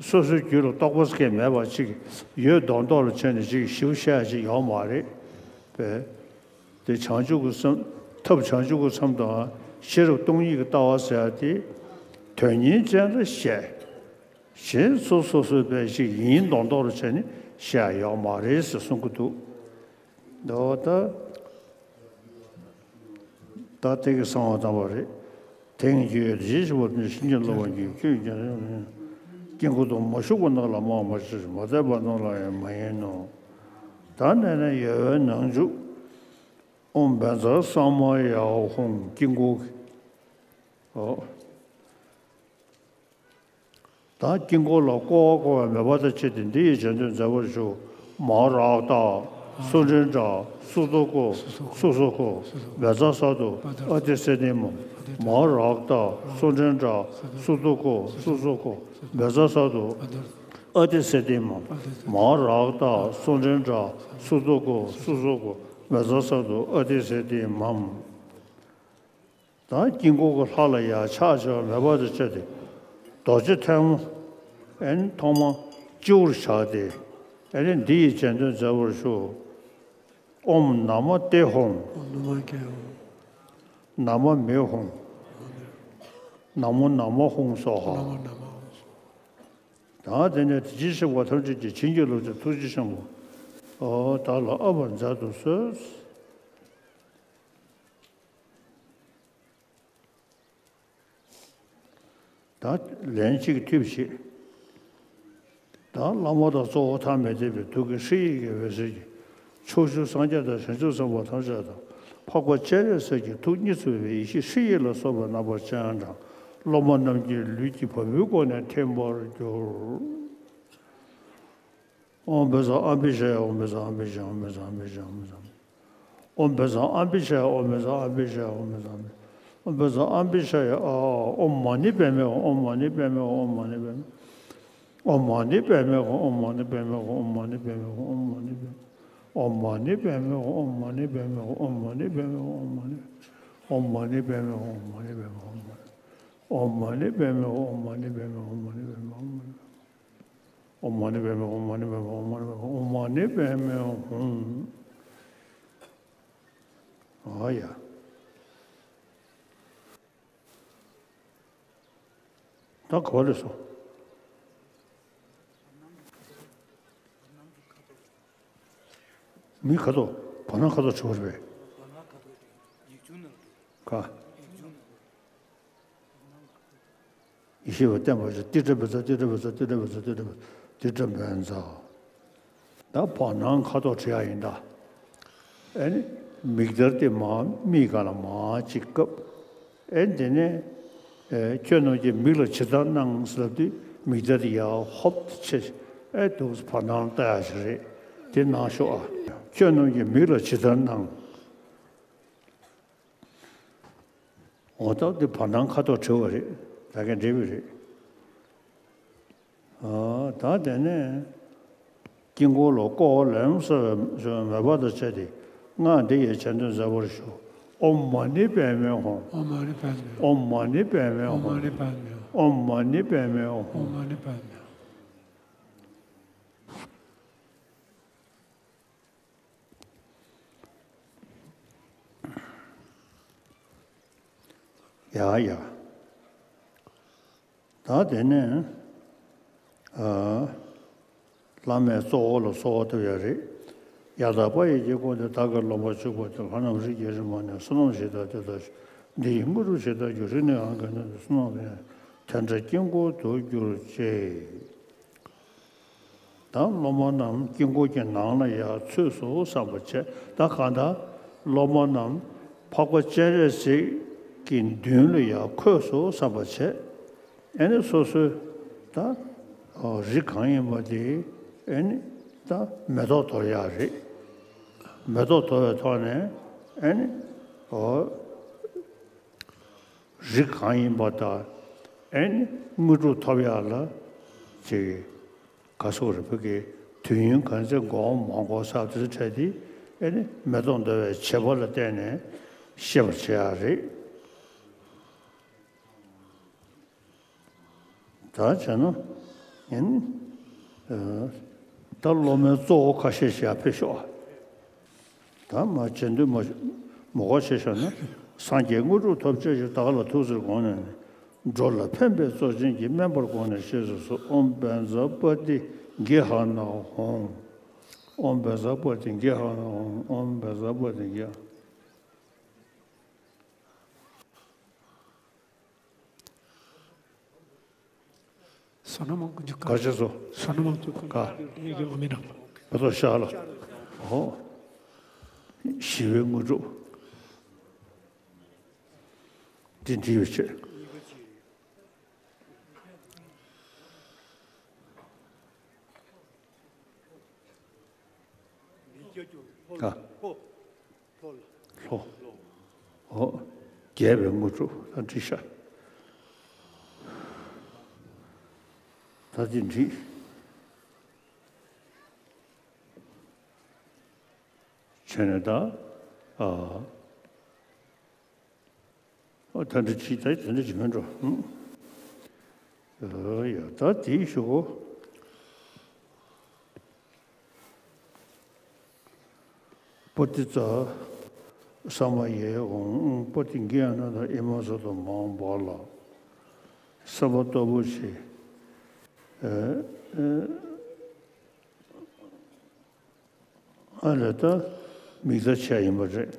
སོ་སོའི་རྒྱུད་ལ་རྟོགས་པ་སྐྱེ་མེད་པ་ཅིག་ཡོད་མདོག་མདོག་ལ་བྱས་ནས་ཅིག་ཞིབ་བཤད་ཅིག་ཡོད་མ་རེད་པས། དེ་བྱང་ཆུབ་ཀྱི་སེམས། ཐབས་བྱང་ཆུབ་ཀྱི་སེམས་དང་ཤེས་རབ་སྟོང་ཉིད་ཀྱི་ལྟ་བ་ཟེར་ཡ་དེ་དོན་གཉེར་ཅན་ལ་བཤད། གཞན་སོ་སོ་སོའི་དཔེ་ཞིག་ཡིན་མདོག་མདོག་ལ་བྱས་ནས་བཤད་ཡ་ཡོད་མ་རེད་ཟེར་གསུང་གི་འདུག་འདུག་ད། ད་དེ་གི་གསང་བ་དམ་པ་རེད། དེང་ཁྱོད་རྗེས་ཤིག་པ་ནི་བྱིན་གྱིས་རློབ་པར་འགྱུར། ཁྱོད་ཀྱང་དཀྱིལ་འཁོར་དུ་མ་ཞུགས་པ་རྣམས་ལ་སྨྲ་བར་མ་བྱ་ཞིང་། མ་དད་པ་རྣམས་ལ་ཡང་མ་ཡིན་ནོ། ད་ནས་ནི་ཡོ་གའི་ནང་འཇུག་ཨོཾ་བཛྲ་ས་མ་ཡ་ཧཱུྃ། དཀྱིལ་འཁོར་གྱི། ཨོ། ད་དཀྱིལ་འཁོར་ལ་བསྐོར་བ་བསྐོར་བའི་མོས་པ་དང་བཅས་ཏེ་འདི་ཡི་རྗེས་ཟློས་མཛད་པར་ཞུ། མ་ཧཱ་རཀྟ། སུ་དྲན་དྲ། སུ་ཏོ་ཀོ། སུ་སོ་ཀོ། བཛྲ་ས་ཏྭ། ཨ་ཏི་སེ་ཏེ་མ། མ་ཧཱ་རཀྟ། སུ་དྲན་དྲ། སུ་ཏོ་ཀོ། སུ་སོ་ཀོ། བཛྲ་ས་ཏྭ། ཨ་ཏི་སེ་ཏེ་མ། མ་ཧཱ་རཀྟ། སུ་དྲན་དྲ། སུ་ཏོ་ཀོ། སུ་སོ་ཀོ། བཛྲ་ས་ཏྭ། ཨ་ཏི་སེ་ཏེ་མ། ད་དཀྱིལ་འཁོར་གྱི་ལྷ་ལ་ཡང་ཕྱག་བྱ་བའི་མོས་པ་དང་བཅས་ཏེ། རྡོ་རྗེ་ཐལ་མོ། ཨེ་ནི་ཐོག་མ་སྤྱི་བོར་བཞག་སྟེ། ཨེ་ནི་འདི་ཡི་རྗེས་ཟློས་མཛད་པར་ཞུ། ཨོཾ་ན་མ་ཏེ་ཧཱུྃ། ཨོཾ་ན་མ་ཏེ་ཧཱུྃ། ན་མ་མེ་ཧཱུྃ། ན་མོ་ན་མ་ཧཱུྃ་སྭཱ་ཧཱ། ན་མོ་ན་མ་ཧཱུྃ་སྭཱ་ཧཱ། ད་དེ་ནས་དེ་བཞིན་གཤེགས་པ་ཐམས་ཅད་ཀྱིས་བྱིན་གྱིས་རློབ་ཅིང་ཐུགས་རྗེ་ཆེན་པོས། ཨོ་བདག་ལ་ཕབ་པར་མཛད་དུ་གསོལ། ད་ལན་གཅིག་ཐུབ་བཞེས། ད་བླ་མ་དང་གཙོ་བོ་ཐ་མལ་མཁྱེན་པའི་ཐུགས་ཀྱི་ཧྲཱིཿཡིག་གི་འོད་ཟེར་གྱིས། ཕྱོགས་བཅུའི་སངས་རྒྱས་དང་བྱང་ཆུབ་སེམས་དཔའ་ཐམས་ཅད་དང་། འཕགས་པ་སྤྱན་རས་གཟིགས་ཀྱི་ཐུགས་གཉིས་སུ་མེད་པའི་ཡེ་ཤེས་ཧྲཱིཿཡིག་ལ་སོགས་པའི་རྣམ་པ་སྤྱན་དྲངས། སློབ་མ་རྣམས་ཀྱི་ལུས་ཀྱི་བ་སྤུའི་སྒོ་ནས་ཐིམ་པར་གྱུར། ཨོཾ་བཛྲ་ཨམ་བི་ཤ་ཡ། ཨོཾ་བཛྲ་ཨམ་བི་ཤ་ཡ། ཨོཾ་བཛྲ་ཨམ་བི་ཤ་ཡ། ཨོཾ་བཛྲ་ཨམ་བི་ཤ་ཡ། ཨོཾ་བཛྲ་ཨམ་བི་ཤ་ཡ། ཨོཾ་བཛྲ་ཨམ་བི། ཨོཾ་བཛྲ་ཨམ་བི་ཤ་ཡ། ཨོཾ་མ་ཎི་པདྨེ་ཧཱུྃ། ཨོཾ་མ་ཎི་པདྨེ་ཧཱུྃ། ཨོཾ་མ་ཎི་པདྨེ་ཧཱུྃ། ཨོཾ་མ་ཎི་པདྨེ་ཧཱུྃ། ཨོཾ་མ་ཎི་པདྨེ་ཧཱུྃ། ཨོཾ་མ་ཎི་པདྨེ་ཧཱུྃ། ཨོཾ་མ་ཎི་པདྨེ་ཧཱུྃ། ཨོཾ་མ་ཎི་པདྨེ་ཧཱུྃ། ཨོཾ་མ་ཎི་པདྨེ་ཧཱུྃ། ཨོཾ་མ་ཎི་པདྨེ་ཧཱུྃ། ཨོཾ་མ་ཎི་པདྨེ་ཧཱུྃ། ཨོཾ་མ་ཎི་པདྨེ་ཧཱུྃ། ཨོཾ་མ་ཎི་པདྨེ་ཧཱུྃ། ཨོཾ་མ་ཎི་པདྨེ་ཧཱུྃ། ཨོཾ་མ་ཎི་པདྨེ་ཧཱུྃ། ཨོཾ་མ་ཎི་པདྨེ་ཧཱུྃ། ཨོཾ་མ་ཎི་པདྨེ་ཧཱུྃ། ཨོཾ་མ་ཎི་པདྨེ་ཧཱུྃ། ཨོ་ཡ། ད་ག་བ་ལས་སོ། མི་ཁ་དོག་བར་སྣང་ཁ་དོག་བྲི་བ་རེད་པས། ག་ཡེ་ཤེས་པ་བརྟན་པ་ཞིག་ཏི་ཏྲ་བི་ཛ། ཏི་ཏྲ་བི་ཛ། ཏི་ཏྲ་བི་ཛ། ཏི་ཏྲ་བི་ཛ། ཏི་ཏྲ་བན་ཛ། ད་བར་སྣང་ཁ་དོག་བྲི་ཡ་ཡིན་ད། ཨེ་ནི། མིག་དར་དེ་མར་མིག་སྒང་ལ་མར་ཅིག་བཀབ། ཨེ་དེ་ནས། ཨེ་ཁྱོད་རྣམས་ཀྱི་མིག་ལ་ཇི་ལྟར་སྣང་ཟེར་ལབ་དུས་མིག་དར་དེ་ཡར་ཧོབ་ཏེ་ཕྱེ། ཨེ་འདུག་སེ་བར་སྣང་ལྟ་ཡ་ཞིག་རེད། དེ་གནང་ཤོག་ཨ། ཁྱོད་རྣམས་ཀྱི་མིག་ལ་ཇི་ལྟར་སྣང་། འོ་ད་དེ་བར་སྣང་ཁ་དོག་བྲི་བ་རེད། ད་གིན་འགྲིག་པ་རེད། ཨ། ད་དེ་ནས་དཀྱིལ་འཁོར་ལ་བསྐོར་བ་ལམ་སེལ་བའི་མོས་པ་དང་བཅས་ཏེ་སྔགས་འདི་ཡི་བྱ་དོན་མཛད་པར་ཞུ། ཨོཾ་མ་ཎི་པདྨེ་ཧཱུྃ། ཨོཾ་མ་ཎི་པདྨེ་ཧཱུྃ། ཨོཾ་མ་ཎི་པདྨེ་ཧཱུྃ། ཨོཾ་མ་ཎི་པདྨེ་ཧཱུྃ། ཨོཾ་མ་ཎི་པདྨེ་ཧཱུྃ། ཨོཾ་མ་ཎི་པདྨེ་ཧཱུྃ། ཡ་ཡ། ད་དེ་ནས། ཨ། བླ་མས་གཙོ་བོ་ལ་གསོལ་བ་བཏབ་ཡ་རེད། ཡ་ད་པ་ཡི་དཀྱིལ་འཁོར་དེ། བདག་གི་ལོངས་པར་སྤྱོད་པ་དེ། ལྷ་རྣམས་རིགས་ཀྱི་རིམ་པ་ནས། བསོད་ནམས་ཞིང་དང་དེ་དག་ཞིང་། འདི་ཡི་དངོས་གྲུབ་ཇི་ལྟར་འགྱུར། རིགས་ནི་གང་གིས་ནི། བསོད་ནམས་ཡོན་ཏན་དེ་འདྲ་དཀྱིལ་འཁོར་དུ་གྱུར་ཅིག་ད་སློབ་མ་རྣམས་དཀྱིལ་འཁོར་གྱི་ནང་ལ་ཡར་ཚུད་སོང་བསམ་པ་བྱས། ད་གང་ལྟར་སློབ་མ་རྣམས་འཕགས་པ་སྤྱན་རས་གཟིགས་ཀྱི་མདུན་ལ་ཡར་འཁོད་སོང་བསམ་པ་བྱས། ཨེ་ནི་སོ་སོའི་ད་རིགས་གང་ཡིན་པ་དེ་ཨེ་ནི་ད་མེ་ཏོག་དོར་ཡག་རེད། མེ་ཏོག་དོར་བའི་ཐོག་ནས་ཨེ་ནི་ཨོ། རིགས་གང་ཡིན་པ་དང་། ཨེ་ནི་དངོས་གྲུབ་ཐོབ་ཡག་ལ་ཅིག་ག་སོགས་རེ་བོད་ཀྱི་དུས་ཡུན་གང་ཚེ་འགོར་མ་འགོར་ས་དེ་ཚོ་འཕྲད་དེ། ཨེ་ནི་མེ་ཏོག་དོར་བའི་བྱེད་པ་ལ་བརྟེན་ནས་ཤེས་པར་བྱེད་ཡག་རེད། ད་བྱས་ན་ཡིན། ད་སློབ་མའི་གཙོ་བོ་ཁ་ཤས་ཤིག་ཡར་ཕེབས་ཤོག་ཨ། ད་མ་བྱེད་འདོད་མ་མོ་ག་བྱས་བཞག་ན། སངས་རྒྱས་དངོས་གྲུབ་ཐོབ་བྱ་ཞིག་བདག་ལ་ཐུགས་བརྩེར་དགོངས་ནས་ནི། འགྲོ་ལ་ཕན་པའི་གཙོ་ཆེན་གྱི། སྨན་པར་དགོངས་ནས་ཞེས་སུ་གསོལ། ཨོཾ་བཛྲ་པ་ཏི་གི་ཧ་ན་ཧཱུྃ། ཨོཾ་བཛྲ་པ་ཏི་གི་ཧ་ན་ཧཱུྃ། ཨོཾ་བཛྲ་པ་ཏི་གི། བསོད་ནམས་མང་པོ་འཇུག་ག་ག་ཅི་སོ། བསོད་ནམས་མང་པོ་འཇུག་ག་ག་ཡོད་ཀྱི་འོ་མི་ནམ། མེ་ཏོག་ཤར་ལ། ཨོ། ཞི་བའི་དངོས་གྲུབ། འདི་འདྲི་ཡོད་ཆེ། ག་ལྷོ། ཨོ། རྒྱས་པའི་དངོས་གྲུབ་ད་འདྲི་ཤག་ད་འདི་འདྲི། བྱས་ནས་ད། ཨ། ཨོ་ད་འདྲི་བྱེད། ད་དེ་འདྲ་བྱེད་མིན་འགྲོ། ཨ་ཡ། ད་དེའི་ཞུ་གོ། པོ་ཏི་ཙ་ས་མ་ཡེ་ཧཱུྃ། པོ་ཏི་གི་ཧ་ན་ད་ཨི་མ་ས་ཏོ་མ་བ་ལ། སམ་བྷ་ཏོ་བུ་ཤི། ཨ་ལས་ད་མིག་ལྟ་བྱས་ཡིན་པ་རེད།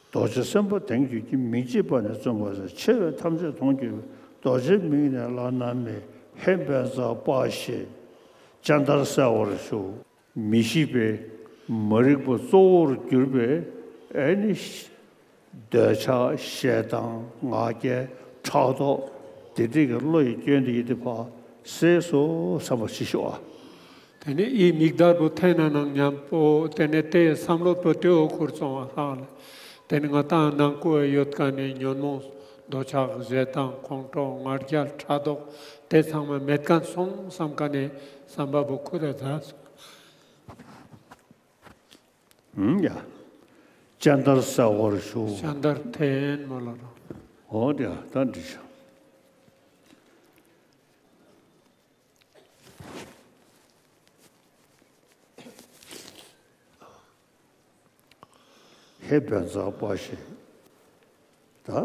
རྡོ་རྗེ་སེམས་དཔའ་དེང་ཁྱོད་ཀྱིས། མིག་གཅིག་པ་ནས་བརྩོན་པ་ཟད། ཆེ་བས་ཐམས་ཅད་མཐོང་གྱུར་པའི། རྡོ་རྗེ་མིག་ནི་བླ་ན་མེད། ཧེ་བན་ཛ་པ་ཞེས་སྤྱན་ལྟར་གསལ་བར་ཤོག་མི་ཤིགས་པའི་མ་རིག་པ་གཙོ་བོར་གྱུར་པའི་ཨེ་ནི་འདོད་ཆགས་ཞེ་སྡང་ང་རྒྱལ་ཕྲག་དོག་དེ་འདྲ་གི་བློ་ཡི་སྐྱོན་དེ་ཡི་དེ་ཕར་སེལ་སོང་བསམ་པ་ཞིག་ཤོག་ཨ། དེ་ནས་ཨི་མིག་དར་པོ་འཐེན་ན་ནང་མཉམ་པོ་དེ་ནས་དེའི་བསམ་བློ་པོ་དེའོ་ཁུར་སོང་བ་ལྷག་ལ། དེ་ནི་ང་ཏང་ནང་ཁུལ་ཡོད་མཁན་ནི་ཉོན་མོངས་འདོད་ཆགས་ཞེ་སྡང་ཁོང་ཁྲོ་ང་རྒྱལ་ཕྲག་དོག་དེ་ཚང་མ་མེད་མཁན་སོང་བསམ་མཁན་ནི་བསམ་པ་པོ་ཁུར་ར་ཟ་སོང་། ཨུམ་ཡ། སྤྱན་བསྟར་གསལ་བར་ཞུ། སྤྱན་བསྟར་ཐེན་མོ་ལ་རོ། འོ་དེ་ཡ་ད་འགྲིག་ཤག་ཧེ་བན་ཚ་པ་ཞེས། ད།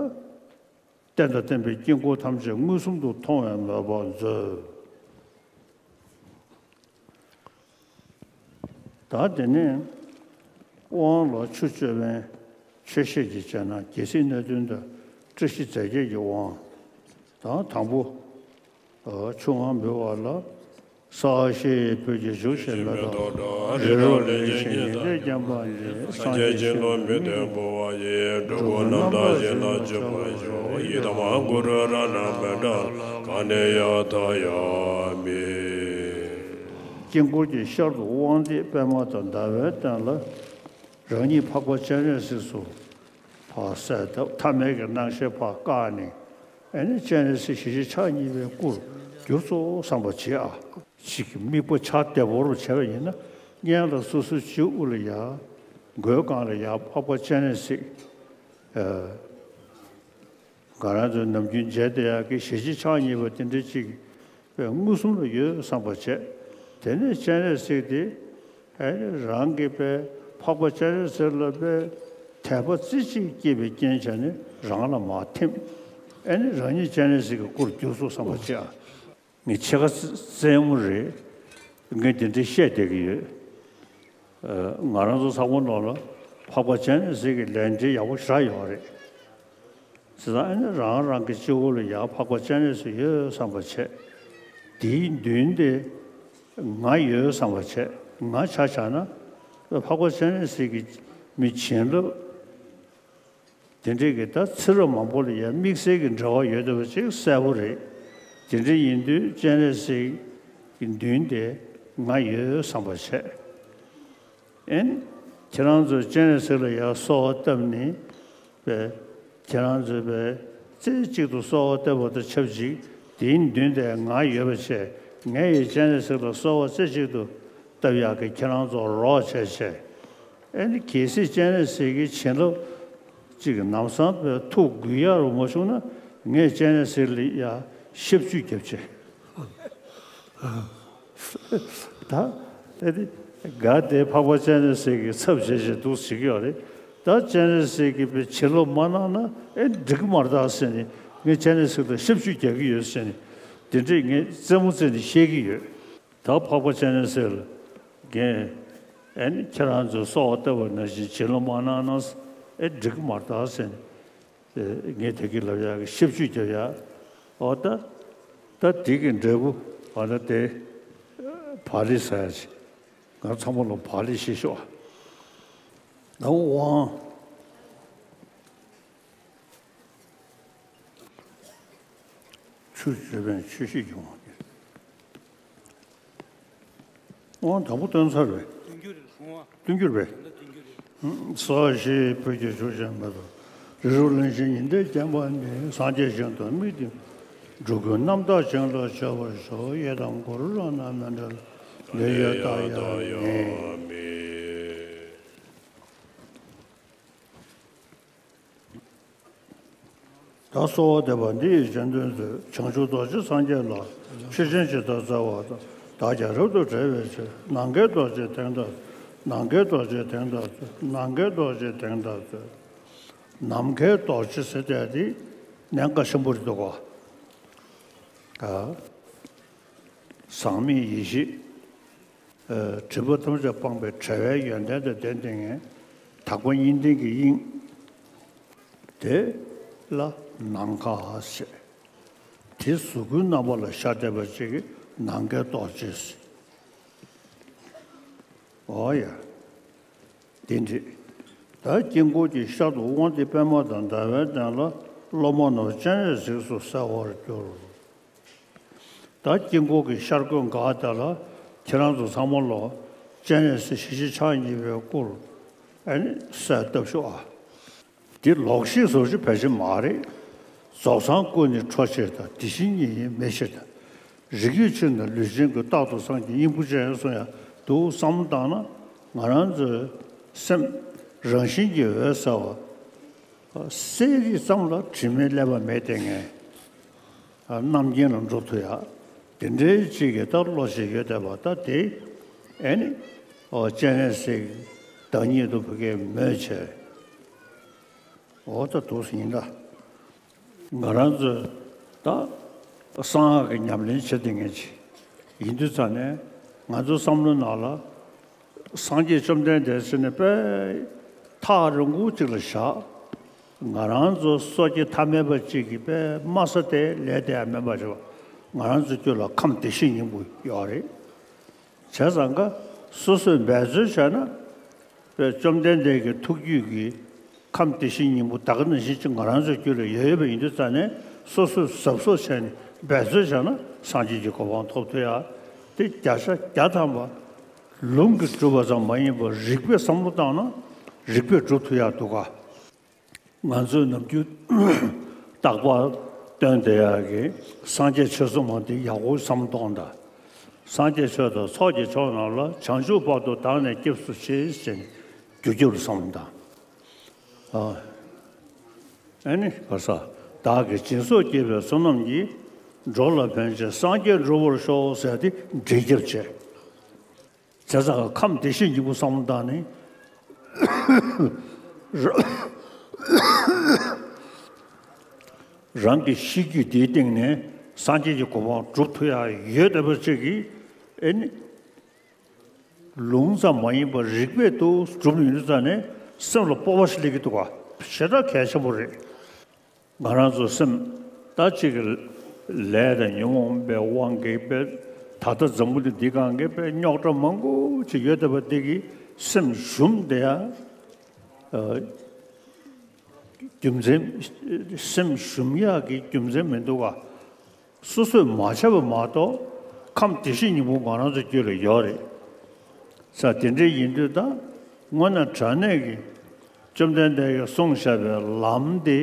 རྟེན་དང་བརྟེན་པའི་དཀྱིལ་འཁོར་ཐམས་ཅད་མངོན་སུམ་དུ་མཐོང་བའི་མོས་པ་མཛོད། ད་དེ་ནས་དབང་ལ་ཆུ་སྤྱོད་པའི་ཆོས་བཤད་ཀྱི་བྱས་ན་རྒྱལ་སྲིད་སྣ་བདུན་དང་བཀྲ་ཤིས་རྫས་བརྒྱད་ཀྱི་དབང་། དང་དང་པོ། ཆུ་དབང་འབུལ་བ་ལ། སྭཱ་ཧྱའི་བོད་ཀྱི་བཞུགས་ཤིང་མེ་ཏོག་རི་རབ་གླིང་བཞི་ཉི་ཟླས་བརྒྱན་པ་ནི་སངས་རྒྱས་ཀྱི་ལུས་མིག་ཏུ་འབུལ་བ་ཡིས། འགྲོ་ཀུན་རྣམ་དག་ཞིང་དག་བྱེད་པར་ཤོག་ཡི་དམ་གུ་རུ་རཏྣ་མི་འབྲལ་གང་ནས་ཡང་ཐར་ཡང་མེད། དཀྱིལ་འཁོར་གྱི་ཤར་དུ་དབང་ལྡན་པདྨ་དང་ཟླ་བའི་སྟེང་ལ། རང་ཉིད་འཕགས་པ་སྤྱན་རས་གཟིགས་སུ་ཕར་གསལ་བཏབ། ཐ་མལ་གྱི་སྣང་ཤས་ཕར་བཀག་ནས། ཨེ་ནི་སྤྱན་རས་གཟིགས་ཞལ་གཅིག་ཕྱག་གཉིས་པའི་སྐུར་གྱུར་ཚུགས་བསམ་པ་བྱེད་ཨ། གཅིག་གི་དམིགས་པ་ཕྱག་བདེ་པོར་བྱས་པ་ཡིན་ན། སྔོན་ལ་སོ་སོའི་སྤྱི་བོ་ལ་ཡ། མགོའི་སྒང་ལ་ཡ་འཕགས་པ་སྤྱན་རས་གཟིགས། ཨ། ང་རང་ཚོའི་ནམ་རྒྱུན་མཇལ་བསྡད་ཡག་གི་ཞལ་གཅིག་ཕྱག་གཉིས་པ་དེ་འདྲ་གཅིག་པའི་མངོན་སུམ་ལ་ཡོད་བསམ་པ་བྱས། དེ་ནས་སྤྱན་རས་གཟིགས་དེ། ཨེ་ནི་རང་གི་པའི་འཕགས་པ་སྤྱན་རས་གཟིགས་ལ་པའི་དད་པ་རྩེ་གཅིག་སྐྱེས་པའི་རྐྱེན་བྱས་ནས་རང་ལ་མར་ཐིམ། ཨེ་ནི་རང་ཉིད་སྤྱན་རས་གཟིགས་ཀྱི་སྐུར་གྱུར་སོང་བསམ་པ་བྱས། ངས་ཕྱེད་ཀ་རྩེད་མོ་རེད། ངས་དེ་འདྲ་བཤད་བསྡད་ཀྱི་ཡོད། ཨ། ང་རང་ཚོ་ཚང་མ་ནང་ལ་འཕགས་པ་སྤྱན་རས་གཟིགས་ཀྱི་ལས་འབྲེལ་ཡག་པོ་ཞེ་དྲག་ཡོད་རེད། བྱས་ཙང་ཨ་ནི་རང་རང་གི་སྤྱི་བོ་ལ་ཡ་འཕགས་པ་སྤྱན་རས་གཟིགས་ཡོད་བསམ་པ་བྱས། དེའི་མདུན་དེ་ང་ཡོད་བསམ་པ་བྱས། ང་ཆ་བཞག་ན་འཕགས་པ་སྤྱན་རས་གཟིགས་ཀྱི་མི་བྱིན་རླབས། དེ་འདྲས་ཀྱི་ད་ཚེ་རབས་མང་པོ་ལ་ཡང་དམིགས་བསལ་གྱི་འབྲེལ་བ་ཡོད་བསྡད་པ་ཅིག་གསལ་པོ་རེད། དེ་འདྲ་ཡིན་དུས་སྤྱན་རས་གཟིགས་ཀྱི་མདུན་དེ་ང་ཡོད་བསམ་པ་བྱས། ཨེ་ནི། ཁྱེད་རང་ཚོས་སྤྱན་རས་གཟིགས་ལ་ཡང་གསོལ་བ་བཏབ་ནས། པས། ཁྱེད་རང་ཚོས་པས། རྩེ་གཅིག་ཏུ་གསོལ་བ་བཏབ་པ་དང་ཆབས་ཅིག་དེའི་མདུན་དེ་ང་ཡོད་པ་བྱས། ངས་ཡང་སྤྱན་རས་གཟིགས་ལ་གསོལ་བ་རྩེ་གཅིག་ཏུ་བཏབ་ཡག་གི་ཁྱེད་རང་ཚོར་རོགས་བྱས་བྱས། ཨེ་ནི་གལ་སྲིད་སྤྱན་རས་གཟིགས་ཀྱི་བྱིན་རླབས་ཅིག་ལམ་སང་པའི་ཐུགས་དགོས་ཡག་རུ་མ་བྱུང་ན། ངས་སྤྱན་རས་གཟིགས་ལ་ཡ་ཞབས་ཕྱི་རྒྱབ་བྱས། ད་ཨེ་ནི་ག་དེ་འཕགས་པ་སྤྱན་རས་གཟིགས་ཀྱི་ཚབ་བྱེད་བྱེད་འདུག་ཟེར་གྱི་ཡོད་རེད། ད་སྤྱན་རས་གཟིགས་ཀྱི་པའི་བྱིན་རླབས་མ་གནང་ན་ཨེ་འགྲིག་གི་མ་རེད་ད་ཟེར་ནས། ངས་སྤྱན་རས་གཟིགས་ལ་ཞབས་ཕྱི་རྒྱག་གི་ཡོད་ཟེར་ནས། དེ་འདྲས་ངས་རྩེད་མོ་རྩེ་ནས་བཤད་ཀྱི་ཡོད། ད་འཕགས་པ་སྤྱན་རས་གཟིགས་ལ་རྒན། ཨེ་ནི་ཁྱེད་རང་ཚོས་གསོལ་བ་བཏབ་པ་ནང་བཞིན་བྱིན་རླབས་མ་གནང་ན་ཨེ་འགྲིག་གི་མ་རེད་ད་ཟེར་ནས། ཨེ་ངས་དེ་གི་ལབ་ཡག་གི་ཞབས་ཕྱི་རྒྱབ་ཡག་འོ་ད། ད་དེ་གི་འབྲས་བུ་འོ་ད་དེ་བག་ལེབ་ཟ་ཡག་ཅིག་ང་ཚང་མ་ལ་བག་ལེབ་བཞེས་ཤོག་ནམ་དབང་ཆུ་བཅོས་པའི་ཆུ་ཤེས་ཀྱི་དབང་གིས། དབང་དང་པོ་བཏོན་ཚར་བས། བསྟུན་གྱུར་རེད། སྭཱ་ཧྱའི་བོད་ཀྱི་བཞུགས་ཤིང་མེ་ཏོག་རི་རབ་གླིང་བཞི་ཉི་ཟླས་བརྒྱན་པ་ནི། སངས་རྒྱས་ཞིང་དུ་དམིགས་ཏེ་འགྲོ་ཀུན་རྣམ་དག་ཞིང་དག་བྱེད་པར་ཤོག་ཡི་དམ་གུ་རུ་རཏྣ་མི་འབྲལ་གང་ནས་ཡང་ཐར་ཡང་མེད། ད་གསོལ་བ་འདེབས་པ་འདི་ཡི་རྗེས་ཟློས་མཛོད། བྱང་ཆུབ་རྡོ་རྗེ་སངས་རྒྱས་ལ། ཆོས་ཅན་ཇི་ལྟར་བརྩེ་བ་དང་། བདག་ཀྱང་རབ་ཏུ་བསྒྲལ་བའི་ཕྱིར། ནམ་མཁའི་རྡོ་རྗེ་དེང་དང་། ནམ་མཁའི་རྡོ་རྗེ་དེང་དང་། ནམ་མཁའི་རྡོ་རྗེ་དེང་དང་། ནམ་མཁའི་རྡོ་རྗེ་ཟེར་དེ་དེ་གནད་འགག་ཆེན་པོ་རེད་འདུག་གོ། ཨ། ཟག་མེད་ཡེ་ཤེས། ཨ། སྒྲིབ་པ་ཐམས་ཅད་སྤངས་པའི་བྲལ་བའི་ཡོན་ཏན་དང་ལྡན་ཏེ་ངས་དག་པ་གཉིས་ལྡན་གྱི་དབྱིངས་དེ་ལ་ནམ་མཁའ་ཟེར། དེ་གཟུགས་སྐུའི་རྣམ་པ་ལ་ཤར་བསྡད་པ་ཅིག་གིས་ནམ་མཁའི་རྡོ་རྗེ་ཟེར། འོ་ཡ། དེ་འདྲ། ད་དཀྱིལ་འཁོར་གྱི་ཤར་དུ་དབང་ལྡན་པདྨ་དང་ཟླ་བའི་སྟེང་ལ་སློབ་མ་རྣམས་སྤྱན་རས་གཟིགས་སུ་གསལ་བར་གྱུར། ད་དཀྱིལ་འཁོར་གྱི་ཤར་སྒོའི་འགག་དེ་ལ་ཁྱེད་རང་ཚོ་ཚང་མ་ལོ་སྤྱན་རས་གཟིགས་ཞལ་གཅིག་ཕྱག་གཉིས་པའི་སྐུར་ཨེ་ནི་གསལ་བཏབ་ཤོག་ཨ། འདི་ལོག་ཤེས་བཟོ་རྒྱུ་ཕལ་ཆེར་མ་རེད། རྫོགས་སངས་སྐུ་ནི་འཕྲོ་ཕྱིར་དང་། དེ་བཞིན་ཉིད་ཡིན་མེ་ཤེས་དང་། རིགས་རྒྱུད་ཆོས་ནི་ལུས་ཅན་ཀུན། རྟག་ཏུ་སངས་རྒྱས་སྙིང་པོ་ཅན་གསུང་ཡང་འདུག་བསམ་བློ་བཏང་ན། ང་རང་ཚོའི་སེམས་རང་བཞིན་གྱིས་འོད་གསལ་བ། གསལ་རིག་ཙམ་ལ་དྲི་མས་བསླད་པ་མེད་དེ་ངས། རྣམ་མཁྱེན་ལ་འགྲོ་ཐུབ་ཡ། དེ་འདྲའི་ཅིག་གི་ད་བློ་ཞིག་ཡོད་བསྡད་པ་ད་དེ། ཨེ་ནི། ཨོ་སྤྱན་རས་གཟིགས་བདག་ཉིད་དུ་བོད་སྐད་མོས་བྱས། ཨོ་ད་འདུག་སེ་ཡིན་ད། ང་རང་ཚོས་ད་གསང་སྔགས་ཀྱི་ཉམས་ལེན་བྱེད་བསྡད་མཁན་ཅིག་ཡིན་དུས་ཙང་ནས་ང་ཚོའི་བསམ་བློའི་ནང་ལ། སངས་རྒྱས་བཅོམ་ལྡན་འདས་ཟེར་ནས་དཔེ་ཐག་རིང་པོ་ཅིག་ལ་བཞག་ང་རང་ཚོ་སོ་སྐྱེ་ཐ་མལ་པ་ཅིག་གིས་དཔེ་དམའ་ས་དེ་ལས་དེ་ཡང་མིན་པ་རེད་བ། ང་རང་ཚོ་རྒྱུད་ལ་ཁམས་བདེ་གཤེགས་སྙིང་པོ་ཡོད་རེད། བྱས་ཙང་ཀ་སོ་སོས་འབད་རྩོལ་བྱས་ན། དཔེ་བཅོམ་ལྡན་འདས་ཀྱི་ཐུགས་རྒྱུད་ཀྱི་ཁམས་བདེ་གཤེགས་སྙིང་པོ་ད་ག་ནང་བཞིན་ཅིག་ང་རང་ཚོའི་རྒྱུད་ལ་ཡོད་ཡོད་པ་ཡིན་དུས་ཙང་ནས་སོ་སོས་གཟབ་གཟབ་བྱས་ནས་འབད་རྩོལ་བྱས་ན་སངས་རྒྱས་ཀྱི་གོ་འཕང་ཐོབ་ཐུབ་ཡ། དེ་བརྒྱ་ཆ་བརྒྱ་ཐམ་པ། ལུང་གིས་སྒྲུབ་པ་ཙམ་མ་ཡིན་པར་རིགས་པས་བསམ་བློ་བཏང་ན་རིགས་པས་སྒྲུབ་ཐུབ་ཡག་འདུག་ག་ང་ཚོས་ནམ་རྒྱུན་རྟག་པར་སྟོན་བསྡད་ཡག་གི་སངས་རྒྱས་ཆོས་གསུངས་པ་འདི་ཡག་པོ་བསམ་བློ་གཏོང་དང་། སངས་རྒྱས་ཆོས་དང་ཚོགས་ཀྱི་མཆོག་རྣམས་ལ། བྱང་ཆུབ་བར་དུ་བདག་ནི་སྐྱབས་སུ་མཆི་ཟེར་ནས་རྒྱུ་རྒྱབ་ལ་བསམ་བློ་བཏང་། ཨ་ཨ་ནི་ག་ས། བདག་གིས་སྦྱིན་སོགས་བགྱིས་པའི་བསོད་ནམས་ཀྱིས། འགྲོ་ལ་ཕན་ཕྱིར་སངས་རྒྱས་འགྲུབ་པར་ཤོག་ཟེར་ཏེ་འབྲས་རྒྱབ་བྱས། བྱས་ཙང་ཁམས་བདེ་གཤེགས་སྙིང་པོ་བསམ་བློ་བཏང་ནས། རང་གི་ཤེས་རྒྱུད་དེའི་སྟེང་ནས་སངས་རྒྱས་ཀྱི་གོ་འཕང་སྒྲུབ་ཐུབ་ཡག་ཡོད་བསྡད་པ་ཅིག་གིས་ཨེ་ནི། ལུང་ཙམ་མ་ཡིན་པར་རིགས་པས་དུ་སྒྲུབ་ཡོང་དུས་ཙང་ནས་སེམས་ལ་སྤོབས་པ་ཞིག་སླེབས་ཀྱི་འདུག་ག་ཞེ་དྲག་གལ་ཆེན་པོ་རེད། ང་རང་ཚོ་སེམས་ད་ཅིག་གི་ལས་དང་ཉོན་མོངས་པའི་དབང་གིས་དཔེ་ད་ལྟ་འཛམ་བུ་གླིང་འདི་སྒང་གི་དཔེ་རྙོག་དྲ་མང་པོ་ཅིག་ཡོད་བསྡད་པ་འདི་གིས་སེམས་ཞུམ་བསྡད་ཡ། རྒྱུ་མཚན་སེམས་ཞུམ་ཡག་གི་རྒྱུ་མཚན་མི་འདུག་ག་སོ་སོས་མ་བྱས་པ་མ་གཏོགས་ཁམས་བདེ་གཤེགས་སྙིང་པོ་ང་རང་ཚོ་རྒྱུད་ལ་ཡོད་རེད། ས་དེ་འདྲ་ཡིན་དུས་ད་དངོས་གནས་དྲང་གནས་ཀྱི་བཅོམ་ལྡན་འདས་ཀྱིས་གསུངས་བཞག་པའི་ལམ་དེ་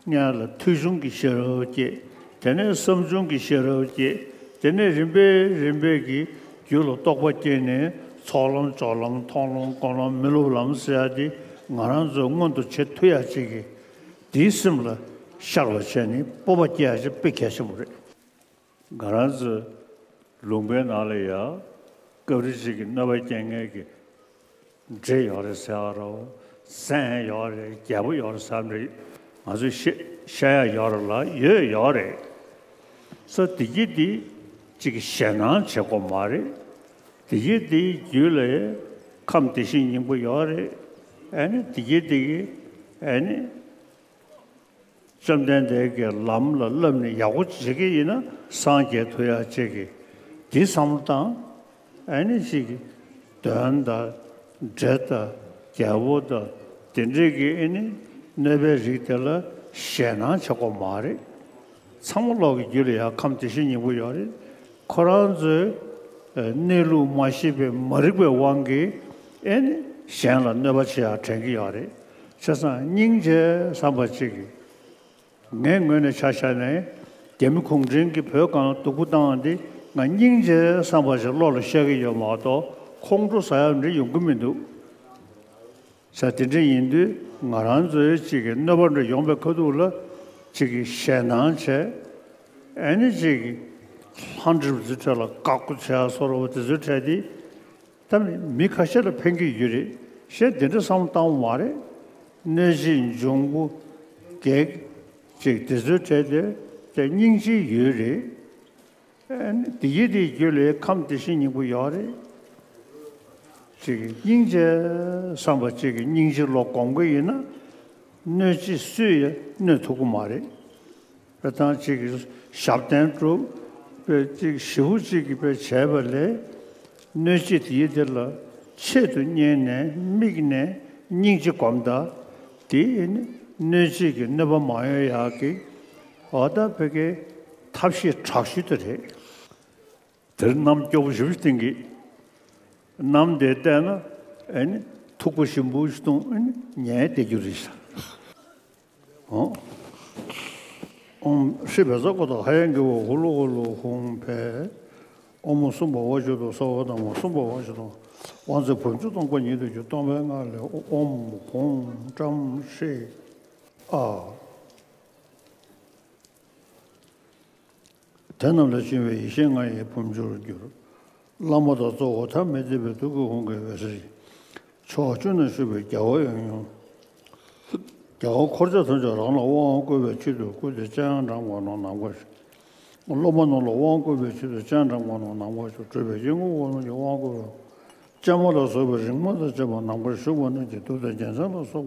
སྔོན་ལ་ཐོས་བྱུང་གི་ཤེས་རབ་སྐྱེས། དེ་ནས་བསམ་བྱུང་གི་ཤེས་རབ་སྐྱེས། དེ་ནས་རིམ་པས་རིམ་པས་ཀྱིས་རྒྱུད་ལ་རྟོགས་པ་སྐྱེས་ནས་ཚོགས་ལམ་སྦྱོར་ལམ་མཐོང་ལམ་སྒོམ་ལམ་མི་སློབ་ལམ་ཟེར་ཡ་དེ་ང་རང་ཚོས་མངོན་དུ་བྱེད་ཐུབ་ཡ་ཅིག་གི་དེའི་སེམས་ལ་ཤར་བ་བྱས་ནས་སྤོབས་པ་སྐྱེ་ཡ་ཅིག་དཔེ་གལ་ཆེན་པོ་རེད། ང་རང་ཚོའི་ལུང་པའི་ནང་ལ་ཡ་སྐབས་རེ་ཅིག་གི་གནོད་པ་སྐྱེལ་མཁན་གྱི་འདྲེ་ཡོད་རེད་ཟེར་ཡ་རོ། བཙན་ཡོད་རེད། རྒྱལ་པོ་ཡོད་རེད་ཟེར་ཡ་འདྲ་ང་ཚོས་བཤད་བཤད་ཡ་ཡོད་རེད་ལ་ཡོད་ཡོད་རེད། སོ་དེ་གི་དེ་ཅིག་གི་ཞེད་སྣང་བྱེད་དགོས་མ་རེད། དེ་གི་དེ་རྒྱུད་ལ་ཁམས་བདེ་གཤེགས་སྙིང་པོ་ཡོད་རེད། ཨ་ནི་དེ་གི་དེ་གི་ཨ་ནི། བཅོམ་ལྡན་འདས་ཀྱིས་ལམ་ལ་བསླབ་ནས་ཡག་པོ་བྱེད་ཀྱི་ཡིན་ན་སངས་རྒྱས་ཐུབ་ཡག་ཅིག་གི་འདི་བསམ་བློ་བཏང་། ཨ་ནི་ཅིག་གི་གདོན་དང་འདྲེ་དང་རྒྱལ་པོ་དང་དེ་འདྲས་ཀྱི་ཨ་ནི་གནོད་པའི་རིགས་དེ་ལ་ཞེད་སྣང་བྱེད་དགོས་མ་རེད། ཚང་མ་ལོག་གི་རྒྱུད་ལ་ཡང་ཁམས་བདེ་གཤེགས་སྙིང་པོ་ཡོད་རེད། ཁོ་རང་ཚོས་གནས་ལུགས་མ་ཤེས་པའི་མ་རིག་པའི་དབང་གིས་ཨེ་ནི་གཞན་ལ་གནོད་པ་བྱེད་ཡག་དྲན་གྱི་ཡོད་རེད། བྱས་ཙང་སྙིང་རྗེ་བསམ་པ་གཅིག་གིས་ངའི་ངོས་ནས་ཆ་བཞག་ནས་རྒྱ་མི་གུང་ཁྲན་གྱིས་བོད་སྒང་ལ་སྡུག་པོ་བཏང་བ་འདི་ང་སྙིང་རྗེ་བསམ་པ་ཞིག་བློ་ལ་ཤར་གྱི་ཡོད་མ་གཏོགས་ཁོང་ཁྲོ་ཟ་ཡག་འདྲ་ཡོང་གི་མི་འདུག་ས་དེ་འདྲ་ཡིན་དུས་ང་རང་ཚོའི་གཅིག་གི་གནོད་པ་འདྲ་ཡོང་པའི་ཁ་ཐུག་ལ་གཅིག་གི་ཞེད་སྣང་བྱས། ཨ་ནི་གཅིག་གི་ལྷ་འདྲེ་ཚོའི་གྲས་ལ་དགའ་པོ་བྱས་སོ་ར་བ་དེ་ཚོའི་གྲས་དེ་ད་མི་ཁ་ཤས་ལ་ཕན་གྱི་ཡོད་རེད། གཞན་དེ་འདྲ་བསམ་བློ་བཏང་བ་མ་རེད། གནོད་བྱེད་འབྱུང་པོ་བགེགས་གཅིག་དེ་ཚོའི་གྲས་དེ་དེ་སྙིང་རྗེ་ཡོད་རེད། ཨ་ནི་དེ་ཡི་དེའི་རྒྱུད་ལ་ཁམས་བདེ་གཤེགས་སྙིང་པོ་ཡོད་རེད། གཅིག་གི་སྙིང་རྗེ་བསམ་པ་གཅིག་གི་སྙིང་རྗེ་བློ་སྒོམ་གྱི་ཡིན་ན་གནོད་བྱེད་སུས་ཡང་གནོད་ཐུབ་ཀྱི་མ་རེད། དཔེ་ཐང་གཅིག་གི་ཞབས་བརྟན་སྒྲུབ་པའི་གཅིག་ཞི་བོ་གཅིག་གིས་དཔེ་བྱས་པ་ལས་གནོད་བྱེད་དེ་ཡི་དེ་ལ་ཆེད་དུ་གཉེར་ནས་དམིགས་ནས་སྙིང་རྗེ་སྒོམ་ད། དེ་ནི་གནོད་བྱེད་ཀྱི་གནོད་པ་མ་ཡོང་ཡག་གི་འོ་ད་བོད་ཀྱི་ཐབས་ཤེས་དྲག་ཤོས་དེ་རེད། དེར་གནམ་སྐྱོ་པོ་ཞེ་པོ་ཅིག་བསྟན་གྱི། གནམ་དེ་བལྟས་ན་ཨེ་ནི་མཐུག་པོ་ཞིམ་པོ་ཞིག་མཐོང་ཨེ་ནི་ཉལ་བསྡད་རྒྱུ་རེད་ཤག་ཨོཾ། ཧྲཱིཿབཛྲ་ཀུ་ཏ་ཧ་ཡ་གི་ཝ་ཧུ་ལུ་ཧུ་ལུ་ཧཱུྃ་ཕཊ། ཨོཾ་སྭ་བྷཱ་ཝ་ཇོ་ཏོ་སྭ་བྷཱ་དྷརྨ་སྭ་བྷཱ་ཝ་ཇོ་ཏོ། དབང་རྫས་བུམ་ཆུ་སྟོང་པ་ཉིད་དུ་གྱུར། སྟོང་པའི་སྔགས་ལས། ཨོཾ་ཧཱུྃ་ཀྲམ་ཧྲཱིཿ་ཨཱཿ་དེ་རྣམས་ལས་བྱུང་བའི་ཡེ་ཤེས་ལྔ་ཡི་བུམ་ཆུར་གྱུར། བླ་མ་དང་གཙོ་བོ་ཐ་མི་དད་པའི་ཐུགས་ཀྱི་དབང་གིས་འོད་གསལ་ཞིང་། ཕྱོགས་བཅུ་ན་བཞུགས་པའི་རྒྱལ་བ་ཡང་ཡང་། རྒྱལ་བ་འཁོར་དང་ཐམས་ཅད་རང་ལ་དབང་བསྐུར་བའི་ཆེད་དུ་བསྐུལ་ཏེ་སྤྱན་དྲངས་པ་རྣམས་ནམ་མཁར་བཞུགས། སློབ་མ་རྣམས་ལ་དབང་བསྐུར་བའི་ཆེད་དུ་སྤྱན་དྲངས་པ་རྣམས་ནམ་མཁར་བཞུགས། སྤྲུལ་པའི་སྐྱེ་དངོས་དབང་ལུང་གིས་དབང་བསྐུར་བ། སྤྱན་མ་ལ་སོགས་པའི་རིག་མ་དང་བཅས་པ་ནམ་མཁར་བཞུགས་པ་རྣམས་ཀྱི་གདུགས་དང་རྒྱལ་མཚན་ལ་སོགས་པ།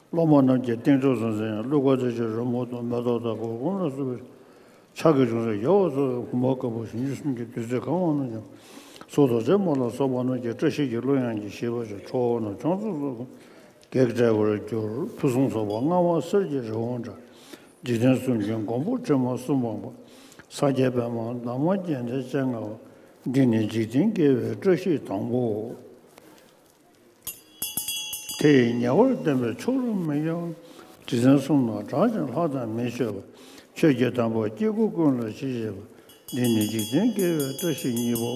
སློབ་མ་རྣམས་ཀྱི་སྟེང་ཕྱོགས་སུ་མཛེས་ཡང་གླུ་གར་རྩེ་ཆེན་རོལ་མོ་དང་མེ་ཏོག་དང་གུར་གུམ་ལ་སོགས་པའི་ཕྱག་གི་ཅུང་ཟད་ཡལ་བ་སོགས་པའི་བུམ་པ་དཀར་པོ་ཞིང་བཅུ་གསུམ་གྱི་བདུད་རྩི་གང་བ་རྣམས་ཀྱང་། གཙུག་ཏོར་ཅན་མ་ལ་སོགས་པ་རྣམས་ཀྱི་བཀྲ་ཤིས་ཀྱི་གླུ་དབྱངས་ཀྱིས་ཞེས་པ་བཞིན་ཁྲོ་བོ་རྣམས་ཁྱོད་ཚོགས་སུ་གེགས་བསྐྲད་པར་གྱུར། ཕུན་སུམ་ཚོགས་པ་མངའ་དབང་གསེར་གྱི་རི་བོ་འདྲ། འཇིག་རྟེན་གསུམ་གྱི་མགོན་པོ་དྲི་མ་གསུམ་སྤངས་པ། སངས་རྒྱས་པདྨ་འདབ་མ་བརྒྱད་ལྡན་སྤྱན་སྔ་བ། འདི་ནི་འཇིག་རྟེན་དགེ་བའི་བཀྲ་ཤིས་དང་པོའོ། དེ་ཡི་ཉེ་བར་བསྟན་པའི་མཆོག་རུ་མི་འགྱུར་བ། རྗེ་བཙུན་གསུམ་ལ་གྲགས་ཤིང་ལྷ་དང་མིས་མཆོད་པ། ཆོས་ཀྱི་དམ་པ་སྐྱེ་དགུ་ཀུན་ལ་ཞི་བྱེད་པ། འདི་ནི་འཇིག་རྟེན་དགེ་བའི་བཀྲ་ཤིས་གཉིས་པའོ།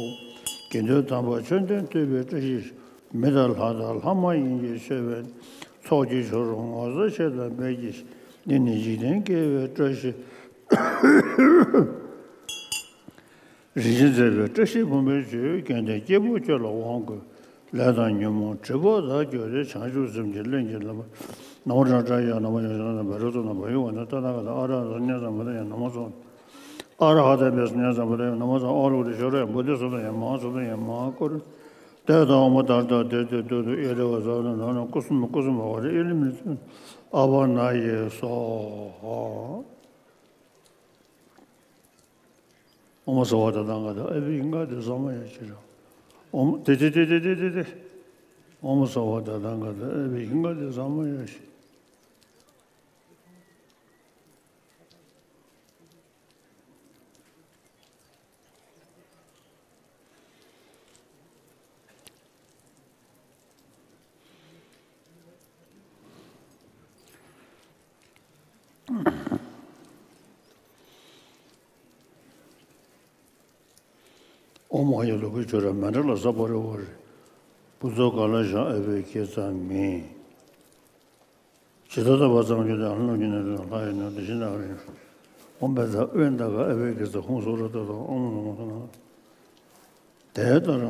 དགེ་འདུན་དམ་པ་ཆོས་ལྡན་ཐུབ་པའི་བཀྲ་ཤིས་ཤིང་། མི་དང་ལྷ་དང་ལྷ་མ་ཡིན་གྱིས་མཆོད་པའི། ཚོགས་ཀྱི་མཆོག་རུ་ངོ་མཚར་ཆེ་དང་དཔལ་གྱི་ཞིང་། འདི་ནི་འཇིག་རྟེན་དགེ་བའི་བཀྲ་ཤིས། རིན་ཆེན་མཛེས་པའི་བཀྲ་ཤིས་ཕུན་པའི་ཆུ། དགེ་འདུན་སྐྱེས་བུ་ཁྱོད་ལ་དབང་བསྐུར། ལས་དང་ཉོན་མོངས་སྒྲིབ་པ་དག་གྱུར་ཏེ། བྱང་ཆུབ་སེམས་ཀྱི་ཀློང་གི་ལམ། ན་མོ་ཊ་ཊ་ཡ་ན་མོ་ཡ་ན་བེ་རོ་ཙོ་ན་བ་ཡུ་བ་ན་ཏ་ན་ག་ད་ཨ་ར་ཧ་ད་ཉ་ཙམ་བ་ད་ཡ་ན་མོ་ཙོ། ཨ་ར་ཧ་ད་བེ་ཉ་ཙམ་བ་ད་ཡ་ན་མོ་ཙོ། ཨ་རུ་རི་ཤོ་ར་བུ་དེ་སོ་ད་ཡ་མ་སོ་ད་ཡ་མ་ཀོ་རི། དེ་དང་མ་དར་དང་དེ་དེ་དུ་དུ་ཨེ་རེ་བ་ཟ་ན་ན་ན་ཀུ་སུ་མ་ཀུ་སུ་མ་བ་རི་ཨེ་རི་མི་སུ་ཨ་བ་ན་ཡེ་སོ་ཧ། ཨོཾ་སྭ་བྷཱ་ད་ཐཱ་ག་ཏ་ཨ་བྷི་ཧིང་ག་ཏེ་ས་མ་ཡ་ཤི་ར། ཨོཾ་ཏེ་ཏེ་ཏེ་ཏེ་ཏེ་ཏེ། ཨོཾ་སྭ་བྷཱ་ད་ཐཱ་ག་ཏ་ཨ་བྷི་ཧིང་ག་ཏེ་ས་མ་ཡ་ཤི། ཨོཾ་ཨཱ་ཡ་ལོ་ཀེ་ཤྭ་ར་མཎྜལ་ས་པ་རི་ཝཱ་རེ། བུ་ཚོ་ག་ལ་བཞག་ཨ་བྷི་ཀེ་ཙ་མི། ཇི་ལྟར་བལྟ་བ་ཙམ་གྱིས་ཏེ་ལྷ་ཀླུ་གཉན་ལྷ་ཡི་ནང་དུ་ཤིན་ཏུ་ཨ་རུ། ཨོཾ་བཛྲ་ཨོ་ཏ་ག་ཨ་བྷི་ཀེ་ཙ་ཧཱུྃ་སུ་ར་ཏ་ཏ་ཨོཾ་ལོ་མ་ཁ་ན། དེ་ལྟར་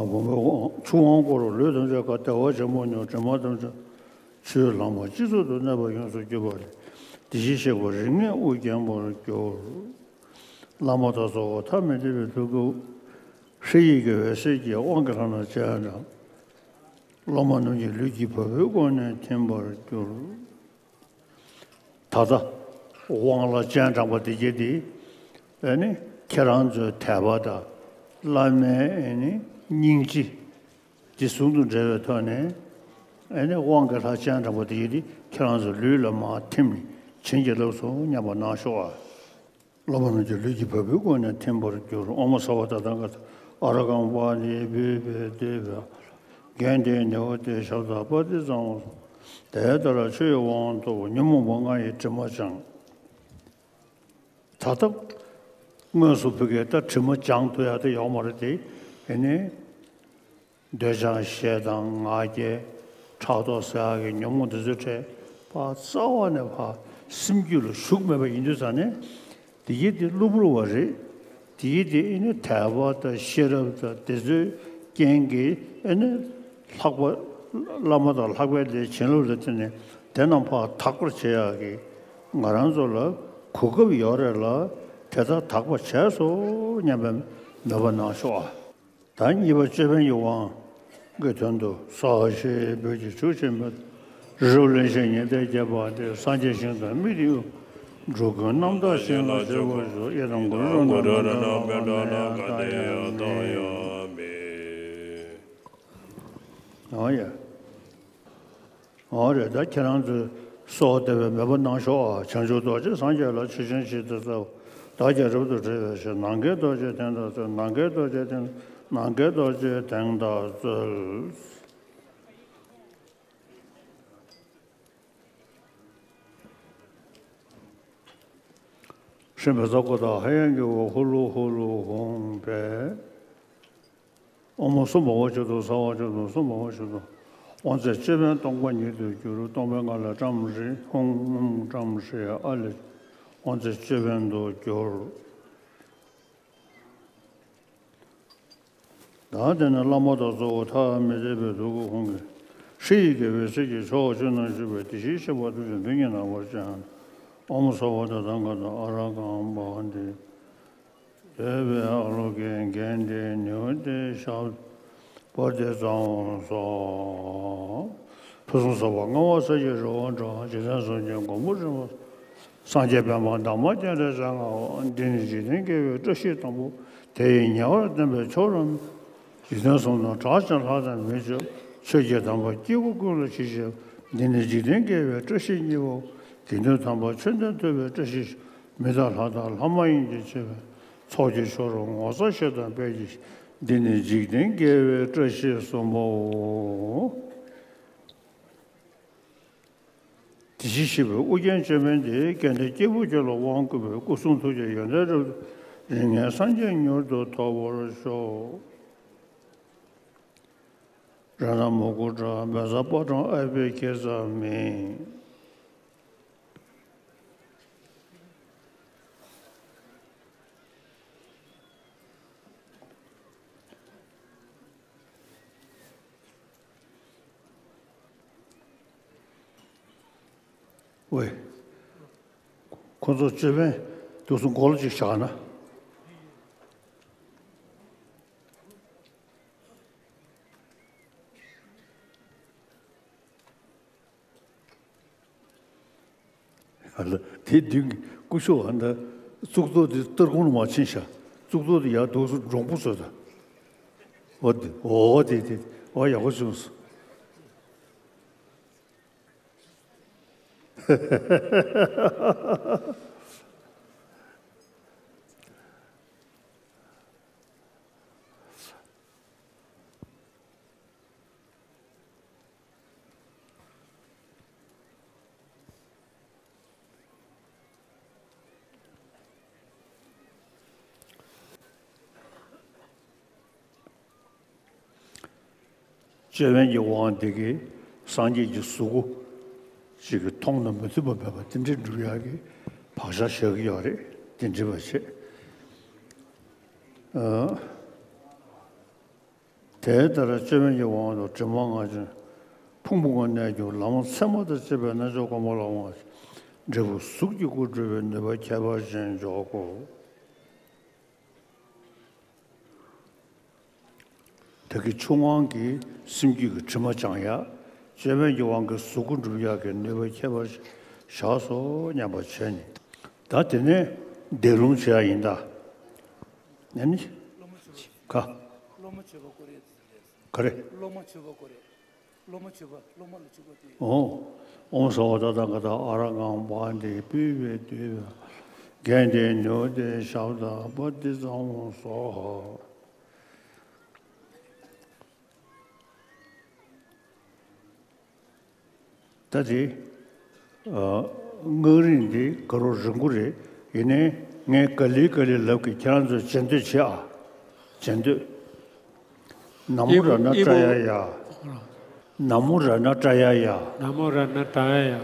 བུམ་པའི་ཆུ་དབང་བསྐུར་རོ། ལུས་ཐམས་ཅད་ཀ་བདེ་བ་ཆེན་པོ་མྱུར། དྲི་མ་ཐམས་ཅད་ཆུའི་ལྷག་མ་སྤྱི་གཙུག་ཏུ་གནས་པ་ཡོངས་སུ་གྱུར་པ་ལས། བདེ་སྐྱིད་གཤེགས་པ་རིགས་ལྔས་དབུ་བརྒྱན་པར་གྱུར། བླ་མ་དང་གཙོ་བོ་ཐ་མི་དད་པའི་ཐུགས་ཀྱི་ཧྲཱིཿཡིག་གི་འོད་ཟེར་གྱིས་དབང་གི་ལྷ་ལ་སྤྱན་དྲངས། སློབ་མ་རྣམས་ཀྱི་ལུས་ཀྱི་བ་སྤུའི་སྒོ་ནས་ཐིམ་པར་གྱུར། ད་ལྟ་དབང་ལ་སྤྱན་དྲངས་པ་དེ་གྱད་དེ་ཨེ་ནི་ཁྱེད་རང་ཚོའི་དད་པ་དང་བླ་མའི་ཨེ་ནི་སྙིང་རྗེ་དེ་ཟུང་དུ་འབྲེལ་བའི་ཐོག་ནས་ཨེ་ནི་དབང་གི་ལྷ་སྤྱན་དྲངས་པ་དེ་གྱད་དེ་ཁྱེད་རང་ཚོའི་ལུས་ལ་མར་ཐིམ་ནས་བྱིན་གྱིས་བརླབས་སོ་སྙམ་པ་གནང་ཤོག་ཨ། སློབ་མ་རྣམས་ཀྱི་ལུས་ཀྱི་བ་སྤུའི་སྒོ་ནས་ཐིམ་པར་གྱུར། ཨོཾ་སརྦ་ཏ་ཐཱ་ག་ཏ་ཨ་ར་གཾ་པཱ་ཎི་བིབ་བི་ཏི་བི། གན་དྷེ་ནེ་ཝ་ཏེ་ཤབ་ད་པ་ཏི་ཙམ་བ། དེ་ལྟར་ཆུ་ཡི་དབང་ཐོབ་ཉོན་མོངས་པ་ལྔ་ཡི་དྲི་མ་སྦྱངས། ད་ལྟ་དངོས་སུ་བུ་གའི་ད་དྲི་མ་སྦྱང་ཐུབ་ཡག་དེ་ཡོག་མ་རེད་དེ། ཨེ་ནི། འདོད་ཆགས་ཞེ་སྡང་ང་རྒྱལ་ཕྲག་དོག་ཟེར་ཡག་གི་ཉོན་མོངས་འདི་ཚོའི་གྲས་ཕར་རྩ་བ་ནས་ཕར་སེམས་རྒྱུད་ལ་ཞུགས་མེད་པ་ཡིན་དུས་ཙང་ནས། དེ་གྱད་དེ་གློ་བུར་བ་རེད། དེ་གྱད་དེ་ཨེ་ནི་དད་པ་དང་ཤེས་རབ་དང་དེ་ཚོའི་རྐྱེན་གྱིས་ཨེ་ནི་ལྷག་པ་བླ་མ་དང་ལྷག་པའི་ལྷའི་བྱིན་རླབས་ལ་བརྟེན་ནས་དེ་རྣམས་ཕར་དག་པར་བྱེད་ཡག་གི་ང་རང་ཚོ་ལ་གོ་སྐབས་ཡོད་རེད་ལ། དེ་ལྟར་དག་པར་བྱས་སོ་སྙམ་པའི་མོས་པ་གནང་ཤོག་ཨ། ད་གཉིས་པ་ཅོད་པན་གྱི་དབང་གི་དོན་དུ། སྭཱ་ཧཱ་ཞེས་འབོད་ཅིང་ཆུ་སྐྱེས་མེ་ཏོག་རི་རབ་གླིང་བཞི་ཉི་ཟླའི་རྒྱས་པ་སྟེ། སངས་རྒྱས་ཞིང་དང་དམིགས་ཏེ་དབུལ། འགྲོ་ཀུན་རྣམ་དག་ཞིང་ལ་སྤྱོད་པར་ཤོག །ཡི་དམ་གུ་རུ་ན་མཎྜལ་ལ་མེ་ཏོག་ནི་ཡང་དག་ཡང་མེད། ཨོ་ཡ། འོ་རེད། ད་ཁྱེད་རང་ཚོས་གསོལ་བ་འདེབས་པའི་མོས་པ་གནང་ཤོག་ཨ། བྱང་ཆུབ་རྡོ་རྗེ་སངས་རྒྱས་ལ། ཆོས་ཀྱི་ཆེད་དུ་བཙལ་བ། བདག་ཀྱང་རབ་ཏུ་བསྒྲལ་བའི་ཕྱིར། ནམ་མཁའི་རྡོ་རྗེ་དེང་བདག་སྩོལ། ནམ་མཁའི་རྡོ་རྗེ་དེང་ནམ་མཁའི་རྡོ་རྗེ་དེང་བདག་སྩོལ། ཕྱིན་པའི་ས་གོ་དང་ཧ་ཡང་གི་འོག་ཧུ་ལུ་ཧུ་ལུ་ཧུང་ཕེ། ཨོ་མོ་སུ་འབོ་བ་ཆུ་དུ་ས་བ་ཆུ་དུ་སུ་འབོ་བ་ཆུ་དུ། དབང་རྫས་ཅོད་པན་སྟོང་པ་ཉིད་དུ་གྱུར། སྟོང་པའི་ངང་ལས་བཀྲམ་རེ་ཧཱུྃ། ཨོཾ་བཀྲམ་རེ་ཨ་ལས། དབང་རྫས་ཅོད་པན་དུ་གྱུར། ད་དེ་ནས་བླ་མ་དང་གཙོ་བོ་ཐ་མི་དད་པའི་ཐུགས་ཀྱི་ཁོང་གིས་ཧྲཱི་ཡིག་གེ་བའི་གསེར་གྱི་མཆོག་ཆོས་རྣམས་ཞུས་པས། དེ་བཞིན་གཤེགས་པ་ཐུགས་རྗེ་མདུན་གྱི་རྣམ་པར་སྤྱན། ཨོཾ་སརྦ་ཏ་ཐཱ་ག་ཏ་ཨ་ར་གཾ་བ་ཏི། བསྟོད་པའི་ཨ་ལོ་ཀེ་གན་ཏེ་ནུ་ཏེ་ཤབ་པ་ཏི་ཙ་འོ་སྭཱ་ཧཱ། ཕུན་སུམ་ཚོགས་པ་མངའ་བ་སྲས་ཀྱི་རི་བོ་འདྲ། འཇིག་རྟེན་གསུམ་མགོན་པོ་རིན་པོ། སངས་རྒྱས་པདྨ་འདབ་མ་སྤྱན་རས་གཟིགས་མངའ་འོ། འདི་ནི་འཇིག་རྟེན་དགེ་བའི་བཀྲ་ཤིས་དང་པོ། དེ་ཡི་ཉེ་བར་བསྟན་པའི་མཆོག་རབ། འཇིག་རྟེན་གསུམ་དང་གྲགས་ཅན་ལྷ་དང་མིའི་ཆོས། ཆོས་ཀྱི་དམ་པ་སྐྱེ་དགུ་ཀུན་ལ་ཞི་ཞིང་། འདི་ནི་འཇིག་རྟེན་དགེ་བའི་བཀྲ་ཤིས་གཉིས་པོ། དགེ་འདུན་དམ་པ་ཆོས་དོན་ཐོབ་པའི་བཀྲ་ཤིས་ཤོག། མི་དང་ལྷ་དང་ལྷ་མ་ཡིན་གྱི་སྤྱོད་པའི། ཚོགས་ཀྱི་མཆོག་རབ་ངོ་མཚར་ཤེས་དང་དཔལ་གྱི། འདི་ནི་འཇིག་རྟེན་དགེ་བའི་བཀྲ་ཤིས་གསུམ་པོ། དེ་བཞིན་གཤེགས་པའི་དབུ་རྒྱན་ཅོད་པན་འདི། སྐལ་ལྡན་སྐྱེས་བུ་ཁྱོད་ལ་དབང་བསྐུར་བས། སྐུ་གསུང་ཐུགས་ཀྱི་ཡོན་ཏན་རབ་ཏུ་རིང་བའི་སངས་རྒྱས་མྱུར་དུ་ཐོབ་པར་ཤོག། རཏྣ་མུ་ཀུ་ཊ་བཛྲ་པཱ་ཊཱཾ་ཨ་བྷི་ཥེ་ཛ་མི། ཝེ། ཁོ་ཚོ་ཅོད་པན་དུས་སུ་མགོ་ལ་ཅིག་བཞག་ན། ཨ་ལ། དེ་མདུན་གྱི་སྐུ་ཞབས་ཨ་མདའ་གཙུག་ཏོར་དེ་སྟར་ཁུང་ལ་མ་ཕྱིན་ཤག། གཙུག་ཏོར་དེ་ཡར་འདུག་སུ་འདྲོང་པོ་བཟོས་ད། འོ་དེ་འོ་དེ་དེ་འོ་ཡག་པོ་བྱུང་སོང་། ཅོད་པན་གྱི་དབང་དེ་གིས་སངས་རྒྱས་ཀྱི་གཟུགས་སྐུ་ཅིག་གི་མཐོང་ན་མི་ཐུབ་པ་མེད་པ་དེ་འདྲའི་འགྲུབ་ཡག་གི་བག་ཆགས་བཞག་གི་ཡོད་རེད། དེ་འདྲ་བ་བྱེད། ཨ། དེ་ལྟར་ཅོད་པན་གྱི་དབང་དུ་དྲི་མ་ལྔ་ཅན་ཕུང་པོ་ལྔ་གནས་གྱུར། ལམ་ཚད་མ་དང་བཅས་པའི་རྣལ་འབྱོར་གོང་མ་ལ་དབང་ཞིང་། འབྲས་བུ་གཟུགས་ཀྱི་སྐུ་འགྲུབ་པའི་ནུས་པ་ཁྱད་པར་ཅན་འཇོག་གོ། དེ་གི་ཆུ་དབང་གིས་སེམས་རྒྱུད་ཀྱི་དྲི་མ་སྦྱང་ཡ། ཅོད་པན་གྱི་དབང་གིས་གཟུགས་སྐུ་འགྲུབ་ཡག་གི་ནུས་པ་ཁྱད་པར་བཞག་སོ་སྙམ་པ་བྱས་ནས། ད་དེ་ནས་འདས་ལུང་བྱེད་ཡ་ཡིན་ད། ཨ་ནི། ཀ། སློབ་མ་མཆོད་པ་སྐོར་རེད། ག་རེ། སློབ་མ་མཆོད་པ་སྐོར་རེད། སློབ་མ་མཆོད་པ་སློབ་མ་ལ་མཆོད་པ་དེ། ཨོ། ཨོཾ་སརྦ་ཏ་ཐཱ་ག་ཏ་ཨ་ར་གཾ་བ་ཏི་པུཥྤེ་ཏུ་གན་ཏེ་ནུ་ཏེ་ཤབྡ་པ་ཏི་ཙ་འོ་སྭཱ་ཧཱ། ད་དེ། ཨ། སྔགས་རིང་འདི་ག་རོ་རིང་པོ་རེད། ཡིན་ནའི་ངས་ག་ལེ་ག་ལེ་ལབ་ཀྱི། ཁྱེད་རང་ཚོས་མཇལ་འདོད་བྱེད་ཨ། མཇལ་འདོད། ན་མོ་རཏྣ་ཏྲ་ཡ་ཡ། ན་མོ་རཏྣ་ཏྲ་ཡ་ཡ། ན་མོ་རཏྣ་ཏྲ་ཡ་ཡ།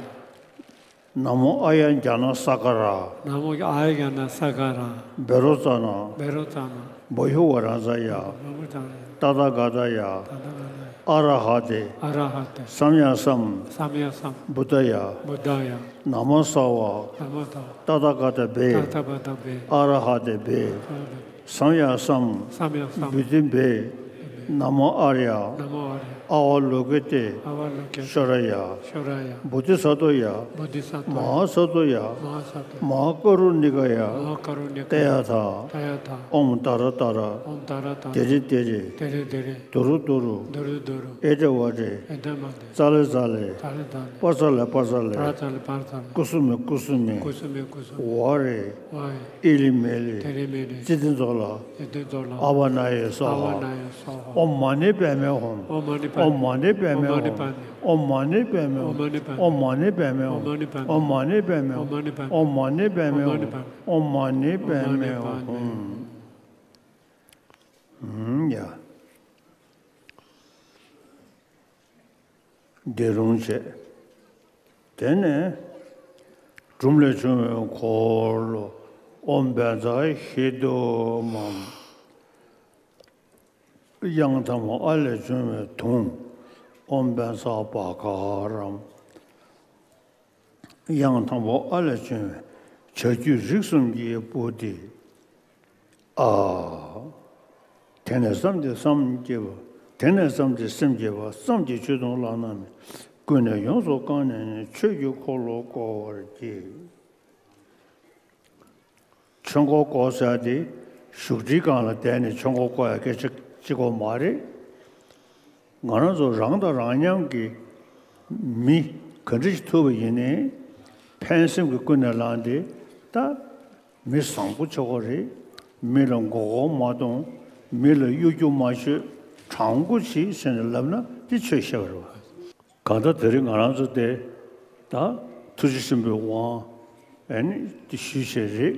ན་མོ་ཨཱརྱ་ཛྙཱ་ན་སཱ་ཀ་ར། ན་མོ་ཨཱརྱ་ཛྙཱ་ན་སཱ་ཀ་ར། བཻ་རོ་ཙ་ན། བཻ་རོ་ཙ་ན། བྷོ་ཡོ་ཝ་རཱ་ཛཱ་ཡ། བྷོ་ཡོ་ཝ་རཱ་ཛཱ་ཡ། ཏ་ཐཱ་ག་ཏཱ་ཡ། ཏ་ཐཱ་ག་ཏཱ་ཡ། ཨ་ར་ཧ་ཏེ། ཨ་ར་ཧ་ཏེ། སམྱཀྶཾ། སམྱཀྶཾ། བུདྡྷཱ་ཡ། བུདྡྷཱ་ཡ། ན་མ་སྭ་ཧཱ། ན་མ་སྭ་ཧཱ། ཏ་ཐཱ་ག་ཏ་བཻ། ཏ་ཐཱ་ག་ཏ་བཻ། ཨ་ར་ཧ་ཏེ་བཻ། ཨ་ར་ཧ་ཏེ་བཻ། སམྱཀྶཾ། སམྱཀྶཾ། བོ་དྷི་བཻ། ན་མོ་ཨཱརྱ། ན་མོ་ཨཱརྱ། ཨ་ཝ་ལོ་ཀི་ཏེ། ཨ་ཝ་ལོ་ཀི་ཏེ། ཤྭ་ར་ཡ། ཤྭ་ར་ཡ། བོ་དྷི་ས་ཏྭ་ཡ། བོ་དྷི་ས་ཏྭ་ཡ། མ་ཧཱ་ས་ཏྭ་ཡ། མ་ཧཱ་ས་ཏྭ་ཡ། མ་ཧཱ་ཀ་རུ་ཎི་ཀ་ཡ། མ་ཧཱ་ཀ་རུ་ཎི་ཀ་ཡ། ཏདྱ་ཐཱ། ཏདྱ་ཐཱ། ཨོཾ་ཏཱ་ར་ཏཱ་ར། ཨོཾ་ཏཱ་ར་ཏཱ་ར། ཏེ་རེ་ཏེ་རེ། ཏེ་རེ་ཏེ་རེ། དུ་རུ་དུ་རུ། དུ་རུ་དུ་རུ། ཨེ་ཏྲེ་ཝ་ཏྲེ། ཨེ་ཏྲེ་ཝ་ཏྲེ། ཙ་ལེ་ཙ་ལེ། ཙ་ལེ་ཙ་ལེ། པ་ཙ་ལེ་པ་ཙ་ལེ། པ་ཙ་ལེ་པ་ཙ་ལེ། ཀུ་སུ་མེ་ཀུ་སུ་མེ། ཀུ་སུ་མེ་ཀུ་སུ་མེ། ཝ་རེ། ཝ་རེ། ཨི་ལི་མེ་ལི། ཏེ་རེ་མེ་རེ། ཙི་ཏི་ཛོ་ལ། ཙི་ཏི་ཛོ་ལ། ཨ་བ་ན་ཡེ་སྭཱ་ཧཱ། ཨ་བ་ན་ཡེ་སྭཱ་ཧཱ། ཨོཾ་མ་ཎི་པདྨེ་ཧཱུྃ། ཨོཾ་མ་ཎི་པདྨེ། ཨོཾ་མ་ཎི་པདྨེ་ཧཱུྃ། ཨོཾ་མ་ཎི་པདྨེ་ཧཱུྃ། ཨོཾ་མ་ཎི་པདྨེ་ཧཱུྃ། ཨོཾ་མ་ཎི་པདྨེ་ཧཱུྃ། ཨོཾ་མ་ཎི་པདྨེ་ཧཱུྃ། ཨོཾ་མ་ཎི་པདྨེ་ཧཱུྃ། ཡ། འདི་རུང་བྱས། དེ་ནས་སྒྲུམ་ལས་བྱུང་བའི་འཁོར་ལོ། ཨོཾ་བཛྲ་ཧེ་ཏུ་མཾ། དབྱངས་དང་པོ་ཨ་ལས་བྱུང་བའི་དུང་། ཨོཾ་བཛྲ་བྷ་ག་རཾ། དབྱངས་དང་པོ་ཨ་ལས་བྱུང་བའི་བྱ་རྒྱུད་རིགས་གསུམ་གྱི་པོ་ཏི། ཨ། དེ་ནས་བསམས་ཏེ་སེམས་བསྐྱེད་པ། དེ་ནས་བསམས་ཏེ་སེམས་བསྐྱེད་པ། བསམ་གྱིས་ཆོས་དུང་ལག་ན་མེ། ཀུན་ནས་ཡོངས་སུ་བཀང་ནས་ནི། ཆོས་ཀྱི་འཁོར་ལོ་བསྐོར་བར་བགྱི། ཆོས་འཁོར་བསྐོར་ཟེར་དེ་བཞུགས་ཁྲིའི་སྒང་ལ་བསྡད་ནས་ཆོས་འཁོར་བསྐོར་ཡ་སྐད་ཆ་གཅིག་པོ་མ་རེད། ང་རང་ཚོ་རང་དང་རང་མཉམ་གྱི་མི་ག་འདྲ་ཞིག་ཐུག་པ་ཡིན་ནའི་ཕན་སེམས་ཀྱི་ཀུན་ནས་བསླངས་ཏེ། ད་མི་བཟང་པོ་ཆགས་དགོས་རེད། མི་ལ་མགོ་སྐོར་མ་གཏོང་། མི་ལ་གཡོ་སྒྱུ་མ་བྱེད། དྲང་པོ་བྱེད་ཟེར་ནས་ལབ་ན་དེ་ཆོས་བཤད་པ་རེད་བ། གང་ལྟར་དེ་རིང་ང་རང་ཚོ་དེ་ད་ཐུགས་རྗེ་ཆེན་པོའི་དབང་ཨེ་ནི་དེ་ཞུས་བྱས་རེད།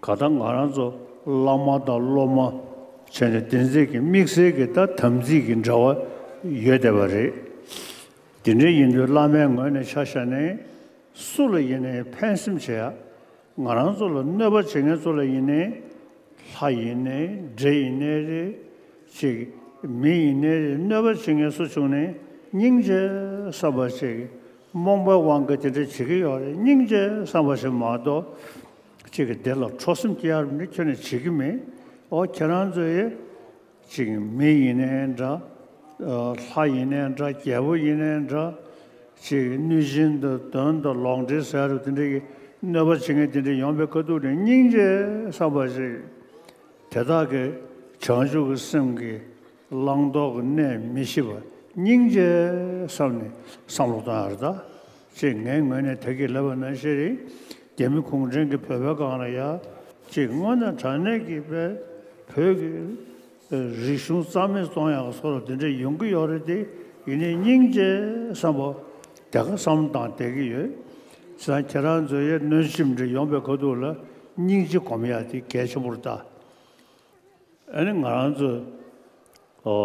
གང་ལྟར་ང་རང་ཚོ་བླ་མ་དང་སློབ་མ་བྱས་ནས་དེ་ཚོའི་གི་དམིགས་བསལ་གྱི་ད་དམ་ཚིག་གི་འབྲེལ་བ་ཡོད་བསྡད་པ་རེད། དེ་འདྲ་ཡིན་དུས་བླ་མའི་ངོས་ནས་ཆ་བཞག་ནས་སུ་ལ་ཡིན་ནའི་ཕན་སེམས་བྱེད་ཡ། ང་རང་ཚོ་ལ་གནོད་པ་བྱེད་མཁན་ཚོ་ལ་ཡིན་ནའི། ལྷ་ཡིན་ནའི་འདྲེ་ཡིན་ནའི་རེད། ཅིག་མི་ཡིན་ནའི་རེད། གནོད་པ་བྱེད་མཁན་སུ་བྱུང་ནའི་སྙིང་རྗེ་བསམ་པ་ཅིག་རྨོངས་པའི་དབང་གིས་དེ་འདྲ་བྱེད་ཀྱི་ཡོད་རེད། སྙིང་རྗེ་བསམ་པ་ཞིག་མ་གཏོགས་ཅིག་གི་དེ་ལ་ཁྲོ་སེམས་སྐྱེ་ཡ་རེད་ཁྱོན་ནས་བྱེད་ཀྱི་མེད། ཨོ་ཁྱེད་རང་ཚོ་ཡི་ཅིག་མི་ཡིན་ནའི་འདྲ། ལྷ་ཡིན་ནའི་འདྲ། རྒྱལ་པོ་ཡིན་ནའི་འདྲ། ཅིག་གནོད་སྦྱིན་དང་གདོན་དང་ལོག་འདྲེ་ཟེར་རུ་དེ་འདྲ་གི་གནོད་པ་བྱེད་མཁན་དེ་འདྲ་ཡོང་པའི་ཁ་ཐུག་ནས་སྙིང་རྗེ་བསམ་པ་ཞིག་དེ་དག་གི་བྱང་ཆུབ་ཀྱི་སེམས་ཀྱི་བླང་དོར་གྱི་གནས་མི་ཤེས་པ་སྙིང་རྗེ་བསམ་ནས་བསམ་བློ་གཏོང་ཡ་རེད་ད། ཅེས་ངའི་ངོས་ནས་ད་གིན་ལབ་པ་ནང་བཞིན་རེད། རྒྱ་མི་གུང་ཁྲན་གྱིས་བོད་པའི་སྒང་ལ་ཡ་ཅིག་དངོས་གནས་དྲང་གནས་ཀྱི་བོད་བོད་ཀྱི་རིག་གཞུང་རྩ་མེད་གཏོང་ཡག་སོགས་ལ་དེ་འདྲ་ཡོང་གི་ཡོད་རེད་དེ། ཡིན་ནའི་སྙིང་རྗེ་བསམ་པ་དེ་ག་བསམ་བློ་བཏང་བསྡད་ཀྱི་ཡོད། བྱས་ཙང་ཁྱེད་རང་ཚོ་ཡ་གནོད་སེམས་འདྲ་ཡོང་པའི་ཁ་ཐུག་ལ་སྙིང་རྗེ་སྒོམ་ཡག་དེ་གལ་ཆེན་པོ་རེད་ད། ཨ་ནི་ང་རང་ཚོ་ཨོ་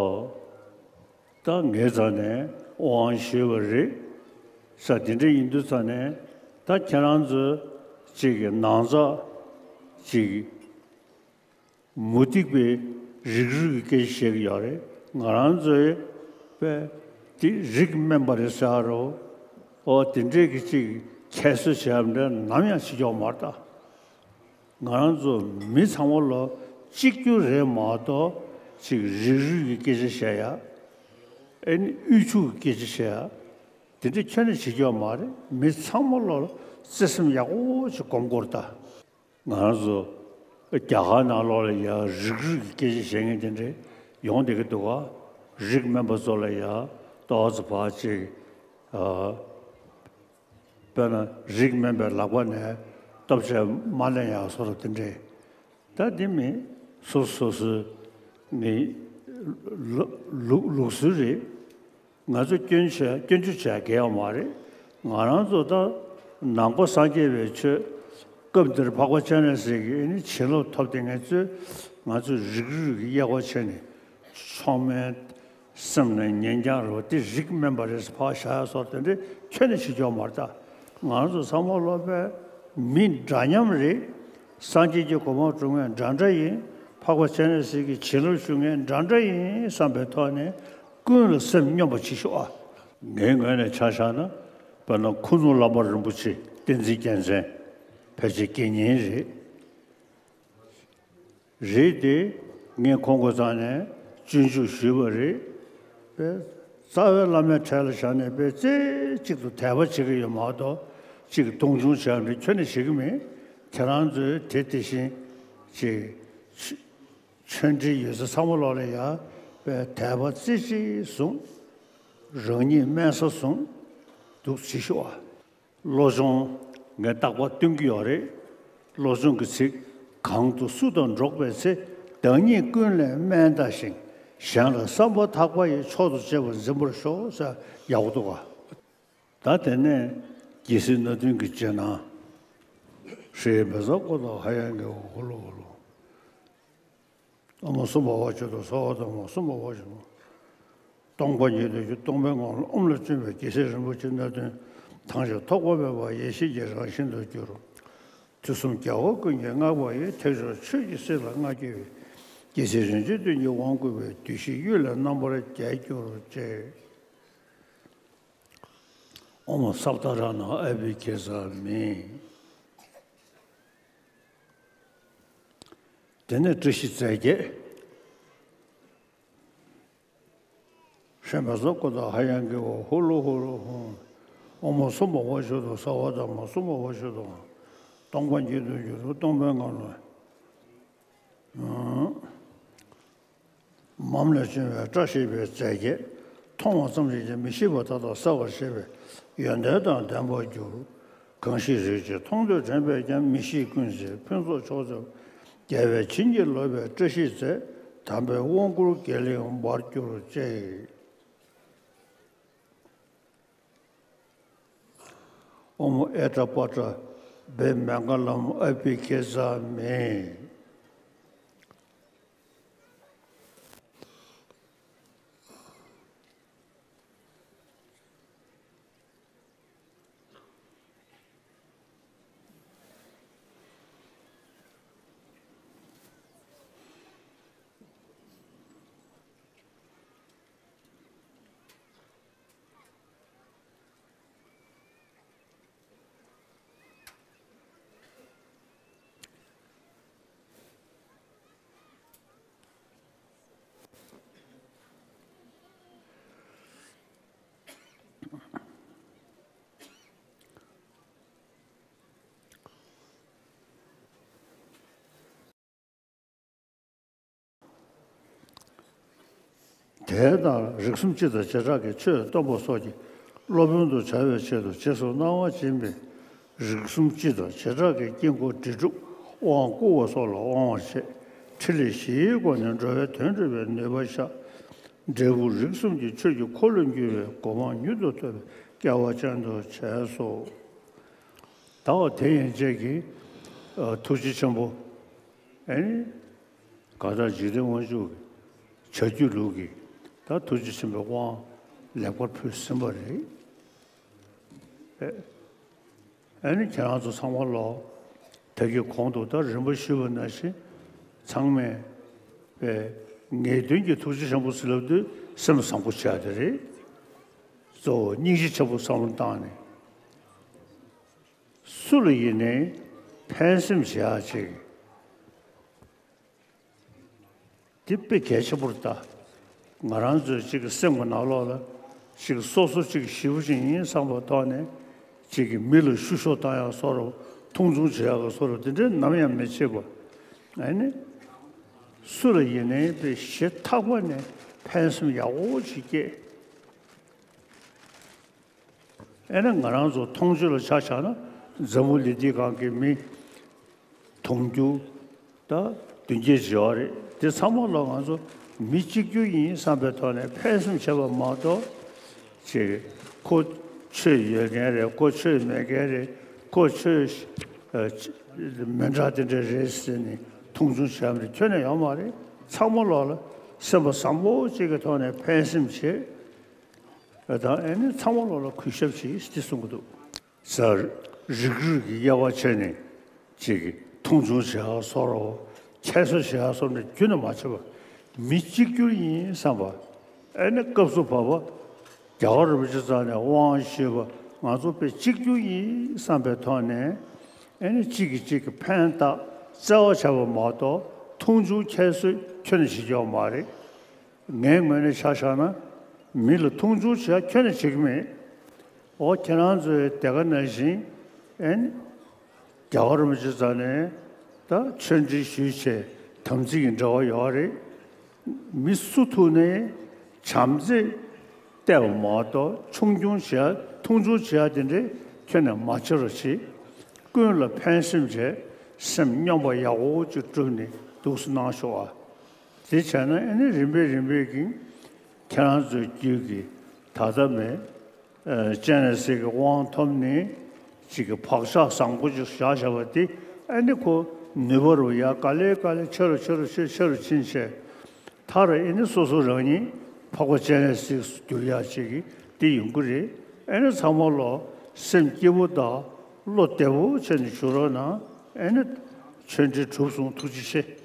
ད་ངའི་རྩ་ནས་དབང་ཞུས་པ་རེད། ས་དེ་འདྲ་ཡིན་དུས་རྩ་ནས་ད་ཁྱེད་རང་ཚོ་གཅིག་གི་ནང་ཚགས་གཅིག་མུ་སྟེགས་པའི་རིགས་རུས་ཀྱི་སྐད་ཆ་བཤད་ཀྱི་ཡོད་རེད། ང་རང་ཚོའི་པས་དེ་རིགས་དམན་པ་རེད་ཟེར་རོ། ཨོ་དེ་འདྲས་ཀྱི་གཅིག་ཁྱད་གསོད་བྱས་པ་འདྲ་ནམ་ཡང་བྱེད་ཀྱི་ཡོད་མ་རེད་ད། ང་རང་ཚོ་མི་ཚང་མ་ལོ་གཅིག་གྱུར་རེད་མ་གཏོགས་ཅིག་རིགས་རུས་ཀྱི་སྐད་ཆ་བཤད་ཡ། ཨེ་ནི་དབུལ་ཕྱུག་གི་སྐད་ཆ་བཤད་ཡ། དེ་འདྲ་ཁྱོན་ནས་བྱེད་ཀྱི་ཡོད་མ་རེད། མི་ཚང་མ་ལོ་བརྩེ་སེམས་ཡག་པོ་ཅིག་སྒོམ་དགོས་རེད་ད། ང་རང་ཚོ་རྒྱ་གར་ནང་ལོགས་ལ་ཡ་རིགས་རུས་ཀྱི་སྐད་ཆ་བཤད་མཁན་དེ་འདྲ་ཡོང་བསྡད་ཀྱི་འདུག་ག་རིགས་དམན་པ་ཚོ་ལ་ཡ་ཏོག་ཙམ་ཕར་ཅིག་ཨ། དཔེར་ན་རིགས་དམན་པའི་ལག་པ་ནས་སྟོབས་ཆེ་མ་ལེན་ཡག་བཟོ་འདྲ་དེ་འདྲས། ད་འདི་མི་སོ་སོ་སོའི་མི་ལུགས་ལུགས་སྲོལ་རེད། ང་ཚོ་སྐྱོན་བྱས་སྐྱོན་བརྗོད་བྱས་གལ་ཡོད་མ་རེད། ང་རང་ཚོ་ད་ནང་པ་སངས་རྒྱས་པའི་ཆོས་སྐབས་འདིར་འཕགས་པ་སྤྱན་རས་གཟིགས་ཀྱིས་ནི་བྱིན་རླབས་ཐོབ་བསྡད་མཁན་ཚོས་ང་ཚོ་རིགས་རུས་ཀྱི་དབྱེ་བ་ཕྱེ་ནས་མཆོག་དམན། སེམས་ནས་ཉེན་རྐྱང་རེད་བ། དེ་རིགས་དམན་པ་རེད་ཟེར་ཕར་བཞག་ཡ་སོགས་དེ་འདྲ་ཁྱོན་ནས་བྱེད་ཆོག་མ་རེད་ད། ང་རང་ཚོ་ཚང་མ་སློབ་པའི་མི་འདྲ་མཉམ་རེད། སངས་རྒྱས་ཀྱི་གོ་འཕང་སྒྲུབ་མཁན་འདྲ་འདྲ་ཡིན། འཕགས་པ་སྤྱན་རས་གཟིགས་ཀྱི་བྱིན་རླབས་ཞུ་མཁན་འདྲ་འདྲ་ཡིན་བསམ་པའི་ཐོག་ནས་ཀུན་ལ་སེམས་སྙོམས་པ་བྱེད་ཤོག་ཨ། ངའི་ངོས་ནས་ཆ་བཞག་ན་དཔེར་ན་ཁུ་ཚུར་བླ་མ་རིན་པོ་ཆེ་བསྟན་འཛིན་རྒྱལ་མཚན་ཕལ་ཆེར་དགེ་བསྙེན་རེད། རེད་དེ། ངས་ཁོང་གི་རྩ་ནས་སྤྱོད་འཇུག་ཞུས་པ་རེད། པས་རྩ་བའི་བླ་མའི་གྲས་ལ་བཞག་ནས་པས་རྩེ་གཅིག་ཏུ་དད་པ་བྱེད་ཀྱི་ཡོད་མ་གཏོགས་གཅིག་གི་མཐོང་ཆུང་བྱས་པ་འདྲ་ཁྱོན་ནས་བྱེད་ཀྱི་མེད། ཁྱེད་རང་ཚོས་དེ་དེ་བཞིན་གཅིག་ཆོས་འབྲེལ་ཡོད་ས་ཚང་མ་ལོག་ལ་ཡ་པས་དད་པ་རྩེ་གཅིག་བཟུང་། རང་ཉིད་དམན་ས་བཟུང་འདུག་ཅེས་ཞུ་བ། བློ་སྦྱོང་ངས་རྟག་པར་སྟོན་གྱི་ཡོད་རེད། བློ་སྦྱོང་གི་ཚིག་གང་དུ་སུ་དང་འགྲོགས་པའི་ཚེ། བདག་ཉིད་ཀུན་ལས་དམན་ལྟ་ཞིང་ གཞན་ལ་བསམ་པ་ཐག་པ་ཡིས། མཆོག་ཏུ་གཅེས་པར་འཛིན་པར་ཤོག་ཟེར་ཡག་པོ་འདུག་ག་ད་དེ་ནས་རྒྱལ་སྲས་སྣ་བདུན་གྱི་རྗེས་གནང་། ཧྲཱིཿ་མེ་ཙ་ཀོ་ཏ་ཧ་ཡང་གི་ཧུ་ལུ་ཧུ་ལུ། ཨོཾ་སུ་པ་ཝ་ཅ་ཏོ་སརྦ་དྷརྨ་སུ་པ་ཝ་ཅ་ཏོ། སྟོང་པ་ཉིད་དུ་གྱུར་སྟོང་པའི་ངང་ལ་ཨོཾ་ལ་བཅོམ་པས་རྒྱལ་སྲས་རིན་པོ་ཆེ་སྣ་བདུན། ཐམས་ཅད་ཐོགས་པ་མེད་པ་ཡེ་ཤེས་ཀྱི་རང་བཞིན་དུ་གྱུར། དུས་གསུམ་རྒྱལ་བ་ཀུན་གྱིས་བསྔགས་པ་ཡི། ཐེག་མཆོག་ཆོས་ཀྱི་སྲིད་ལ་མངའ་བསྐྱེད་པའི། རྒྱལ་སྲས་རིན་ཆེན་བདུན་གྱི་དབང་བསྐུར་བའི། གདུལ་བྱའི་གཡུལ་ལས་རྣམ་པར་རྒྱལ་གྱུར་ཅིག་ཨོཾ་སབ་ཏ་རཏྣ་ཨ་བྷི་གྷེ་ཛ་མི། དེ་ནས་བཀྲ་ཤིས་རྫས་བརྒྱད། ཧྲཱིཿ་མེ་ཙ་ཀོ་ཏ་ཧ་ཡང་གི་ཧུ་ལུ་ཧུ་ལུ་ཧཱུྃ། ཨོཾ་སུ་པ་ཝ་ཅ་ཏོ་སརྦ་དྷརྨ་སུ་པ་ཝ་ཅ་ཏོ། སྟོང་པ་ཉིད་དུ་གྱུར་སྟོང་པའི་ངང་ལ། མམ་ལས་བྱུང་བའི་བཀྲ་ཤིས་པའི་རྫས་བརྒྱད། མཐོང་བ་ཙམ་གྱིས་ཀྱང་མི་ཤིགས་པ་མཐའ་དག་གསལ་བར་བྱེད་པའི་ཡོན་ཏན་དང་ལྡན་པར་འགྱུར། གང་ཞིག་རིགས་ཀྱིས་མཐོང་ཐོས་དྲན་པས་ཀྱང་། མི་ཤིགས་ཀུན་གཟིགས་ཕུན་ཚོགས་མཆོག་སྩོལ། རྒྱལ་བས་བྱིན་གྱིས་རློབ་པའི་བཀྲ་ཤིས་རྫས། དམ་པའི་དབང་བསྐུར་དགེ་ལེགས་འབར་གྱུར་ཅིག་ཨོཾ་ཨེ་ཏྲ་པ་ཏྲ་བེ་མེ་ག་ལམ་ཨ་བྷི་གྷེ་ཛ་མི། དེ་ལྟར་རིགས་གསུམ་སྤྱི་དང་བྱེ་བྲག་གི་ཆོས་སྟོན་པ་སོགས་ཀྱི་སློབ་དཔོན་དུ་བྱ་བའི་ཆེད་དུ་རྗེས་སུ་གནང་བ་སྦྱིན་པའི་རིགས་གསུམ་སྤྱི་དང་བྱེ་བྲག་གི་དཀྱིལ་འཁོར་དྲིལ་སྒྲུབ་དབང་བསྐུར་བ་སོགས་ལ་དབང་བ་བྱས། ཕྲིན་ལས་བཞིའི་སྒོ་ནས་འགྲོ་བའི་དོན་སྒྲུབ་པའི་ནུས་པ་ཤར། འབྲས་བུ་རིགས་གསུམ་གྱི་ཆོས་ཀྱི་འཁོར་ལོས་སྒྱུར་བའི་གོ་འཕང་མྱུར་དུ་ཐོབ་པའི་སྐལ་བ་ཅན་དུ་བྱས་སོ། ད་བ་དེ་ཡན་ཆད་ཀྱི་ཨ་ཐུགས་རྗེ་ཆེན་པོ། ཨེ་ནི། གང་ལྟར་འཇིག་རྟེན་དབང་ཕྱུག་གི་བྱ་རྒྱུད་ལུགས་ཀྱི་ད་ཐུགས་རྗེ་ཆེན་པོའི་དབང་ལེགས་པར་ཕུལ་ཟིན་པ་རེད། ཨེ་ཨེ་ནི་ཁྱེད་རང་ཚོ་ཚང་མ་ལོ། ད་གི་གོང་དུ་ད་རིམ་པ་ཞུས་པ་ནང་བཞིན་ཚང་མས་པའི་ངེས་དོན་གྱི་ཐུགས་རྗེ་ཆེན་པོ་ཟེར་ལབ་དུས་སེམས་བཟང་པོ་བྱ་དེ་རེད། གཙོ་བོ་སྙིང་རྗེ་ཆེན་པོ་བསམ་བློ་བཏང་ནས། སུ་ལ་ཡིན་ནའི་ཕན་སེམས་བྱེད་ཡག་ཅིག་འདི་དཔེ་གལ་ཆེན་པོ་རེད་ད། ང་རང་ཚོའི་གཅིག་གི་སེམས་ཀྱི་ནང་ལོགས་ལ་གཅིག་སོ་སོ་གཅིག་ཞེ་པོ་ཅིག་ཡིན་བསམ་པའི་ཐོག་ནས་གཅིག་གི་མི་ལ་བཤུ་གཞོག་བཏང་ཡག་བཟོ་འདྲ་མཐོང་ཆུང་བྱེད་ཡག་བཟོ་འདྲ་དེ་འདྲའི་ནམ་ཡང་མི་བྱེད་པ། ཨ་ནི་སུ་ལ་ཡིན་ནའི་དཔེ་ཞེ་ཐག་པ་ནས་ཕན་སེམས་ཡག་པོ་ཅིག་སྐྱེས། ཨེ་ན་ང་རང་ཚོ་མཐོང་ཆོས་ལ་ཆ་བཞག་ན་འཛམ་བུ་གླིང་འདི་སྒང་གི་མི་དུང་ཕྱུར་ད་བདུན་བརྒྱད་ཅིག་ཡོད་རེད། དེ་ཚང་མ་ལ་ང་ཚོ་མི་གཅིག་གྱུར་ཡིན་བསམ་པའི་ཐོག་ནས་ཕན་སེམས་བྱེད་པ་མ་གཏོགས་ཅིག་ཁོ་ཆོས་ཡོད་མཁན་རེད། ཁོ་ཆོས་མེད་མཁན་རེད། ཁོ་ཆོས་ཨ་མི་འདྲ་དེ་འདྲ་རེད་ཟེར་ནས་མཐོང་ཆུང་བྱས་པ་རེད། ཁྱོན་ནས་ཡོད་མ་རེད། ཚང་མ་ལོག་ལ་སེམས་པ་བཟང་པོ་གཅིག་གི་ཐོག་ནས་ཕན་སེམས་བྱེད། དང་ཨེ་ནི་ཚང་མ་ལོག་ལ་གུས་ཞབས་བྱེད་ཅེས་གསུང་གི་འདུག་ས་རིགས་རུས་ཀྱི་དབྱེ་བ་ཕྱེ་ནས་ཅིག་གིས་མཐོང་ཆུང་བྱེད་ཡག་བཟོ་འདྲ་ཁྱད་གསོད་བྱེད་ཡག་བཟོ་འདྲ་རྒྱུན་ནས་མ་བྱེད་པར་མི་གཅིག་གྱུར་ཡིན་བསམ་པ། ཨེ་ནི་སྐབས་སུ་བབ་པ་རྒྱལ་བ་རིན་པོ་ཆེ་རྩ་ནས་དབང་ཞུས་པ་ང་ཚོ་དཔེ་གཅིག་གྱུར་ཡིན་བསམ་པའི་ཐོག་ནས་ཨེ་ནི་གཅིག་གིས་གཅིག་གི་ཕན་བཏགས་བརྩེ་བ་བྱས་པ་མ་གཏོགས་མཐོང་ཆུང་ཁྱད་གསོད་ཁྱོན་ནས་བྱེད་ཀྱི་ཡོད་མ་རེད། ངའི་ངོས་ནས་ཆ་བཞག་ན་མི་ལ་མཐོང་ཆུང་བྱེད་ཡ་ཁྱོན་ནས་བྱེད་ཀྱི་མེད། འོ་ཁྱེད་རང་ཚོའི་དེ་ག་ནང་བཞིན་ཨེ་ནི་རྒྱལ་བ་རིན་པོ་ཆེ་རྩ་ནས་ད་ཆོས་འབྲེལ་ཞུས་བྱས་དམ་ཚིག་གི་འབྲེལ་བ་ཡོད་རེད། མི་སུ་ཐུག་ནའི་བྱམས་བརྩེ་བལྟས་པ་མ་གཏོགས་ཆུང་ཆུང་བྱེད་ཡ་མཐོང་ཆུང་བྱེད་ཡ་དེ་འདྲས་ཁྱོན་ནས་མ་བྱེད་རོགས་བྱེད། ཀུན་ལ་ཕན་སེམས་བྱས་སེམས་སྙོམས་པ་ཡག་པོ་ཅིག་བསྒྲུབས་ནས་འདུག་སེ་གནང་ཤོག་ཨ། དེ་བྱས་ན་ཨེ་ནི་རིམ་པས་རིམ་པས་ཀྱིས་ཁྱེད་རང་ཚོའི་རྒྱུད་ཀྱི་ད་ལྟ་མེད། ཨ་སྤྱན་རས་གཟིགས་ཀྱི་དབང་ཐོབ་ནས་ཅིག་གི་བག་ཆགས་བཟང་པོ་ཅིག་བཞག་བཞག་པ་དེ་ཨེ་ནི་ཁོ་ནུས་པ་རུ་ཡ་ག་ལེ་ག་ལེ་ཆེ་རུ་ཆེ་རུ་ཆེ་ཆེ་རུ་ཕྱིན་བྱས། མཐར་ཨེ་ནི་སོ་སོ་རང་ཉིད་འཕགས་པ་སྤྱན་རས་གཟིགས་སུ་འགྱུར་ཡག་ཅིག་གི་དེ་ཡོང་གི་རེད། ཨེ་ནི་ཚང་མ་ལོ་སེམས་སྐྱིད་པོ་དང་བློ་བདེ་པོ་བྱས་ནས་བཞུགས་རོགས་གནང་། ཨེ་ནི་ཆོས་འབྲེལ་གྲུབ་སོང་། ཐུགས་རྗེ་ཆེ།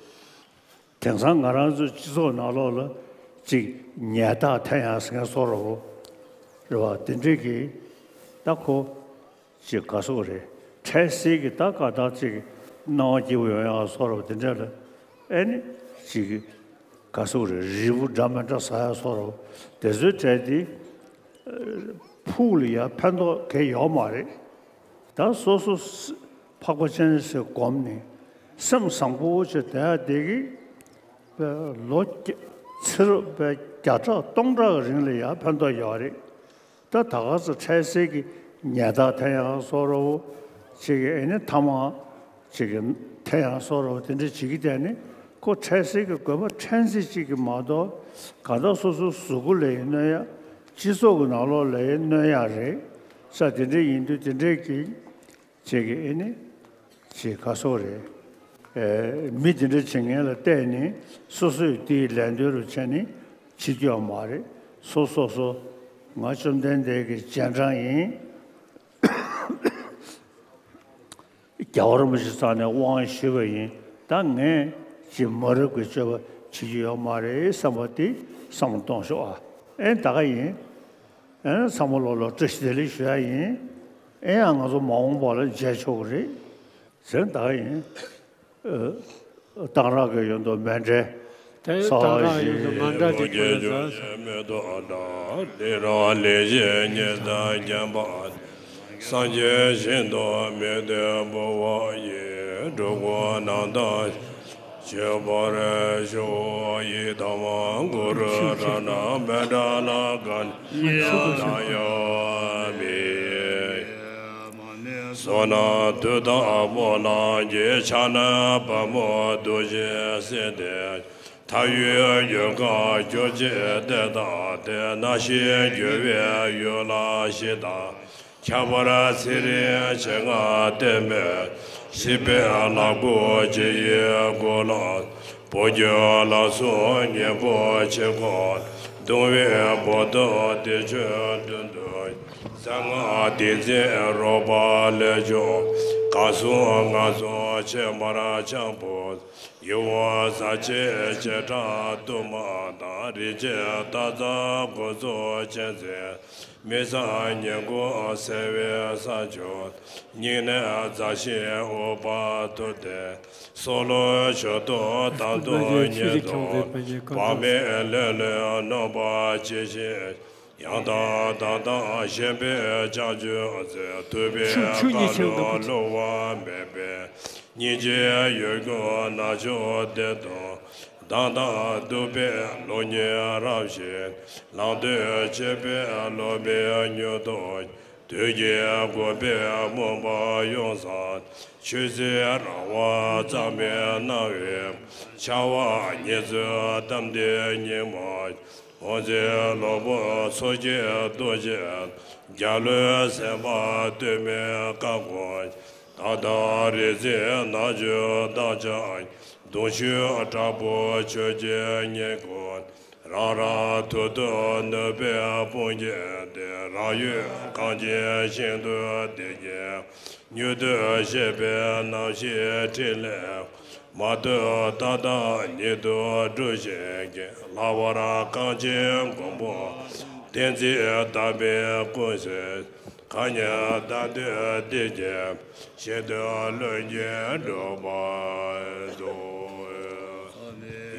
དེང་སང་ང་རང་ཚོའི་སྤྱི་ཚོགས་ནང་ལོགས་ལ་ཅིག་ཉལ་ཐག་འཐེན་ཡག་ཟེར་མཁན་བཟོ་འདྲ་པོ་རེད་བ། དེ་འདྲས་ཀྱི་ད་ཁོ་ཅིག་ག་ཟེར་དགོས་རེད། འཕྲལ་སེལ་གྱི་ད་ག་ད་ཅིག་སྣང་བ་སྐྱིད་པོ་ཡོང་ཡག་བཟོ་འདྲ་པོ་དེ་འདྲས་ལ་ཨེ་ནི་ཅིག་ག་ཟེར་དགོས་རེད། རིལ་བུ་འདྲ་མི་འདྲ་ཟ་ཡག་བཟོ་འདྲ་པོ་དེ་ཚོའི་གྲས་དེ། ཕུགས་ལ་ཡང་ཕན་ཐོགས་གང་ཡང་ཡོད་མ་རེད། ད་སོ་སོ་ས་འཕགས་པ་སྤྱན་རས་གཟིགས་བསྒོམས་ནས་སེམས་བཟང་པོ་བྱས་བསྡད་ཡག་དེ་གིས་ལོ་བརྒྱ་ཚེ་རབས་བརྒྱ་ཕྲག་སྟོང་ཕྲག་གི་རིང་ལ་ཡང་ཕན་ཐོགས་ཡོད་རེད། ད་ད་ག་ཚོད་འཕྲལ་སེལ་གྱི་ཉལ་ཐག་འཐེན་ཡག་བཟོ་འདྲ་པོ་ཅིག་གི་ཨེ་ནི་ཐ་མག་ཅིག་གི་འཐེན་ཡག་བཟོ་འདྲ་པོ་དེ་འདྲ་བྱེད་ཀྱི་བསྡད་ནས་ཁོ་འཕྲལ་སེལ་གྱི་དགོས་པ་ཕྲན་ཚེགས་ཅིག་གི་མ་གཏོགས་གང་ལྟར་སོ་སོའི་གཟུགས་པོ་ལ་ཡང་གནོད་ཡག་སྤྱི་ཚོགས་ཀྱི་ནང་ལོགས་ལ་ཡང་གནོད་ཡག་རེད་ས། དེ་འདྲ་ཡིན་དུས་དེ་འདྲས་ཀྱི་ཅིག་གི་ཨེ་ནི་ཅིག་ག་ཟེར་དགོས་རེད། ཨེ་མི་དེ་འདྲ་བྱེད་མཁན་ལ་བལྟས་ནས་སོ་སོས་དེའི་ལན་ལྡོག་རུ་བྱས་ནས་བྱེད་རྒྱུ་ཡོད་མ་རེད། སོ་སོ་སོ་ང་བཅོམ་ལྡན་འདས་ཀྱི་རྗེས་འབྲང་ཡིན། རྒྱལ་བ་རིན་པོ་ཆེ་རྩ་ནས་དབང་ཞུས་པ་ཡིན། ད་ངས་ཅིག་མ་རབས་ཀྱི་སྤྱོད་པ་བྱེད་རྒྱུ་ཡོད་མ་རེད་བསམ་པ་དེ་བསམ་བློ་གཏོང་ཤོག་ཨ། ཨེ་ད་ག་ཡིན། ཨེ་ཚང་མ་ལོ་ལོ་བཀྲ་ཤིས་བདེ་ལེགས་ཞུ་ཡག་ཡིན། ཨེ་ཡང་ང་ཚོ་མ་འོངས་པ་ལ་མཇལ་ཆོག་གི་རེད་ཟེར། ད་ག་ཡིན། ཨེ་གཏང་རག་གི་ཡོན་དུ་མཎྜལ། དེ་ཚོ་ཡི་གཏང་རག་ཡོན་དུ་མཎྜལ་དེ་ཁྱོད་ལ་ཟ། མེ་ཏོག་དང་ལི་རང་ལས་བཞིན་ཉེར་ལྡན་བརྒྱན་པ། སངས་རྒྱས་ཞིང་དུ་མི་མཐུན་པ་ཡི། འགྲོ་ཀུན་སྣང་མཐའ་ཆོས་འཁོར་ཞུ་ཡི། དང་པོ་གུ་རུ་རཏྣ་མཎྜལ་ཀ་ཉི་ད་ཡ་མི། བསོད་ནམས་མཐུ་དང་སྨོན་ལམ་གྱི་ཕྱག་ན་པདྨོ་རྡོ་རྗེ་སེམས་ཏེ། མཐའ་ཡས་འོད་དཀར་ཁྱབ་བྱེད་ལྟེ་དང་ལྟེ། སྣང་ཞིང་རྒྱུ་བའི་ཡུལ་ལ་གཤེགས་དང་། ཁྱད་པར་ཚེ་རིང་མཆེད་ལྔ་བསྟན་པའི་སྲིད་པའི་ལྷ་སྐུ་ཇི་ཡི་གོ་ལ། བོད་ཀྱི་ལྷ་སྲུང་གཉན་པོ་ཆེ་ཁོ། གདུང་བའི་བོ་དོ་དེ་ཆོས་མདུན་དུ། གསང་སྔགས་ཏིང་འཛིན་རོལ་པ་ལས་བྱུང་། གང་གསུང་ངག་གསུང་ཕྱེ་མར་འཆང་བུ། ཡིད་འོང་ཟབ་ཆོས་བྱེ་བྲག་དུ་མ་དང་། རིན་ཆེན་སྟག་ཚང་དགོངས་རྫོགས་ཅན་མཛད། མི་བཟང་ཉེས་ཀུན་སེལ་བའི་ས་མཆོག་སྙིང་ནས་མཛའ་ཞིང་འོ་བར་ཐུག་སྟེ། སྲོག་ལ་མཆོད་གཏོར་དམ་དུ་ཉེ་དོ། བག་མེད་ལྷོད་ལྷོད་ནོངས་པ་ཇི་བཞིན། ཡང་དག་བདག་དང་གཞན་ཕན་བྱང་ཆུབ་སྩོལ། ཐུབ་པའི་བཀའ་དང་བསླུ་བ་མེད་པའི། སྙིང་རྗེའི་འོད་སྐུ་ནག་ཕྱོགས་བདེ་སྟོང་། བདག་དང་འདུན་པའི་བློ་ཉིད་རབ་ཞི། ལམ་སྟོན་བྱེད་པའི་སློབ་མའི་མྱུར་དུ། དུས་ཀྱི་དགོངས་པའི་མུན་པ་ཡོངས་སེལ། ཆོས་སྲིད་རང་དབང་རྩ་མེད་སྣང་བའི། འཆར་བ་ཉེར་འཚོའི་གཏམ་འདི་སྙིང་པོ། དབང་ཆེན་ལོ་བོ་ཚོགས་ཀྱི་རྡོ་རྗེ། རྒྱལ་བློན་སེམས་དཔའ་སྟོད་སྨད་བཀའ་བསྒོ། མཐའ་དག་རིག་འཛིན་རྣལ་འབྱོར་བདག་ཅག་གདུང་ཤུགས་དྲག་པོ་ཆོས་ཀྱི་སྙིང་ཁུང་། རང་རང་ཐུགས་དང་ནུས་པའི་དཔུང་གིས་ཏེ། རང་ཡུལ་གངས་ཅན་ཞིང་དུ་བདེ་སྐྱིད་མྱུར་དུ་གཤེགས་པའི་རྣམ་ཤེས་ཕྲིན་ལས། མ་ཐོབ་མཐའ་དག་ཉིད་དུ་སྒྲུབ་བྱེད་ཀྱི། ལྷག་པར་གངས་ཅན་མགོན་པོ་བསྟན་འཛིན་དམ་པའི་སྐུ་ཚེ། གང་ཉིད་བདག་འདོད་བདེ་སྐྱིད་ཞིང་དུ་ལྷུན་གྱིས་གྲུབ་པར་ཤོག།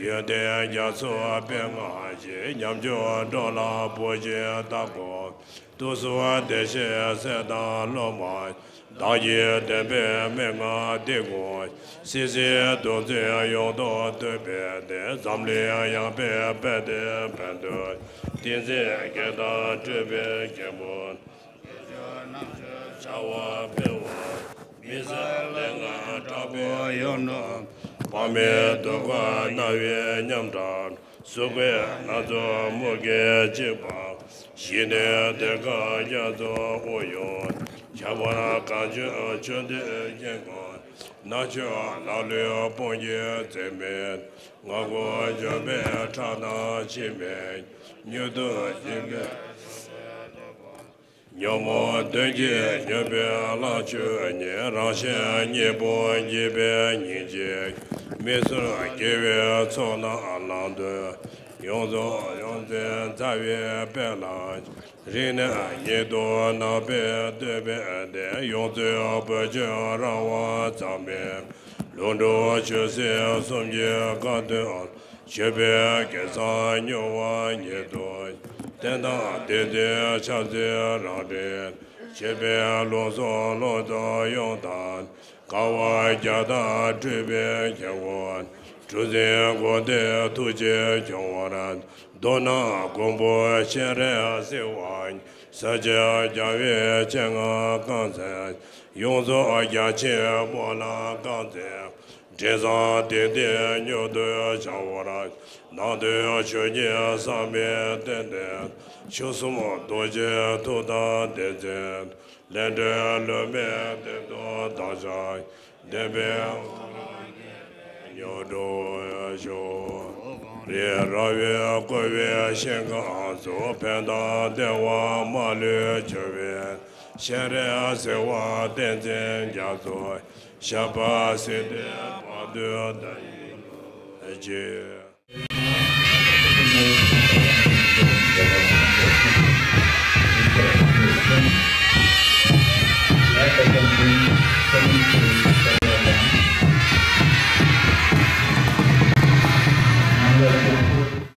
ཡོན་ཏན་རྒྱ་མཚོ་སྤེལ་མངའ་ཞིང་། ཉམ་ཆུང་འགྲོ་ལ་བུ་བཞིན་བདག་སྐྱོང་། དུག་གསུམ་བདེ་གཤེགས་སྲས་དང་སློབ་མ། བདག་གིས་བསྟན་པའི་མན་ངག་འདི་ཀུན། སྲིད་ཞིའི་དོན་མཛད་ཡོངས་རྫོགས་ཐུབ་པའི་སྟེང་། འཛམ་གླིང་ཡངས་པའི་དཔལ་ལྡན་ཕན་བདེའི། ཏིང་འཛིན་བསྐྱེད་དང་སྤྲུལ་པའི་མགོན་པོ། བྱ་བ་སྤེལ་བ་མི་བཟད་ལས་ངན་དྲག་པོའི་ཡུལ་རྣམས། དཔག་མེད་གདུགས་དཀར་རྣ་བའི་ཉམས་དག་གཟུགས་པོའི་སྣ་ཚོགས་མུ་གེས་འཇིགས་པ། ཞི་གནས་གདེངས་ཀ་རྒྱ་མཚོ་དབུ་ཡོན། ཁྱད་པར་གངས་ཅན་ཆོས་འདི་སྙན་ཀུན། ནག་ཕྱོགས་ལ་ལུས་དཔུང་གི་རྩེ་མེད། ངག་དབང་འཇམ་དཔལ་ཁྲག་དང་ཕྱི་མའི་མྱུ་གུ་འབྱིན་པའི། ཉོན་མོངས་གདོན་གྱིས་མྱོས་པའི་ལྷ་ཆོས་ཉིད། རང་གཞན་གཉིས་པོ་འཇིག་པའི་སྙིང་རྗེ། མི་བསྲུན་དགེ་བའི་ཚོགས་རྣམས་བླང་དོར། ཡོངས་རྫོགས་ཡོངས་འཛིན་རྩ་བའི་དཔལ་ལ། རིང་ནས་ཉིད་དུ་བརྣག་པའི་བསྟོད་པའི་སྡེ། ཡོངས་འཛིན་བོད་ཆོས་རང་དབང་གཙང་མའི། ལུང་དྲུག་ཆོས་སྲིད་གསུམ་གྱི་བཀའ་དོན། ཆོས་པའི་སྐལ་བཟང་མྱུར་བ་ཉིད་དུ། བསྟན་དང་བསྟན་འཛིན་ཕྱག་འཚལ་རང་གྲོལ། ཆོས་པའི་ལུགས་སྲོལ་ལུང་དུ་ཡོངས་དག་དཀའ་བ་བརྒྱ་དང་སྤྲུལ་པའི་མཁྱེན་དབང་། གྲུ་འཛིན་དགོངས་ལྡན་ཐུགས་རྗེ་ཆུང་བར། མདོར་ན་མགོན་པོ་སྤྱན་རས་གཟིགས་དབང་། ས་སྐྱ་རྒྱལ་བའི་སྤྱན་སྔར་བསྐང་མཛད། ཡོངས་རྫོགས་རྒྱ་ཆེན་སྨོན་ལམ་བསྐང་མཛད། དྲིན་བཟང་དད་ལྡན་མྱུར་དུ་འཆར་བར། ནང་དོན་ཆོས་ཉིད་ཟབ་མོའི་བསྟན་དེར། མཆོག་གསུམ་རྡོ་རྗེ་ཐུགས་དམ་བདེན་མཛད། ལས་འབྲས་ལུས་མེད་བདེན་སྟོབས་དར་ཤིང་། བདེན་པའི་མྱུར་འགྲུབ་ཤོག་རི་ར་བས་བསྐོར་བའི་ཞིང་ཁམས་སུ། ཕན་དང་བདེ་བ་མ་ལུས་འབྱུང་བའི། སྤྱན་རས་གཟིགས་དབང་བསྟན་འཛིན་རྒྱ་མཚོ། ཞབས་པད་སྲིད་མཐའི་བར་དུ་བདག་ཡིད་འགྲོ་ཞིང་།